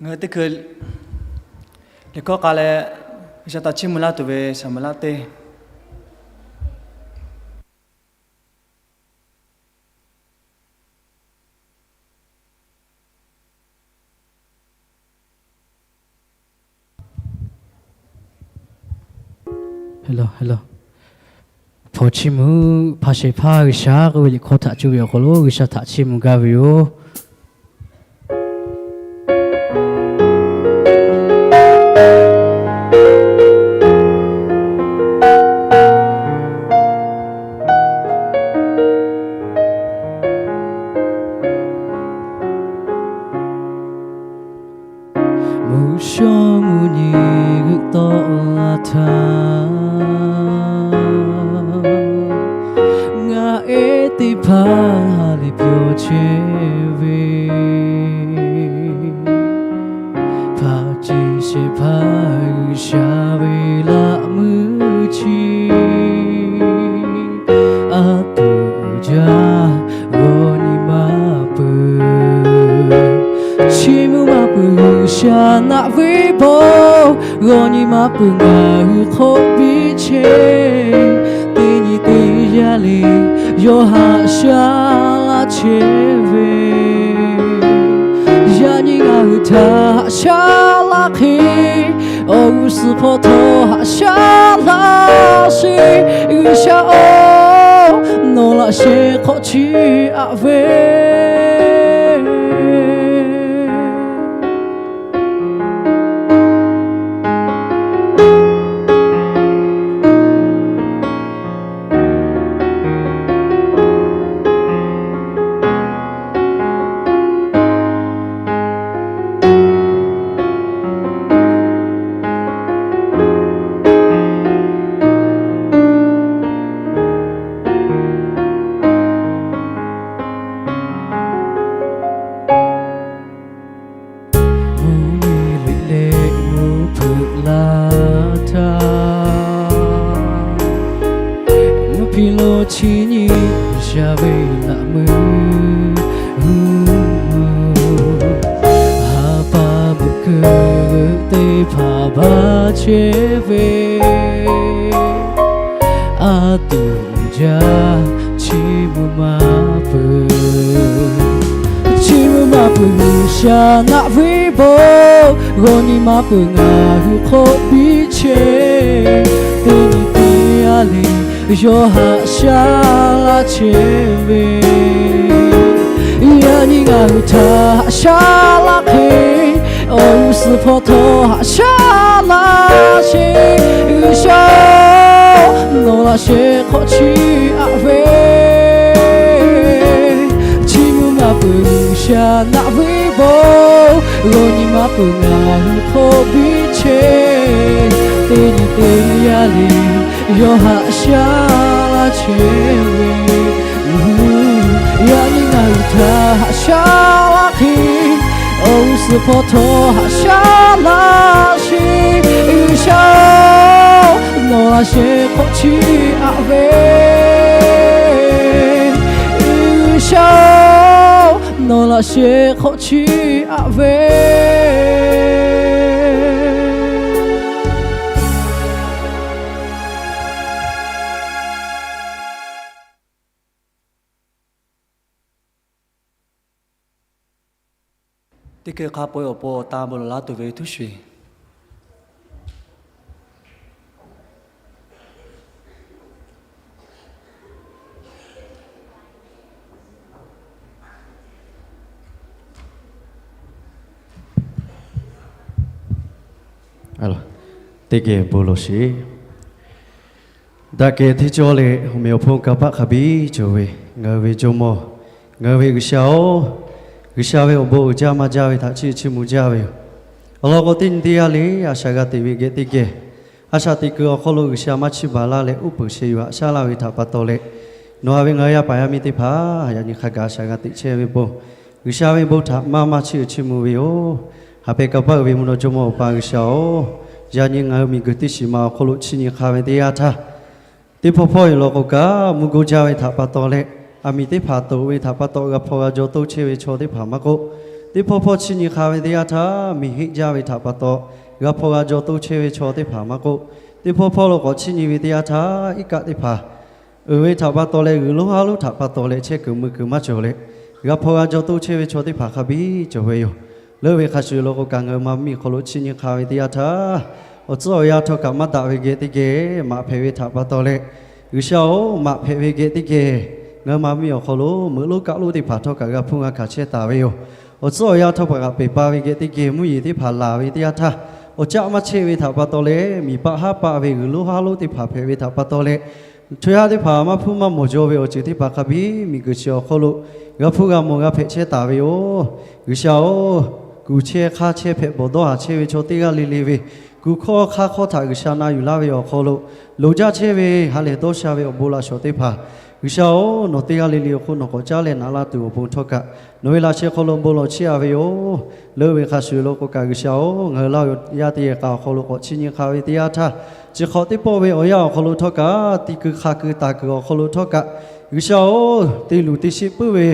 Ngaˬ hui teˇ hkui liꞈ hkawˇ k'a leh, G'uiˬsha htaꞈ chiˇ mvuh laˇ tuˬ ve Saˍmaˍlaˆ teˇ Hpaw chiˇ mvuh, hpa shehˍ hpaˇ G'uiˬsha k'oˆ ve liꞈ hkawˇ htaꞈ cuˇ ve awˬ hk'aw lo G'uiˬsha htaꞈ chiˇ mvuh gaˇ ve yoˬ. Mvuhˇ shawˉ mvuhˇ nyi g'euˆ tawˆ la htaˇ, ngaˬ ehˉ teˇ hpaˍ ha lehˬ pyawˬ chehˇ ve, hpaˍ ceˬ shehˍ hpaˇ G'uiˬsha ve laꞈ meuˇ chi a tuˬ jaˇ g'aw nyi ma peuˬ. Chiˇ mvuh maˇ peuˬ G'uiˬsha naˆ viˉ bon, g'aw nyi ma peuˬ ngaˬ hui hk'oˆ piˇ chehˇ. Teˇ nyi teˇ yanˇ le yawˇ haꞈ shaˉ laˇ chehˇ ve, yaꞈ nyi ngaˬ hui htaꞈ haꞈ shaˉ laˇ hk'e, awˬ g'uˇ suhˍ hpawˇ htawˇ haꞈ shaˉ laˇ sheˍ. G'uiˬsha-oˬ, nawˬ laꞈ sheh hk'awꞈ chiˇ aꞈ ve Mvuhˇ miˬ leh mvuhˇ hpeuꞈ la htaˇ, mvuhˇ hpiˇ lo chi nyi G'uiˬsha ve laꞈ meuˇ hu, ha pa meuꞈ keu teˇ hpaˍ baˬ chehˇ ve, a tuˬ jaˇ chiˇ mvuh maˇ peuˬ. Chiˇ mvuh maˇ peuˬ G'uiˬsha naˆ viˉ bon, g'aw nyi ma peuˬ ngaˬ hui hk'oˆ piˇ chehˇ. Teˇ nyi teˇ yanˇ le yawˇ haꞈ shaˉ laˇ chehˇ ve, yaꞈ nyi ngaˬ hui htaꞈ haꞈ shaˉ laˇ hk'e, awˬ g'uˇ suhˍ hpawˇ htawˇ haꞈ shaˉ laˇ sheˍ. G'uiˬsha nawˬ laꞈ sheh hk'awꞈ chiˇ aꞈ ve, chiˇ mvuh maˇ peuˬ G'uiˬsha naˆ viˉ bon, Aˉ peuˬ ngaˬ hui hk'oˆ biˇ chehˇ, teˇ nyi teˇ yanˇ le, yawˇ haꞈ shaˉ laˇ chehˇ ve. Yaꞈ nyi ngaˬ hui htaꞈ haꞈ shaˉ laˇ hk'e, awˬ g'uˇ suhˍ hpawˇ htawˇ haꞈ shaˉ laˇ sheˍ. G'uiˬsha-oˬ, nawˬ laꞈ sheh hk'awꞈ chiˇ aꞈ ve. G'uiˬsha-oˬ, nawˬ laꞈ sheh hk'awꞈ chiˇ aꞈ ve. Teˇ hkui hk'a peu-eˬ awˬ pon awˬ tan bon lawˬ laˇ tuˬ ve htuˉ sheˍ. Teˇ geh bon lawˬ sheˍ. Daꞈ kehˬ hteˇ cawˇ leh awˬ meꞈ awˬ hponˇ kanˇ paˆ hk'a biˇ cawˬ ve ngaˬ hui ve Jawˇmawˇ, ngaˬ hui ve G'uiˬsha-oˬ, G'uiˬsha ve awˬ bon uiˍ jaˇ maˇ jaˇ ve htaꞈ chiˇ chiˇ mvuh jaˇ ve yoˬ. Awˬ lawn k'o, teˇ nyi teˇ yanˇ le a shaꞈ g'a teꞈ ve geh teˇ geh, a shaꞈ teꞈ kuiˬ awˬ hk'aw lo G'uiˬsha maˇ chiˇ baˬ laˇ leh uˉ peunˍ sheh yuˬ haꞈ shaˉ laˇ ve htaꞈ pa taw leh, nawˬ ha ve ngaˬ hui yaˇ paˍ yaˇ miˇ teˇ hpaˍ yaꞈ nyi hk'a gaˬ a shaꞈ g'a teꞈ chehˇ ve bon, G'uiˬsha ve bon htaꞈ maˇ maˇ chiˇ chiˇ mvuh ve yoˬ. Haꞈ pehˍ kanˇ paˆ uiˍ ve mvuhˇ naw Jawˇmawˇ Awˬ pa G'uiˬsha-oˬ, yaꞈ nyi ngaˬ hui miˬguiˬ teˇ shiˍ ma awˬ hk'aw lo chiˇ nyi hk'a ve teˇ yanˇ htaˇ, teˇ hpawˇ hpawˇ yawˬ lawˬ k'o kaꞈ mvuhˇ goˇ jaˇ ve htaꞈ pa taw leh, aˬ miˍ teˇ hpaˍ toꞈ ve htaꞈ pa taw g'a hpaw g'a jaw toˇ chehˇ ve chaw teˇ hpaˍ maˇ k'oˆ, teˇ hpawˇ hpawˇ chiˇ nyi hk'a ve teˇ yanˇ htaˇ miˬ heˆ jaˇ ve htaꞈ pa taw g'a hpaw g'a jaw toˇ chehˇ ve chaw teˇ hpaˍ maˇ k'oˆ, teˇ hpawˇ hpawˇ lo k'awꞈ chiˇ nyi ve teˇ yanˇ htaˇ iˉ kaˆ teˇ hpaˍ uiˍ ve htaꞈ pa taw leh g'uiˬ lonˉ haˉ lonˉ htaꞈ pa taw leh chehˇ kuiˬ mui kuiˬ maˇ cawˬ leh, g'a hpaw g'a jaw toˇ chehˇ ve chaw teˇ hpaˍ hk'a biˇ cawˬ ve yoˬ. Leuˉ ve hk'a shuˍ lo k'o kaꞈ ngaˬ hui ma miˬ awˬ hk'aw lo chiˇ nyi hk'a ve teˇ yanˇ htaˇ, awˬ tcuhˉ awˬ yanˇ htawˇ kaꞈ maˇ daꞈ ve geh teˇ geh maꞈ hpehꞈ ve htaꞈ pa taw leh, G'uiˬsha-oˬ, maꞈ hpehꞈ ve geh teˇ geh ngaˬ hui ma miˬ awˬ hk'aw lo meuꞈ lonˉ kaˆ lonˉ teˇ hpaˍ htawˇ kaꞈ g'a hpuˇ g'a hkanˍ chehˇ taˍ ve yoˬ. Awˬ tcuhˉ awˬ yanˇ htawˇ kaꞈ peˬ pa ve geh teˇ geh mvuhˇ yeˬ teˇ hpaˍ laˬ ve teˇ yanˇ htaˇ, awˬ caˆ maˇ chehˇ ve htaꞈ pa taw leh miˬ paˆ haˉ paˆ ve g'uiˬ lonˉ haˉ lonˉ teˇ hpaˍ hpehꞈ ve htaꞈ pa taw leh, chaw yaˇ teˇ hpaˍ maˇ hpuˇ maˇ mawˬ jaw ve awˬ ceuˬ teˇ hpaˍ hk'a biˇ miˬguiˬ chi awˬ hk'aw lo g'a hpuˇ g'a mawˬ g'a hpehꞈ chehˇ taˍ ve yoˬ. G'uiˬsha-oˬ, kuˬ chehˇ hk'aˇ chehˇ hpehꞈ bawˬ dawˇ haˍ chehˇ ve chaw teˇ g'aˇ le le ve kuˬ hkawˇ hk'aˇ hkawˇ htaꞈ G'uiˬsha na yuˬ laˇ ve awˬ hk'aw lo, loˍ jaˇ chehˇ ve ha lehˬ dawˇ sha ve awˬ bon laꞈ shawˍ teˇ hpaˍ, G'uiˬsha-oˬ, nawˬ teˇ g'aˇ le le awˬ hk'oˆ nawˬ k'awꞈ caˉ leh naꞈ laˇ tuˬ awˬ pon htawˇ kaꞈ, nawˬ ve laꞈ sheh hk'aw lo bon lawˬ chehˇ a ve yoˬ. Leuˉ ve hk'a shuˍ lo k'o kaꞈ G'uiˬsha-oˬ, ngaˬ hui Laˇ huˍ yaˇ teˇ geh k'a awˬ hk'aw lo k'awꞈ chiˇ nyi hk'a ve teˇ yanˇ htaˇ, chi hk'awꞈ teˇ pawˆ ve awˬ yanˇ awˬ hk'aw lo htawˇ kaꞈ, ti kuiˬ hk'a kuiˬ taˍ kuiˬ awˬ hk'aw lo htawˇ kaꞈ, G'uiˬsha-oˬ, te luˬ te sheˆ puiˉ ve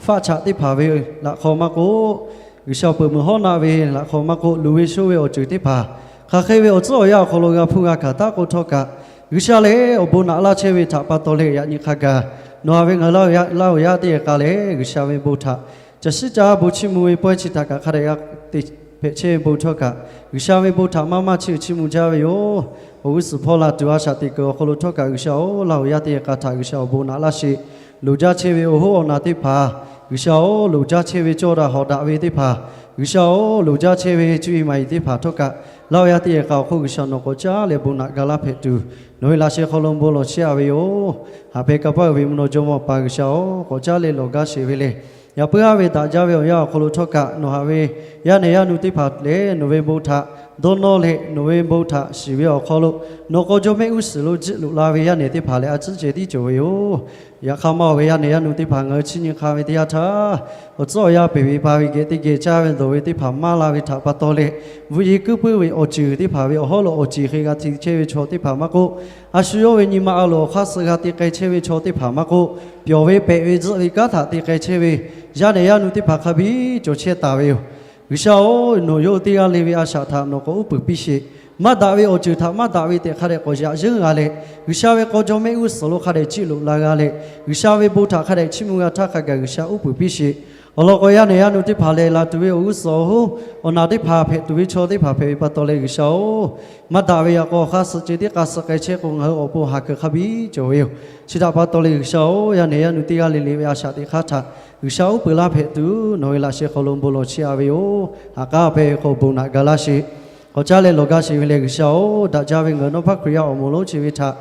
faˆ chaꞈ teˇ hpaˍ ve laꞈ hk'aw maˇ k'oˆ, G'uiˬsha peuˬ meuˬ hawˉ naˆ ve laꞈ hk'aw maˇ k'oˆ, luˬ ve shoˆ ve awˬ ceuˬ teˇ hpaˍ, hk'aˬ hk'e ve awˬ tcuhˉ awˬ yanˇ awˬ hk'aw lo g'a hpuˇ g'a hkanˍ taˉ k'o htawˇ kaꞈ, G'uiˬsha lehˬ awˬ bon naꞈ laˇ chehˇ ve htaꞈ pa taw leh yaꞈ nyi hk'a gaˬ nawˬ ha ve ngaˬ hui Laˇ huˍ yaˇ teˇ geh k'a leh G'uiˬsha ve bon htaꞈ caˬ shiˉ caˇ bon chiˇ mvuh ve pawehˇ chi htaꞈ kaꞈ hk'a dehꞈ g'a teꞈ hpehꞈ chehˇ ve bon htawˇ kaꞈ, G'uiˬsha ve bon htaꞈ maˇ maˇ chiˇ chiˇ mvuh jaˇ ve yoˬ. Awˬ g'uˇ suhˍ hpawˇ la tuˬ a shaꞈ teꞈ kuiˬ awˬ hk'aw lo htawˇ kaꞈ G'uiˬsha-oˬ, Laˇ huˍ yaˇ teˇ geh k'a htaꞈ G'uiˬsha awˬ bon naꞈ laˇ sheˍ. Loˍ jaˇ chehˇ ve awˬ hoˉ awˬ naˬ teˇ hpaˍ, G'uiˬsha-oˬ, loˍ jaˇ chehˇ ve cawˇ daꞈ hawˍ daꞈ ve teˇ hpaˍ, G'uiˬsha-oˬ, loˍ jaˇ chehˇ ve cuˇ yiˍ maˍ yiˍ teˇ hpaˍ htawˇ kaꞈ, Laˇ huˍ yaˇ teˇ geh k'a awˬ hk'oˆ G'uiˬsha nawˬ k'awꞈ caˉ leh bon naꞈ ga laˇ hpehꞈ tuˬ, nawˬ ve laꞈ sheh hk'aw lo bon lawˬ chehˇ a ve yoˬ. Haꞈ pehˍ kanˇ paˆ uiˍ ve mvuhˇ naw Jawˇmawˇ Awˬ pa G'uiˬsha-oˬ, k'awꞈ caˉ leh lawˬ gaˇ sheˍ ve lehˬ, yaꞈ puiˉ haˉ ve daꞈ jaˇ ve awˬ yanˇ awˬ hk'aw lo htawˇ kaꞈ nawˬ haꞈ ve yaˇ nehˬ yaˇ nu teˇ hpaˍ lehˬ nawˬ ve bon htaꞈ dawˇ nawˇ leh nawˬ ve bon htaꞈ shiˍ ve awˬ hk'aw lo, nawˬ k'aw jawˇ mehˆ g'uˇ suhˍ lo jiˆ loꞈ la ve yaˇ nehˬ teˇ hpaˍ lehˬ a ciˉ ceh tiˉ cawˬ ve yoˬ. Yaꞈ hk'aˇ maˇ awˬ ve yaˇ nehˬ yaˇ nu teˇ hpaˍ ngaˬ hui chiˇ nyi hk'a ve teˇ yanˇ htaˇ, awˬ tcuhˉ awˬ yanˇ peˬ ve pa ve geh teˇ geh caˇ ve dawˬ ve teˇ hpaˍ maˇ la ve htaꞈ pa taw leh, bvuhꞈ ye kuiˉ puiˉ ve awˬ ceuˬ teˇ hpaˍ ve awˬ hawˉ lo awˬ ceˬ hk'e g'a te chehˇ ve chaw teˇ hpaˍ maˇ k'oˆ, a shu yawˇ ve nyi ma a loˍ awˬ hk'aˇ suh g'a te k'ai chehˇ ve chaw teˇ hpaˍ maˇ k'oˆ, pyawˬ ve pehꞈ ve tzuhˆ ve kanˉ htaꞈ te k'ai chehˇ ve yaˇ nehˬ yaˇ nu teˇ hpaˍ hk'a biˇ cawˬ chehˇ taˍ ve yoˬ. G'uiˬsha-oˬ, nawˬ yawˇ teˇ g'aˇ le ve a shaꞈ htaꞈ nawˬ k'awꞈ uˉ peunˍ piˇ sheˍ. Maˇ daꞈ ve awˬ ceuˬ htaꞈ maˇ daꞈ ve tehꞈ hk'a dehꞈ k'awꞈ yaꞈ yeunˇ g'a leh, G'uiˬsha ve k'aw jawˇ mehˆ g'uˇ suhˍ lo hk'a dehꞈ jiˆ loꞈ la g'a leh, G'uiˬsha ve bon htaꞈ hk'a dehꞈ chiˇ mvuh g'a htaˇ hk'a gaˬ G'uiˬsha uˉ peunˍ piˇ sheˍ. Awˬ lawn k'o, yaˇ nehˬ yaˇ nu teˇ hpaˍ lehˬ, laˬ tuˬ ve awˬ g'uˇ suhˍ awˬ hoˉ awˬ naˬ teˇ hpaˍ hpehꞈ tuˬ ve chaw teˇ hpaˍ hpehꞈ ve pa taw leh, G'uiˬsha-oˬ, maˇ daꞈ ve yaꞈ k'aw awˬ hk'aˇ suh ceh tiˉ k'a suh k'ai chehˇ k'o, ngaˬ hui awˬ pon haˍ kuiˬ hk'a biˇ cawˬ ve yoˬ. Chi htaꞈ pa taw leh G'uiˬsha-oˬ, yaˇ nehˬ yaˇ nu teˇ g'aˇ le le ve a shaꞈ teꞈ hk'aˇ htaꞈ G'uiˬsha uˉ peunˍ laˇ hpehꞈ tuˬ nawˬ ve laꞈ sheh hk'aw lo bon lawˬ chehˇ a ve yoˬ. Haꞈ k'aˉ a hpehꞈ ve k'o bon naꞈ ga laˇ sheˍ. K'awꞈ caˉ leh lawˬ gaˇ sheˍ ve lehˬ, G'uiˬsha-oˬ, daꞈ jaˇ ve ngaˬ hui nawˇ hpaˇ Hkriꞈ yaˇ awˬ moˍ lonˉ chi ve htaꞈ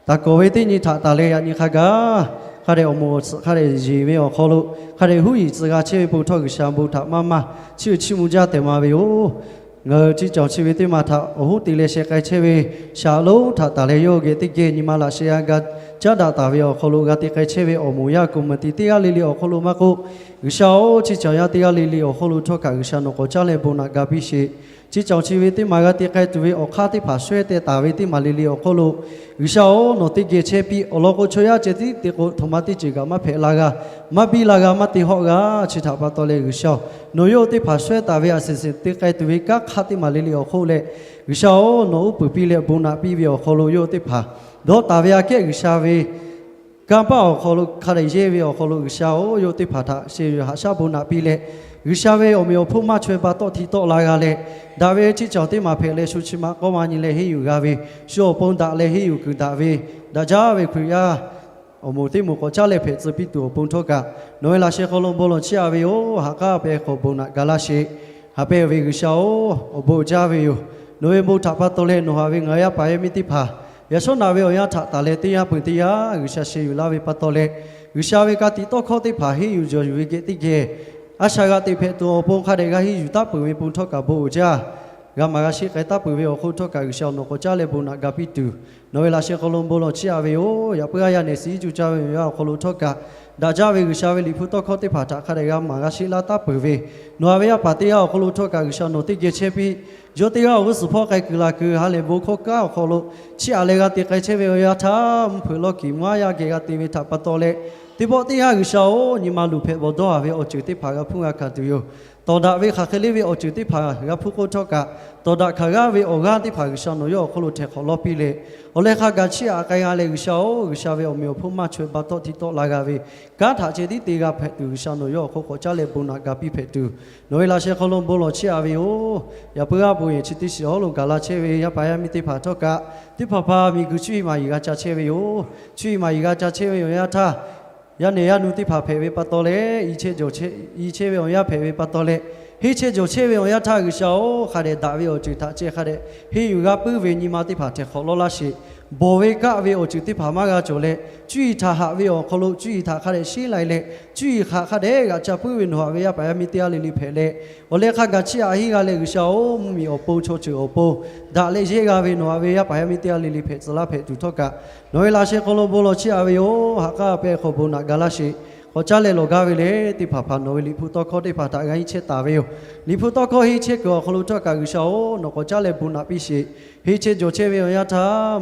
taˍ kawˍ ve teˇ nyi htaꞈ taˍ leh yaꞈ nyi hk'a gaˬ hk'a dehꞈ awˬ moˍ awˬ tsuhꞈ hk'a dehꞈ yeˬ ve awˬ hk'aw lo, hk'a dehꞈ huˉ yiˍ tcuh g'a chehˇ ve bon htawˇ, G'uiˬsha bon htaꞈ maˇ maˇ chiˇ uiˍ chiˇ mvuh jaˇ tehꞈ ma ve yoˬ. Ngaˬ hui chi cawˬ chi ve teˇ maˬ htaꞈ awˬ hoˉ te leh sheh k'ai chehˇ ve shaˍ lonˉ htaꞈ taˍ leh, yawˇ geh teˇ geh nyi ma laꞈ sheh g'a ga caˉ daꞈ taˍ ve awˬ hk'aw lo g'a te k'ai chehˇ ve awˬ moˍ yaˇ kuˬ meuꞈ tiꞈ teˇ g'aˇ le le awˬ hk'aw lo maˇ k'oˆ, G'uiˬsha-oˬ, chi cawˬ yaˇ teˇ g'aˇ le le awˬ hk'aw lo htawˇ kaꞈ G'uiˬsha nawˬ k'awꞈ caˉ leh bon naꞈ ga piˇ sheˍ. Chi cawˬ chi ve teˇ maˬ g'a te k'ai tuˬ ve awˬ hk'aˇ teˇ hpaˍ shawehˇ teh taˍ ve teˇ maˬ le le awˬ hk'aw lo, G'uiˬsha-oˬ, nawˬ teˇ geh chehˇ piˇ. Awˬ lawn k'o, chaw yaˇ ceh tiˉ te k'o, htoꞈ ma teˇ ceuˬ kaꞈ maˇ hpehꞈ la g'a, maˇ biˇ la g'a, maˇ te hawˆ g'a. Chi htaꞈ pa taw leh G'uiˬsha-oˬ, nawˬ yawˇ teˇ hpaˍ shawehˇ taˍ ve a shuˍ shuˍ te k'ai tuˬ ve kanˉ hk'aˇ teˇ maˬ le le awˬ hk'oˆ leh, G'uiˬsha-oˬ, nawˬ uˉ peunˍ piˇ leh bon naꞈ piˇ ve awˬ hk'aw lo yawˇ teˇ hpaˍ dawˇ taˍ ve aꞈ kehˉ G'uiˬsha ve kanˇ paˆ awˬ hk'aw lo hk'a dehꞈ yehˇ ve awˬ hk'aw lo G'uiˬsha-oˬ, yawˇ teˇ hpaˍ htaꞈ sheh yuˬ haꞈ shaˉ bon naꞈ piˇ leh, G'uiˬsha ve awˬ meꞈ awˬ hponˇ maˇ chaweh pa tawˆ hti tawˆ la g'a leh, daꞈ ve chi cawˬ teˇ maˬ hpehꞈ leh shu chi ma k'awˇ ma nyi leh henˇ yuˬ g'a ve, shu awˬ pon daꞈ leh henˇ yuˬ kuiˬ daꞈ ve, daꞈ jaˇ ve Hkriꞈ yaˇ awˬ moˍ teˇ moˍ k'awꞈ caˉ leh hpehꞈ tcuh piˇ tuˬ awˬ pon htawˇ kaꞈ, nawˬ ve laꞈ sheh hk'aw lo bon lawˬ chiˇ aꞈ ve yoˬ. Haꞈ k'aˉ pehˇ hk'awꞈ bon naꞈ ga laˇ sheˍ. Haꞈ pehˇ ve G'uiˬsha-oˬ, awˬ bon jaˇ ve yoˬ. Nawˬ ve bon htaꞈ pa taw leh nawˬ haꞈ ve ngaˬ yaˇ paˍ yaˇ miˇ teˇ hpaˍ, yaꞈ shawˉ naꞈ ve awˬ yanˇ htaꞈ taˍ leh teˇ yanˇ peuˬ teˇ yanˇ G'uiˬsha sheh yuˬ laˇ ve pa taw leh, G'uiˬsha ve ka tiꞈ tawˇ hkawˇ teˇ hpaˍ henˇ yuˬ jawˬ yuˬ ve geh teˇ geh a shaꞈ g'aꞈ teꞈ hpehꞈ tuˬ awˬ pon hk'a dehꞈ g'a henˇ yuˬ taˉ peuˬ ve bon htawˇ kaꞈ bon uiˍ jaˇ. G'a maˍ g'a sheˆ k'ai taˉ peuˬ ve awˬ hk'oˆ htawˇ kaꞈ G'uiˬsha nawˬ k'awꞈ caˉ leh bon naꞈ ga piˇ tuˬ, nawˬ ve laꞈ sheh hk'aw lo bon lawˬ chiˇ aꞈ ve yoˬ. Yaꞈ puiˉ g'aˇ yaˇ nehˬ suh iˉ cuˇ caˇ ve awˬ yanˇ awˬ hk'aw lo htawˇ kaꞈ, daꞈ jaˇ ve G'uiˬsha ve liꞈ hpu tawˇ hkawˇ teˇ hpaˍ htaꞈ hk'a dehꞈ g'a maˍ g'a sheˆ laˇ taˉ peuˬ ve, nawˬ haꞈ ve yaˇ paˍ teˇ g'aˇ awˬ hk'aw lo htawˇ kaꞈ G'uiˬsha nawˬ teˇ geh chehˇ piˇ. Yawˇ teˇ g'aˇ awˬ g'uˇ suhˍ hpawˇ k'ai kuiˬ laˬ kuiˬ ha lehˬ bon hkawˇ kanˉ awˬ hk'aw lo chiˇ aꞈ leh g'a te k'ai chehˇ ve awˬ yanˇ htaˇ, mvuhˇ hpeuꞈ lawˇ kiˬ mvuhˇ haˉ yaˇ geh g'a te ve htaꞈ pa taw leh, teˇ pawˆ teˇ yanˇ G'uiˬsha-oˬ, nyi ma luˬ hpehꞈ bawˬ dawˇ haˍ ve awˬ ceuˬ teˇ hpaˍ g'a hpuˇ g'a hkanˍ tuˬ yoˬ. Tawˍ daꞈ ve hk'aˬ hk'e le ve awˬ ceuˬ teˇ hpaˍ g'a hpuˇ k'oˆ htawˇ kaꞈ, tawˍ daꞈ hkanˍ g'aˇ ve awˬ g'aˇ teˇ hpaˍ G'uiˬsha nawˬ yawˇ awˬ hk'aw lo htehꞈ hk'awꞈ lawˇ piˇ leh, awˬ leh hk'a gaˬ chiˇ aꞈ k'ai g'a leh G'uiˬsha-oˬ, G'uiˬsha ve awˬ meꞈ awˬ hponˇ maˇ chaweh pa tawˆ hti tawˆ la g'a ve kanˉ htaꞈ ceh tiˉ te g'a hpehꞈ tuˬ, G'uiˬsha nawˬ yawˇ awˬ hk'aw k'awꞈ caˉ leh bon naꞈ ga piˇ hpehꞈ tuˬ, nawˬ ve laꞈ sheh hk'aw lo bon lawˬ chiˇ aꞈ ve yoˬ. Yaꞈ puiˉ g'aˇ bon yehˬ chi teˇ shiˍ awˬ lo gaˬ la chehˇ ve yaˇ paˍ yaˇ miˇ teˇ hpaˍ htawˇ kaꞈ, teˇ hpaˍ hpaˍ miˬguiˬ cuˇ yiˍ maˍ yiˍ g'a ca chehˇ ve yoˬ. Cuˇ yiˍ maˍ yiˍ g'a ca chehˇ ve awˬ yanˇ htaˇ, yaˇ nehˬ yaˇ nu teˇ hpaˍ hpehꞈ ve pa taw leh, i chehˇ jawˬ chehˇ, i chehˇ ve awˬ yanˇ hpehꞈ ve pa taw leh, henˇ chehˇ jawˬ chehˇ ve awˬ yanˇ htaˇ G'uiˬsha-oˬ, hk'a dehꞈ daꞈ ve awˬ ceuˬ htaꞈ ceh hk'a dehꞈ henˇ yuˬ g'a puiˉ ve nyi ma teˇ hpaˍ htehꞈ hk'awꞈ lawˇ laˇ sheˍ. Bawˬ ve kaˆ ve awˬ ceuˬ teˇ hpaˍ maˇ g'a cawˬ leh, cuˇ yiˍ htaꞈ haꞈ ve awˬ hk'aw lo cuˇ yiˍ htaꞈ hk'a dehꞈ sheˉ lai leh, cuˇ yiˍ htaꞈ hk'a dehꞈ g'aꞈ ca puiˉ ve nawˬ haꞈ ve yaˇ paˍ yaˇ miˇ teˇ g'aˇ le le hpehꞈ leh, awˬ leh hk'a gaˬ chiˇ aꞈ henˇ g'a leh G'uiˬsha-oˬ, mvuhˇmiˬ awˬ pon chaw ceuˬ awˬ pon daꞈ leh yehˇ g'a ve nawˬ haꞈ ve yaˇ paˍ yaˇ miˇ teˇ g'aˇ le le hpehꞈ tcuh laˇ hpehꞈ tuˬ htawˇ kaꞈ, nawˬ ve laꞈ sheh hk'aw lo bon lawˬ chiˇ aꞈ ve yoˬ. Haꞈ k'aˉ pehˇ hk'awꞈ bon naꞈ ga laˇ sheˍ. K'awꞈ caˉ leh lawˬ gaˇ ve leh, teˇ hpaˍ hpaˍ nawˬ ve liꞈ hpu tawˇ hkawˇ teˇ hpaˍ htaꞈ g'a henˇ chehˇ taˍ ve yoˬ. Liꞈ hpu tawˇ hkawˇ henˇ chehˇ kuiˬ awˬ hk'aw lo htawˇ kaꞈ G'uiˬsha-oˬ, nawˬ k'awꞈ caˉ leh bon naꞈ piˇ sheˍ. Henˇ chehˇ jawˬ chehˇ ve awˬ yanˇ htaˇ,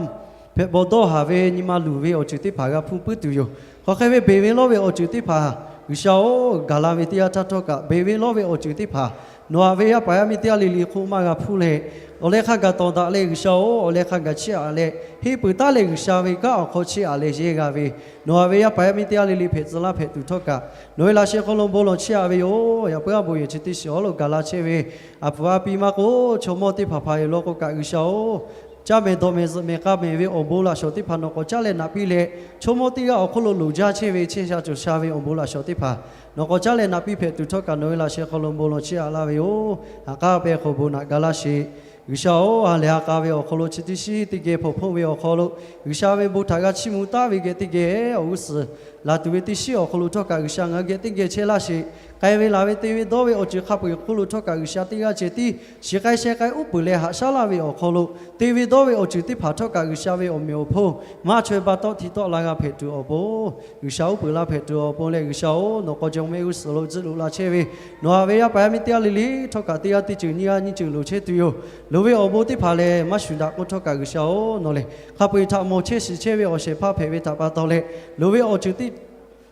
hpehꞈ bawˬ dawˇ haˍ ve nyi ma luˬ ve awˬ ceuˬ teˇ hpaˍ g'a hpuˇ puiˉ tuˬ yoˬ. Hk'aˬ hk'e ve beˬ ve lawˇ ve awˬ ceuˬ teˇ hpaˍ, G'uiˬsha-oˬ, gaˬ la ve teˇ yanˇ htaˇ htawˇ kaꞈ, beˬ ve lawˇ ve awˬ ceuˬ teˇ hpaˍ nawˬ haꞈ ve yaˇ paˍ yaˇ miˇ teˇ g'aˇ le le hk'oˆ maˇ g'a hpuˇ leh, awˬ leh hk'a gaˬ tawˍ daꞈ leh G'uiˬsha-oˬ, awˬ leh hk'a gaˬ chiˇ aꞈ leh henˇ peuˬ taˉ leh G'uiˬsha ve kanˉ awˬ hk'aw chiˇ aꞈ leh yehˇ g'a ve, nawˬ haꞈ ve yaˇ paˍ yaˇ miˇ teˇ g'aˇ le le hpehꞈ tcuh laˇ hpehꞈ tuˬ htawˇ kaꞈ, nawˬ ve laꞈ sheh hk'aw lo bon lawˬ chiˇ aꞈ ve yoˬ. Yaꞈ puiˉ g'aˇ bon yehˬ chi teˇ shiˍ awˬ lo gaˬ la chehˇ ve, aˬ puˍ aˬ pi maˇ k'oˆ, chaw mawˇ teˇ hpaˍ hpaˍ yoˬ law k'o kaꞈ G'uiˬsha-oˬ, caˇ mehˍ dawˬ mehˍ zuhꞈ mehˍ k'a mehˍ ve awˬ bon laꞈ shawˍ teˇ hpaˍ nawˬ k'awꞈ caˉ leh naꞈ piˇ leh, chaw mawˇ teˇ g'aˇ awˬ hk'oˆ lo loˍ jaˇ chehˇ ve chehˇ sha cawˬ sha ve awˬ bon laꞈ shawˍ teˇ hpaˍ nawˬ k'awꞈ caˉ leh naꞈ piˇ hpehꞈ tuˬ htawˇ kaꞈ nawˬ ve laꞈ sheh hk'aw lo bon lawˬ chiˇ aꞈ laˇ ve yoˬ. Haꞈ k'aˉ pehˇ hk'awꞈ bon naꞈ ga laˇ sheˍ. G'uiˬsha-oˬ, ha lehˬ ha k'a ve awˬ hk'aw lo chi teˇ shiˉ teˇ geh hpawnˬ hpfuhˆ ve awˬ hk'aw lo, G'uiˬsha ve bon htaꞈ g'a chiˇ mvuh taˉ ve geh teˇ geh awˬ g'uˇ suhˍ laˬ tuˬ ve teˇ shiˉ awˬ hk'aw lo htawˇ kaꞈ G'uiˬsha ngaˬ hui geh teˇ geh chehˇ laˇ sheˍ. K'ai ve laˬ ve te ve dawˇ ve awˬ ceuˬ hk'a peu-eˬ hk'oˆ lo htawˇ kaꞈ G'uiˬsha teˇ g'aˇ ceh tiˉ shiˍ k'ai sheh k'ai uˉ peunˍ leh haꞈ shaˉ laˇ ve awˬ hk'aw lo, te ve dawˇ ve awˬ ceuˬ teˇ hpaˍ htawˇ kaꞈ G'uiˬsha ve awˬ meꞈ awˬ hponˇ maˇ chaweh pa tawˆ hti tawˆ la g'a hpehꞈ tuˬ awˬ pon, G'uiˬsha uˉ peunˍ la hpehꞈ tuˬ awˬ pon leh, G'uiˬsha-oˬ, nawˬ k'aw jawˇmawˇ g'uˇ suhˍ lo tcuhˆ loꞈ la chehˇ ve nawˬ haꞈ ve yaˇ paˍ yaˇ miˇ teˇ g'aˇ le le htawˇ kaꞈ teˇ g'aˇ teˇ ceuˬ nyiˇ g'aˇ nyiˇ ceuˬ loˍ chehˇ tuˬ yoˬ. Loˍ ve awˬ bon teˇ hpaˍ lehˬ maˇ shuˍ daꞈ k'oˆ htawˇ kaꞈ G'uiˬsha-oˬ, nawˬ lehˬ hk'a peu-eˬ htaꞈ mawˬ chehˇ shiˍ chehˇ ve awˬ shehˍ hpaˇ hpehꞈ ve htaꞈ pa taw leh, loˍ ve awˬ ceuˬ teˇ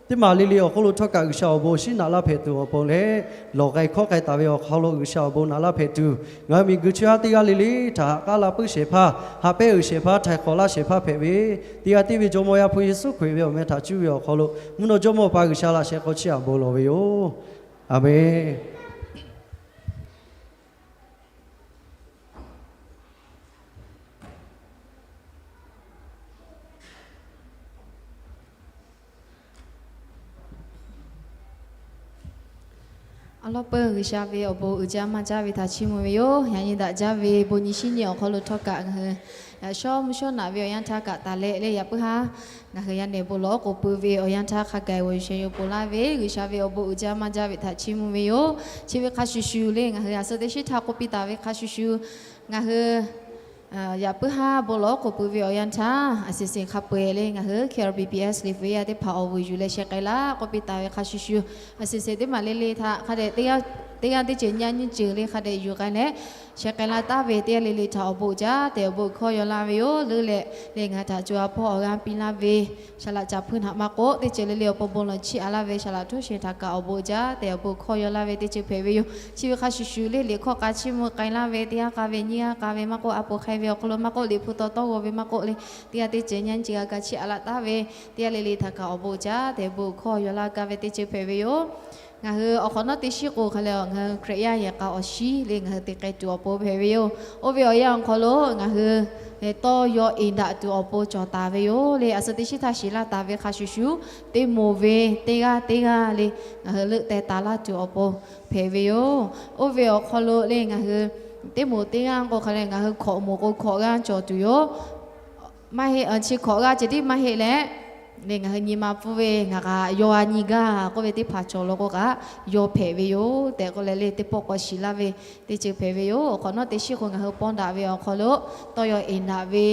teˇ maˬ le le awˬ hk'oˆ lo htawˇ kaꞈ G'uiˬsha awˬ bon shinˉ naꞈ laˇ hpehꞈ tuˬ awˬ pon leh, lawˬ k'ai hkawˉ k'ai taˍ ve awˬ hk'aw lo G'uiˬsha awˬ bon naꞈ laˇ hpehꞈ tuˬ, ngaˬ hui miˬguiˬ chi haˉ teˇ g'aˇ le le htaꞈ haꞈ k'aˉ la puiˉ shehˍ hpaˇ, haꞈ pehˇ uiˍ shehˍ hpaˇ, htaiˍ hk'awꞈ laˇ shehˍ hpaˇ hpehꞈ ve, teˇ g'aˇ tiˉ ve Jawˇmawˇ Yaˇ hpu Yeˍsuˆ Hkriꞈ ve awˬ meh htaꞈ cuˇ ve awˬ hk'aw lo mvuhˇ naw Jawˇmawˇ Awˬ pa G'uiˬsha laꞈ sheh hk'aw chiˇ aꞈ bon lawˬ ve yoˬ. Aˬmenˍ. Awˬ lawn peuˬ, G'uiˬsha ve awˬ bon uiˍ jaˇ maˇ jaˇ ve htaꞈ chiˇ mvuh ve yoˬ. Yaꞈ nyi daꞈ jaˇ ve bon nyi shinˉ nyi awˬ hk'aw lo htawˇ kaꞈ ngaˬ hui yaꞈ shawˉ mvuhˇ shawˉ naꞈ ve awˬ yanˇ htaˇ kaꞈ taˍ leh leh yaꞈ puiˉ haˉ ngaˬ hui yaˇ nehˬ bon lawˬ k'oˍ pui ve awˬ yanˇ htaˇ hk'a gaˬ g'aw yuˬ sheh yuˬ ponˬ laˇ ve G'uiˬsha ve awˬ bon uiˍ jaˇ maˇ jaˇ ve htaꞈ chiˇ mvuh ve yoˬ. Chi ve hk'a shuˍ shuˍ le ngaˬ hui a suh teˇ shiˉ htaˇ k'oˆ piˇ taˍ ve hk'a shuˍ shuˍ, ngaˬ hui yaꞈ puiˉ haˉ bon lawˬ k'oˍ pui ve awˬ yanˇ htaˇ a shuˍ shuˍ hk'a peu-eˬ le ngaˬ hui K R B B S liꞈ hpu yaˇ teˇ hpaˍ awˬ vuiˬ yuˬ leh sheh k'ai laˇ k'oˆ piˇ taˍ ve hk'a shuˍ shuˍ, a shuˍ shuˍ teˇ maˬ le le htaꞈ hk'a dehꞈ teˇ g'aˇ teˇ ceuˬ nyaˇ nyiˇ ceuˬ le hk'a dehꞈ yuˬ k'ai leh sheh k'ai laˇ taˍ ve teˇ g'aˇ le le htaꞈ awˬ bon uiˍ jaˇ tehꞈ awˬ bon hkawˇ yaw laˇ ve yoˬ. Leuˉ leh le ngaˬ hui htaꞈ co ha hpawˇ awˬ g'aˇ piˇ laˇ ve saˍ laꞈ caˍ hpui htaꞈ maˇ k'oˆ, teˇ ceuˬ le le awˬ pon bon lawˬ chiˇ aꞈ laˇ ve saˍ laꞈ htoˇ shehˍ htaꞈ kaꞈ awˬ bon uiˍ jaˇ tehꞈ awˬ bon hkawˇ yaw laˇ ve teˇ ceuˬ hpehꞈ ve yoˬ. Chi ve hk'a shuˍ shuˍ le liꞈ hkawˇ k'a chiˇ mvuh k'ai laˇ ve teˇ g'aˇ k'a ve nyiˇ g'aˇ k'a ve maˇ k'oˆ, a po hk'ai ve awˬ hk'aw lo maˇ k'oˆ, liꞈ hpu taw tawˇ g'aw ve maˇ k'oˆ le, teˇ g'aˇ teˇ ceuˬ nyaˇ nyiˇ ceuˬ g'a kaꞈ chiˇ aꞈ laˇ taˍ ve teˇ g'aˇ le le htaꞈ kaꞈ awˬ bon uiˍ jaˇ tehꞈ bon hkawˇ yaw laˇ gaˇ ve teˇ ceuˬ hpehꞈ ve yoˬ. Ngaˬ hui awˬ hk'awꞈ nawˉ teˇ shiˉ k'o hk'a leh ngaˬ hui Hkriꞈ yaˇ yehˬ k'a awˬ shiˉ le ngaˬ hui te k'ai tuˬ awˬ pon hpehꞈ ve yoˬ. Oˇ ve awˬ yanˇ awˬ hk'aw lo ngaˬ hui tawˇ yaw eˍ daꞈ tuˬ awˬ pon cawˬ taˍ ve yoˬ le. A suh teˇ shiˉ htaˇ shiˍ laˇ taˍ ve hk'a shuˍ shuˍ, teˇ moˍ ve teˇ g'aˇ teˇ g'aˇ le ngaˬ hui leuˆ teh taˍ laˇ tuˬ awˬ pon hpehꞈ ve yoˬ. Oˇ ve awˬ hk'aw lo le ngaˬ hui teˇ moˍ teˇ g'aˇ k'o hk'a leh ngaˬ hui hkawꞈ moˍ k'o hkawꞈ g'aˇ cawˬ tuˬ yoˬ. Maˇ heˆ, chi hkawꞈ g'aˇ ceh tiˉ maˇ heˆ leh le ngaˬ hui nyi ma pfuhˇ ve ngaˬ kaꞈ yaw a nyi gaˇ k'oˆ ve teˇ hpaˍ cawˬ law k'o kaꞈ yaw hpehꞈ ve yoˬ tehꞈ k'oˆ leh le teˇ pawˆ k'awꞈ shiˍ laˇ ve teˇ ceuˬ hpehꞈ ve yoˬ. Awˬ hk'awꞈ nawˉ teˇ shiˉ k'o ngaˬ hui pawˇ daꞈ ve awˬ hk'aw lo tawˇ yaw eˍ daꞈ ve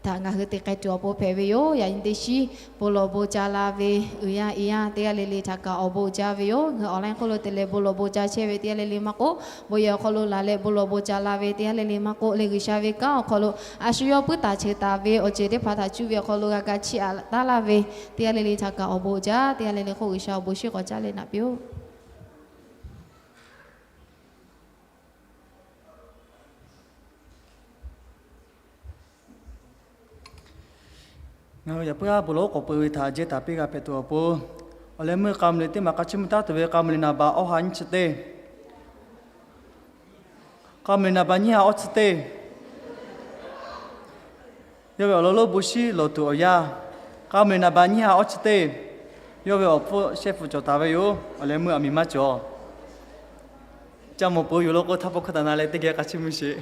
htaꞈ ngaˬ hui te k'ai tuˬ awˬ pon hpehꞈ ve yoˬ. Yaꞈ nyi teˇ shiˉ bon lawˬ bon ca la ve uiˍ yaˇ iˍ yaˇ teˇ g'aˇ le le htaꞈ kaꞈ awˬ bon uiˍ jaˇ ve yoˬ. Ngaˬ hui awˬ laˇ hk'oˆ lo te leh bon lawˬ bon ca chehˇ ve teˇ g'aˇ le le maˇ k'oˆ, bon yehˬ awˬ hk'aw lo laˬ leh bon lawˬ bon ca la ve teˇ g'aˇ le le maˇ k'oˆ le G'uiˬsha ve kanˉ awˬ hk'aw lo a shu yawˇ puiˉ taˍ cheuˬ taˍ ve awˬ ceuˬ teˇ hpaˍ htaꞈ cuˇ ve awˬ hk'aw lo g'a kaꞈ chiˇ aꞈ taˉ laˇ ve teˇ g'aˇ le le htaꞈ kaꞈ awˬ bon uiˍ jaˇ. Teˇ g'aˇ le le hk'oˆ G'uiˬsha awˬ bon shiˉ k'awꞈ caˉ leh naꞈ piˇ-oˆ. Ngaˬ hui yaꞈ puiˉ haˉ bon lawˬ oˉ k'awꞈ peu ve htaꞈ jehˇ taˍ piˇ g'a hpehꞈ tuˬ awˬ pon, awˬ leh meuˇ k'a muiˬ le teˇ maˬ k'a chiˇ mvuh taˉ tuˬ ve k'a muiˬ le naˍ baˬ awˇ ha nyiˇ chi teˇ, k'a muiˬ le naˍ baˬ nyiˇ ha awˇ chi teˇ, yawˇ ve awˬ lawn lonˉ bon shiˉ lawˬ tuˬ awˬ yanˇ, k'a muiˬ le naˍ baˬ nyiˇ ha awˇ chi teˇ, yawˇ ve awˬ hpfuhˇ shehˆ hpu cawˬ taˍ ve yoˬ. Awˬ leh meuˇ aˬ miˍ maˇ cawˬ. Ca mawˬ peuˬ yoˬ law k'o htaˇ pawˆ hkawˇ taˍ na leh teˇ geh k'a chiˇ mvuh sheˍ.